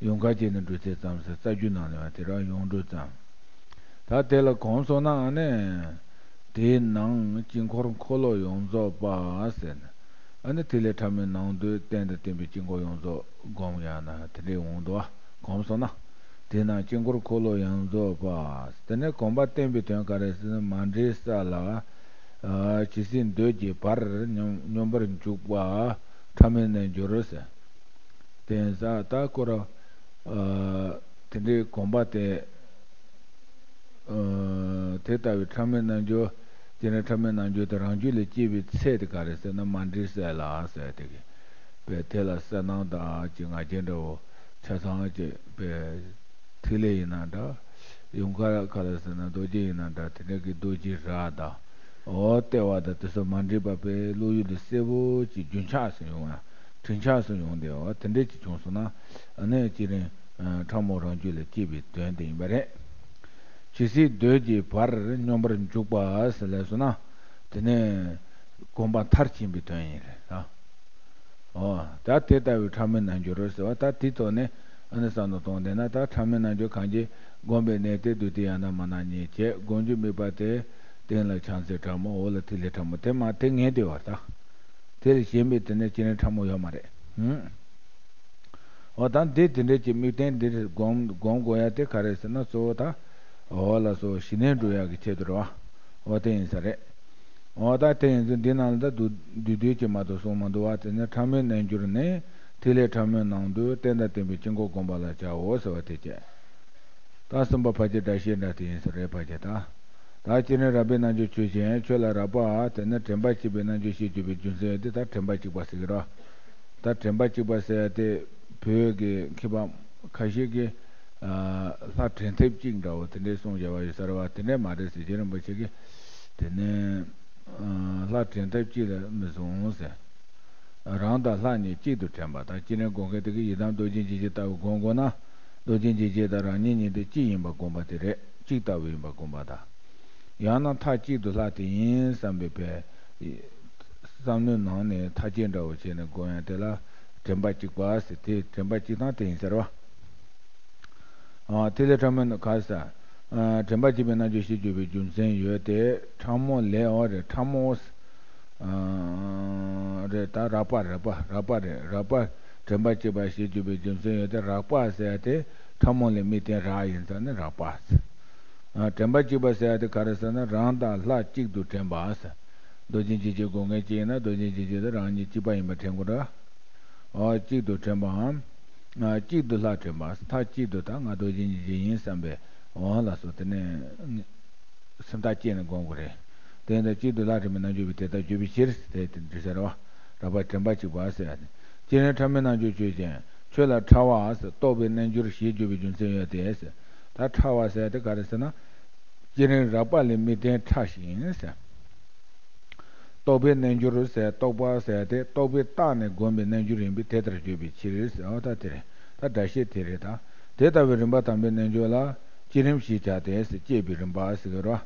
ཡུངས་དཀར་བྱས་ནས་འབྲུ་རྩེ་ཙམ་ཟེར། རྩ་རྒྱུད་ནང་ལ་ཡང་དེ་རང་ཡུངས་འབྲུ་ཙམ། ད་དེ་ལ་གོམས་སོང་ན་ཨ་ནི། དེའི་ནང་དཀྱིལ་འཁོར་འཁོར་ལོ་ཡོངས་རྫོགས་པ་ཟེར་ནས། ཨ་ནི་ཐིག་ལེ་ཕྲ་མོའི་ནང་དུ་རྟེན་དང་བརྟེན་པའི་དཀྱིལ་འཁོར་ཡོངས་རྫོགས་སྒོམ་ཡང་ན་དེ་འདྲའི་འོང་འདུག་བ། གོམས་སོང་ན། དེའི་ནང་དཀྱིལ་འཁོར་འཁོར་ལོ་ཡོངས་རྫོགས་པ། དེ་ནས་གོམས་པ་བརྟན་པའི་དོན་ག་རེ་ཟེར་ན། མ་འདྲིས་ས་ལ། ཨ་ཇི་སྲིད་འདོད་ཀྱི་བར་སྙོམས་སྙོམས་པར་འཇུག་པ། ཕྲ་མོའི་རྣལ་འབྱོར་ཟེར། དེ་ཡིན་ཙང་ད་ཁོ་རང་། ཨ་དེ་འདྲའི་གོམས་པ་དེ། ཨ་དེ་ལྟ་བུའི་ཕྲ་མོའི་རྣལ་འབྱོར། དེ་ནས་ཕྲ་མོའི་རྣལ་འབྱོར་དེ་རང་རྒྱུད་ལ་སྐྱེས་པའི་ཚེ་དེ་ག་རེ་ཟེར་ན། མ་འདྲིས་ས་ལ་ཟེར་དེ་གི། པས་དེ་ལ་གསལ་སྣང་དང་ཅིག་ང་རྒྱལ་འདྲ་བོ་ཆ་ཚང་ཅིག་པས། ཐིག་ལེ་ཡིན་ན་འདྲ། ཡུངས་ཀར་ག་རེ་ཟེར་ན་རྡོ་རྗེ་ཡིན་ན་འདྲ། དེ་འདྲ་གི་རྡོ་རྗེ་རྭ་དང་། འོ་ལྟེ་བ་དང་དེ་ཚོ་མ་འདྲེས་པ་པའི་བློ་ཡུལ་དུ་གསལ་པོ་ཅིག་རྒྱུན་ཆགས་སུ་ཡོང་ཡ། དྲན་ཆགས་སུ་ཡོང་དེ། འོ་དེ་འདྲ་ཅིག་བྱུང་སོང་ན། ཨ་ནི་སྤྱིར་ཕྲ་མོ་རང་རྒྱུད་ལ་སྐྱེས་པའི་དོན་དེ་ཡིན་པ་རེད། ཇི་སྲིད་འདོད་ཀྱི་བར་སྙོམས་པར་འཇུག་པ་ཟེར་ལབ་སོང་ན། དེ་ནས་གོམས་པ་མཐར་ཕྱིན་པའི་དོན་ཡིན་རེད་ད། འོ། ད་དེ་ལྟ་བུའི་ཕྲ་མོའི་རྣལ་འབྱོར་ཟེར་བ། ད་དེའི་ཐོག་ནས་ཨ་ནི་བསམ་བློ་གཏོང་བསྡད་ན། ད་ཕྲ་མོའི་རྣལ་འབྱོར་གང་ཅི་སྒོམ་པའི་གནས་དེ། བདུད་སྡེ་ཡང་དག་མ་ནག་གཉིས་བྱས། སྒོམ་རྒྱུ་དམིགས་པ་དེ་སྟེང་ལ་ཕྱག་མཚན་ཕྲ་མོ། འོག་ལ་ཐིག་ལེ་ཕྲ་མོ། དེ་མ་དེ་ངེས་བདེ་བ་ད། དེ་ལས་གཞན་པའི་དེ་ནས་སྤྱིར་ཕྲ་མོ་ཡོད་མ་རེད། ཧུམ། འོ་ད་འདི་དེ་འདྲ་ཅིག་དམིགས་རྟེན་འདིར་སྒོམ་སྒོམ་དགོས་ཡ་དེ་ག་རེ་ཟེར་ན། གཙོ་བོ་ད། འོ་ལགས་སོ། ཞི་གནས་སྒྲུབ་ཡག་གི་ཆེད་དུ་རེད་བ། འོ་དེ་ཡིན་ས་རེད། འོ་ད་དེ་ཡིན་ཚུལ་འདི་ནང་ལ་ད་བསྡུས་བསྡུས་བསྡུས་ཀྱི་མ་གཏོགས་གསུངས་མ་འདུག་བ། དེ་ནི་ཕྲ་མོའི་རྣལ་འབྱོར་ནི། ཐིག་ལེ་ཕྲ་མོའི་ནང་དུ་རྟེན་དང་བརྟེན་པའི་དཀྱིལ་འཁོར་བསྒོམ་པ་ལ་བྱའོ་ཟེར་བ་དེ་བྱས། ད་གསུམ་པ་ཕར་ཕྱིན་སྒྲ་བཤད་འདྲ་དེ་ཡིན་ས་རེད། ཕར་ཕྱིན་ད། ད་སྤྱིར་ནི་རགས་པའི་རྣལ་འབྱོར་ཆོས་ཅན། ཆོས་ལ་རགས་པ་དེ་ནི་དྲན་པ་གཅིག་པའི་རྣལ་འབྱོར་ཞེས་བརྗོད་པའི་རྒྱུ་མཚན་ཡོད་དེ། ད་དྲན་པ་གཅིག་པ་ཟེར་གི་རེད། ད་དྲན་པ་གཅིག་པ་ཟེར་ཡ་དེ་བོད་ཀྱི་མཁས་པ་ཁ་ཤས་ཀྱིས། ཨ་ལྷ་དྲན་ཐབས་གཅིག་འདྲ་བོ་དེ་འདྲའི་གསུངས་བཞག་པ་ཡོད་ས་རེད་བ། དེ་འདྲ་མ་རེད་ཟེར། རྗེ་རིན་པོ་ཆེ་གིས་དེ་ནི་ཨ་ལྷ་དྲན་ཐབས་གཅིག་ལ་མི་གསུངས་ཟེར། རང་དང་ལྷ་གཉིས་གཅིག་ཏུ་དྲན་པ་དང་། སྤྱིར་ནི་སྒོམ་མཁན་དེ་གིས་ཡི་དམ་རྡོ་རྗེ་འཇིགས་བྱེད་ལྟ་བུ་སྒོམ་དགོས་ན། རྡོ་རྗེ་འཇིགས་བྱེད་དང་རང་ཉིད་གཉིས་དེ་གཅིག་ཡིན་པ་སྒོམ་པ་དེ་རེད། གཅིག་ལྟ་བུ་ཡིན་པ་སྒོམ་པ་དང་། ཡང་ན་མཐའ་གཅིག་ཏུ་ལྷ་དེ་ཡིན་བསམ་པའི་ཕའི་བསམ་བློའི་ནང་ནས་མཐའ་དཔྱད་འདྲ་བོ་བྱས་ནས་སྒོམ་ཡ་དེ་ལ་དྲན་པ་གཅིག་པ་ཟེར། དེ་དྲན་པ་གཅིག་དང་དེ་ཡིན་ཟེར་བ། ཨ་ཐིག་ལེ་ཕྲ་མོའི་ནང་ག་ས། ཨ་དྲན་པ་གཅིག་པའི་རྣལ་འབྱོར་ཞེས་བརྗོད་པའི་རྒྱུ་མཚན་ཡོད་དེ། ཕྲ་མོ་ལས། འོ་རེད། ཕྲ་མོ། ཨ་རེད། ད་རགས་པ་རགས་པ་རགས་པ་རེད། རགས་པ། དྲན་པ་གཅིག་པ་ཞེས་བརྗོད་པའི་རྒྱུ་མཚན་ཡོད་དེ། རགས་པ་ཟེར་ཡ་དེ་ཕྲ་མོ་ལས་དམིགས་རྟེན་རགས་ཡིན་ཙང་ནི་རགས་པ་ཟེར། ཨ་དྲན་པ་གཅིག་པ་ཟེར་ཡ་དེ་ག་རེ་ཟེར་ན། རང་དང་ལྷ་གཅིག་ཏུ་དྲན་པ་ཟེར། རྡོ་རྗེ་འཇིགས་བྱེད་སྒོམ་མཁན་གཅིག་ཡིན་ན་རྡོ་རྗེ་འཇིགས་བྱེད་དེ་རང་ཉིད་གཅིག་པ་ཡིན་པ་དྲན་དགོས་རེད། འོ་གཅིག་ཏུ་དྲན་པའམ། ཨ་གཅིག་ཏུ་ལྷ་དྲན་པ། མཐའ་གཅིག་ཏུ་ད་ང་རྡོ་རྗེ་འཇིགས་བྱེད་ཡིན་བསམ་པའི་འོ་ལགས་སོ། དེ་ནས་སེམས་ཐག་བཅད་ནས་སྒོམ་དགོས་རེད། དེ་ཡིན་ད་གཅིག་ཏུ་ལྷ་དྲན་པའི་རྣལ་འབྱོར་པས་དེ་ལྟར་བརྗོད་པའི་ཕྱིར་ཟེར་དེ་འདྲ་ཟེར་བ། རགས་པ་དྲན་པ་གཅིག་པ་ཟེར་ཡ་དེ། བསྐྱེད་རིམ་ཕྲ་མོའི་རྣལ་འབྱོར་སྤྱོད་ཅིང་ཆོས་ལ་ཕྲ་བ་ཟེར། རྟོག་པའི་རྣལ་འབྱོར་ཞེས་བརྗོད་པའི་རྒྱུ་མཚན་ཡོད་དེ་ཟེར། ད་ཕྲ་བ་ཟེར་ཡ་དེ་ག་རེ་ཟེར་ན། བསྐྱེད་རིམ་རགས་པ་ལས་མི་ལྡན་ཕྲ་ཞིང་ཟེར། རྟོག་པའི་རྣལ་འབྱོར་ཟེར། རྟོག་པ་ཟེར་ཡ་དེ་རྟོག་པས་བརྟགས་ནས་བསྒོམས་པའི་རྣལ་འབྱོར་ཡིན་པས་དེ་ལྟར་བརྗོད་པའི་ཕྱིར་ཟེར། འོ་ད་དེ་རེད། ད་སྒྲ་བཤད་དེ་རེད་ད། དེ་ལྟ་བུའི་རིམ་པ་དང་པོའི་རྣལ་འབྱོར་ལ་བསྐྱེད་རིམ་ཞེས་བྱ་སྟེ་ཟེར། བསྐྱེད་པའི་རིམ་པ་ཟེར་གི་རེད་བ།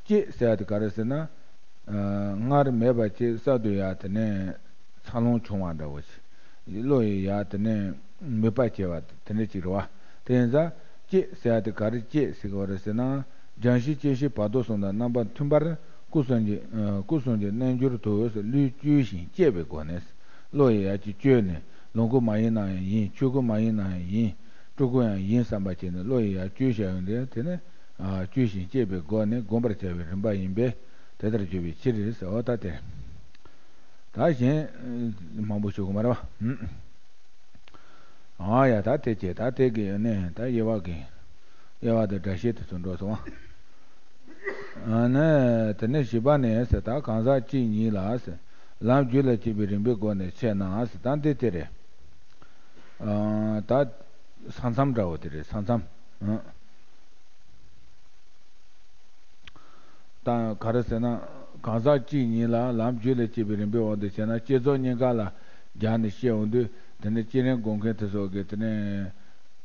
བསྐྱེད་ཟེར་ཡ་དེ་ག་རེ་ཟེར་ན། ཨ། སྔར་མེད་པ་ཅིག་གསར་དུ་ཡར་དེ་ནས་འཚར་ལོངས་བྱུང་བ་འདྲ་བོ་ཞིག་བློ་ཡི་ཡར་དེ་ནས་མོས་པ་སྐྱེ་བ་དེ་འདྲ་ཅིག་རེད་བ། དེ་ཡིན་ཙང་བསྐྱེད་ཟེར་ཡ་དེ་ག་རེ་བསྐྱེད་ཟེར་གི་རེད་ཟེར་ན། སྦྱང་གཞི་བསྐྱེད་ཤེས་བར་དོ་གསུམ་དང་རྣམ་པ་མཐུན་པར་སྐུ་གསུམ་གྱི། ཨ། སྐུ་གསུམ་གྱི་རྣལ་འབྱོར་དུ་བློས་བཅོས་ཤིང་བསྐྱེད་པའི་སྒོ་ནས། བློ་ཡི་ཡར་གྱི་བཅོས་ནས་ལོངས་སྐུ་མ་ཡིན་ན་ཡང་ཡིན། ཆོས་སྐུ་མ་ཡིན་ན་ཡང་ཡིན། སྤྲུལ་སྐུ་ཡང་ཡིན་བསམ་པ་བྱས་ནས་བློ་ཡི་ཡར་བཅོས་བྱ་ཡོང་དུས་དེ་ནི། ཨ། བཅོས་ཤིང་བསྐྱེད་པའི་སྒོ་ནས་བསྒོམ་པར་བྱ་བའི་རིམ་པ་ཡིན་པས་དེ་ལྟར་བརྗོད་པའི་ཕྱིར་ཟེར། འོ་ད་དེ། ད་གཞན་མང་པོ་ཞུ་གི་མ་རེད་བ། ཨ་ཡ། ད་དེ་བྱས། ད་དེ་གི་ནས་ད་དབྱེ་བ་གི། དབྱེ་བ་དེ་སྒྲ་བཤད་དེ་ཚོ་འགྲོ་སོང་བ། ཨ་ནི་དེ་ནས་བཞི་པ་ནས་ཟེར། ད་གང་ཟག་གཅིག་ཉིད་ལ་ཟེར། ལམ་རྒྱུད་ལ་སྐྱེས་པའི་རིམ་པའི་སྒོ་ནས་འཆད་ན་ཟེར། ད་འདི་དེ་རེད། ཨ། ད་ས་མཚམས་འདྲ་བོ་དེ་རེད། ས་མཚམས། ཨ། ད་ག་རེ་ཟེར་ན། གང་ཟག་གཅིག་ཉིད་ལ་ལམ་རྒྱུད་ལ་སྐྱེས་པའི་རིམ་པའི་དབང་དུ་བྱས་ན། བསྐྱེད་རྫོགས་གཉིས་ཀ་ལ་སྦྱར་ནས་བཤད་འོང་དུས། དེ་ནས་བསྐྱེད་རིམ་སྒོམ་མཁན་དེ་ཚོ་གིས་དེ་ནས་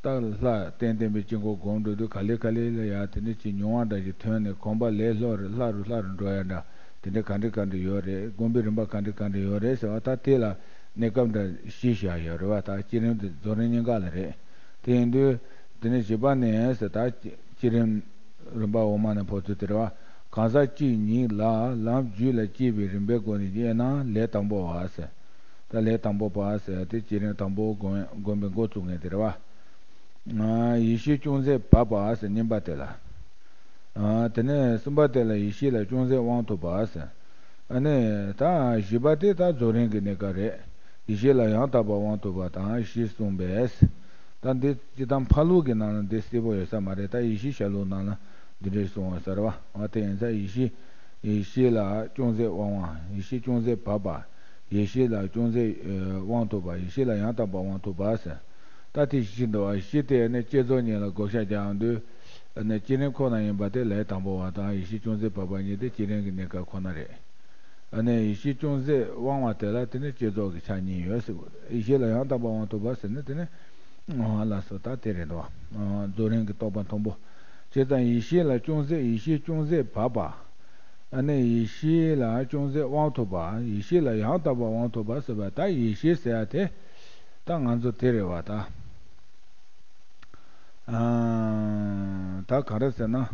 ད་ལྷ་རྟེན་བརྟེན་པའི་དཀྱིལ་འཁོར་སྒོམ་འགྲོ་དུས། ག་ལེ་ག་ལེ་ལ་ཡ་དེ་ནས་ཅིག་མྱོང་བ་འདྲ་ཞིག་ཐོན་ནས། གོམས་པ་ལས་ལྷོ་རུ་ལྷ་རུ་ལྷ་རུ་འགྲོ་ཡ་འདྲ། དེ་འདྲ་ག་འདྲ་ག་འདྲ་ཡོད་རེད། སྒོམ་པའི་རིམ་པ་ག་འདྲ་ག་འདྲ་ཡོད་རེད་ཟེར་བ། ད་དེ་ལ་གནས་སྐབས་འདྲ་གཞི་བཞག་ཡོད་རེད་བ། ད་བསྐྱེད་རིམ་དེ་རྫོགས་རིམ་གཉིས་ཀ་ལ་རེད། དེ་ཡིན་དུས་དེ་ནས་བཞི་པ་ནས་ཟེར། ད་བསྐྱེད་རིམ་རིམ་པ་འོག་མ་ནས་འཕོ་ཚུལ་དེ་རེད་བ། གང་ཟག་གཅིག་ཉིད་ལ་ལམ་རྒྱུད་ལ་སྐྱེས་པའི་རིམ་པའི་སྒོ་ནས་དབྱེ་ན། ལས་དང་པོ་བ་ཟེར། ད་ལས་དང་པོ་པ་ཟེར་དེ་བསྐྱེད་རིམ་དང་པོ་སྒོམ་སྒོམ་པའི་འགོ་བཙུགས་མཁན་དེ་རེད་བ། ཨ། ཡེ་ཤེས་ཅུང་ཟད་བབས་པ་ཟེར་གཉིས་པ་དེ་ལ། ཨ། དེ་ནས་གསུམ་པ་དེ་ལ་ཡེ་ཤེས་ལ་ཅུང་ཟད་དབང་ཐོབ་པ་ཟེར། ཨ་ནི་ད་བཞི་པ་དེ་ད་རྫོགས་རིམ་གྱི་གནས་སྐབས་རེད། ཡེ་ཤེས་ལ་ཡང་དག་པར་དབང་ཐོབ་པ་དང་ཞེས་གསུངས་པས། ད་འདི་སྤྱིར་བཏང་ཕ་ལུགས་ཀྱི་ནང་ལ་འདི་གསལ་པོ་ཡོད་ས་མ་རེད། ད་ཡེ་ཤེས་ཞལ་ལུང་ནང་ལ་འདི་འདྲས་གསུངས་ཡོད་ས་རེད་བ། འོ་དེ་ཡིན་ཙང་ཡེ་ཤེས། ཡེ་ཤེས་ལ་ཅུང་ཟད་དབང་བ། ཡེ་ཤེས་ཅུང་ཟད་བབས་པ། ཡེ་ཤེས་ལ་ཅུང་ཟད་དབང་ཐོབ་པ། ཡེ་ཤེས་ལ་ཡང་དག་པར་དབང་ཐོབ་པ་ཟེར། ད་དེ་བཞི་འདུག་བ། བཞི་དེ་ནི་བསྐྱེད་རྫོགས་གཉིས་ལ་བགོ་བཤའ་རྒྱག་ཡོང་དུས། ཨ་ནི་བསྐྱེད་རིམ་ཁོ་ན་ཡིན་པ་དེ་ལས་དང་པོ་བ་དང་ཡེ་ཤེས་ཅུང་ཟད་བབས་པ་གཉིས་དེ་བསྐྱེད་རིམ་གྱི་གནས་སྐབས་ཁོ་ན་རེད། ཨ་ནི་ཡེ་ཤེས་ཅུང་ཟད་དབང་བ་དེ་ལ་དེ་ནི་བསྐྱེད་རྫོགས་ཀྱི་ཆ་གཉིས་ཡོད་ཟེར་གོ། ཡེ་ཤེས་ལ་ཡང་དག་པར་དབང་ཐོབ་པ་ཟེར་ན་དེ་ནི། ཨ་ལགས་སོ། ད་དེ་རེད་འདུག་བ། རྫོགས་རིམ་གྱི་རྟོགས་པ་མཐོན་པོ། བྱས་ཙང་ཡེ་ཤེས་ལ་ཅུང་ཟད། ཡེ་ཤེས་ཅུང་ཟད་བབས་པ། ཨ་ནི་ཡེ་ཤེས་ལ་ཅུང་ཟད་དབང་ཐོབ་པ། ཡེ་ཤེས་ལ་ཡང་དག་པར་དབང་ཐོབ་པ་ཟེར་བ། ད་ཡེ་ཤེས་ཟེར་ཡ་དེ་ད་ང་ཚོ་དེ་རེད་བ་ད། ཨ། ད་ག་རེ་ཟེར་ན།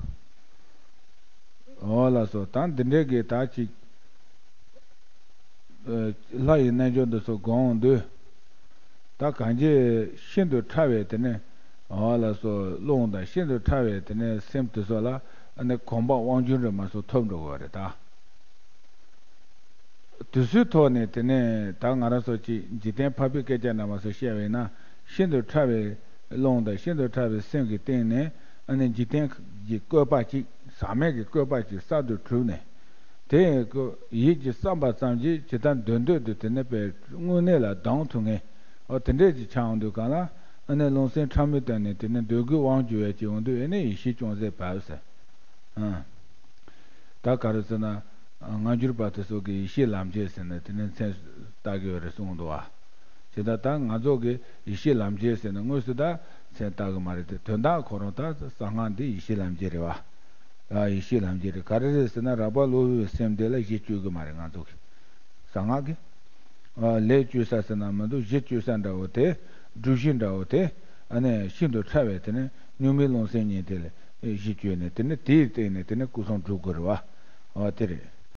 འོ་ལགས་སོ། ད་འདི་འདྲའི་གི་ད་ཅིག་ཨ། ལྷ་ཡི་རྣལ་འབྱོར་འདི་ཚོ་སྒོམ་འོང་དུས། ད་གང་ཅི་ཤིན་ཏུ་ཕྲ་བའི་དེ་ནས། འོ་ལགས་སོ། རླུང་དང་ཤིན་ཏུ་ཕྲ་བའི་དེ་ནས་སེམས་དེ་ཚོ་ལ་ཨ་ནི་གོམས་པ་དབང་སྒྱུར་འདྲ་མ་སོགས་ཐོབ་འགྲོ་དགོས་པ་རེད་ད། དུས་ཚོད་ཐོག་ནས་དེ་ནས་ད་ང་རང་ཚོ་ཅིག་འཇིག་རྟེན་འཕགས་པའི་སྐད་ཆ་འདྲ་མ་སོགས་བཤད་པ་ཡིན་ན། ཤིན་ཏུ་ཕྲ་བའི་རླུང་དང་ཤིན་ཏུ་ཕྲ་བའི་སེམས་ཀྱི་སྟེང་ནས་ཨ་ནི་འཇིག་རྟེན་གྱི་བཀོད་པ་ཅིག་ཟག་མེད་ཀྱི་བཀོད་པ་ཅིག་གསར་དུ་གྲུབ་ནས། དེ་ཡི་ཡིད་ཀྱིས་བསམ་པ་ཙམ་གྱིས་ཇི་ལྟར་འདོད་འདོད་དུ་དེ་ནས་པའི་དངོས་གནས་ལ་ལྡང་ཐུབ་མཁན། འོ་དེ་འདྲས་ཀྱི་ཆ་འོང་དུས་གང་ལ། ཨ་ནི་རླུང་སེམས་ཕྲ་མོའི་སྟེང་ནས་དེ་ནས་འདོད་དགུའི་དབང་སྒྱུར་བའི་ཅིག་འོང་དུས། ཨེ་ནས་ཡེ་ཤེས་ཅུང་ཟད་བབས་ཟེར། ཨ། ད་ག་རེ་ཟེར་ན། སྔ་འགྱུར་པ་དེ་ཚོ་གིས་ཡེ་ཤེས་ལམ་བྱེད་ཟེར་ནས་དེ་ནས་མཚན་བཏགས་ཀྱི་ཡོད་རེད་གསུངས་འདུག་བ། དེ་ལྟར་ད་ང་ཚོ་གིས་ཡེ་ཤེས་ལམ་བྱེད་ཟེར་ནས་དངོས་སུ་ད་མཚན་བཏགས་ཀྱི་མ་རེད་དེ། དོན་དག་ཁོ་རང་ད་གསང་སྔགས་འདི་ཡེ་ཤེས་ལམ་བྱེད་རེད་བ། ཨ། ཡེ་ཤེས་ལམ་བྱེད་རེད། ག་རེ་རེད་ཟེར་ན། རགས་པ་ལོག་པའི་སེམས་དེ་ལ་གཞི་བཅོལ་གྱི་མ་རེད་ང་ཚོ་གིས། གསང་སྔགས་ཀྱི། ཨ། ལས་བཅོལ་ས་ཟེར་ན་མི་འདུག་གཞི་བཅོལ་ས་འདྲ་བོ་དེ། སྒྲུབ་གཞི་འདྲ་བོ་དེ། ཨ་ནི་ཤིན་ཏུ་ཕྲ་བའི་དེ་ནི་གཉུག་མའི་རླུང་སེམས་གཉིས་དེ་ལ་གཞི་བཅོལ་ནས། དེ་ནི་དེའི་སྟེང་ནས་དེ་ནི་སྐུ་གསུང་སྒྲུབ་དགོས་རེད་བ། ཨ། དེ་རེད།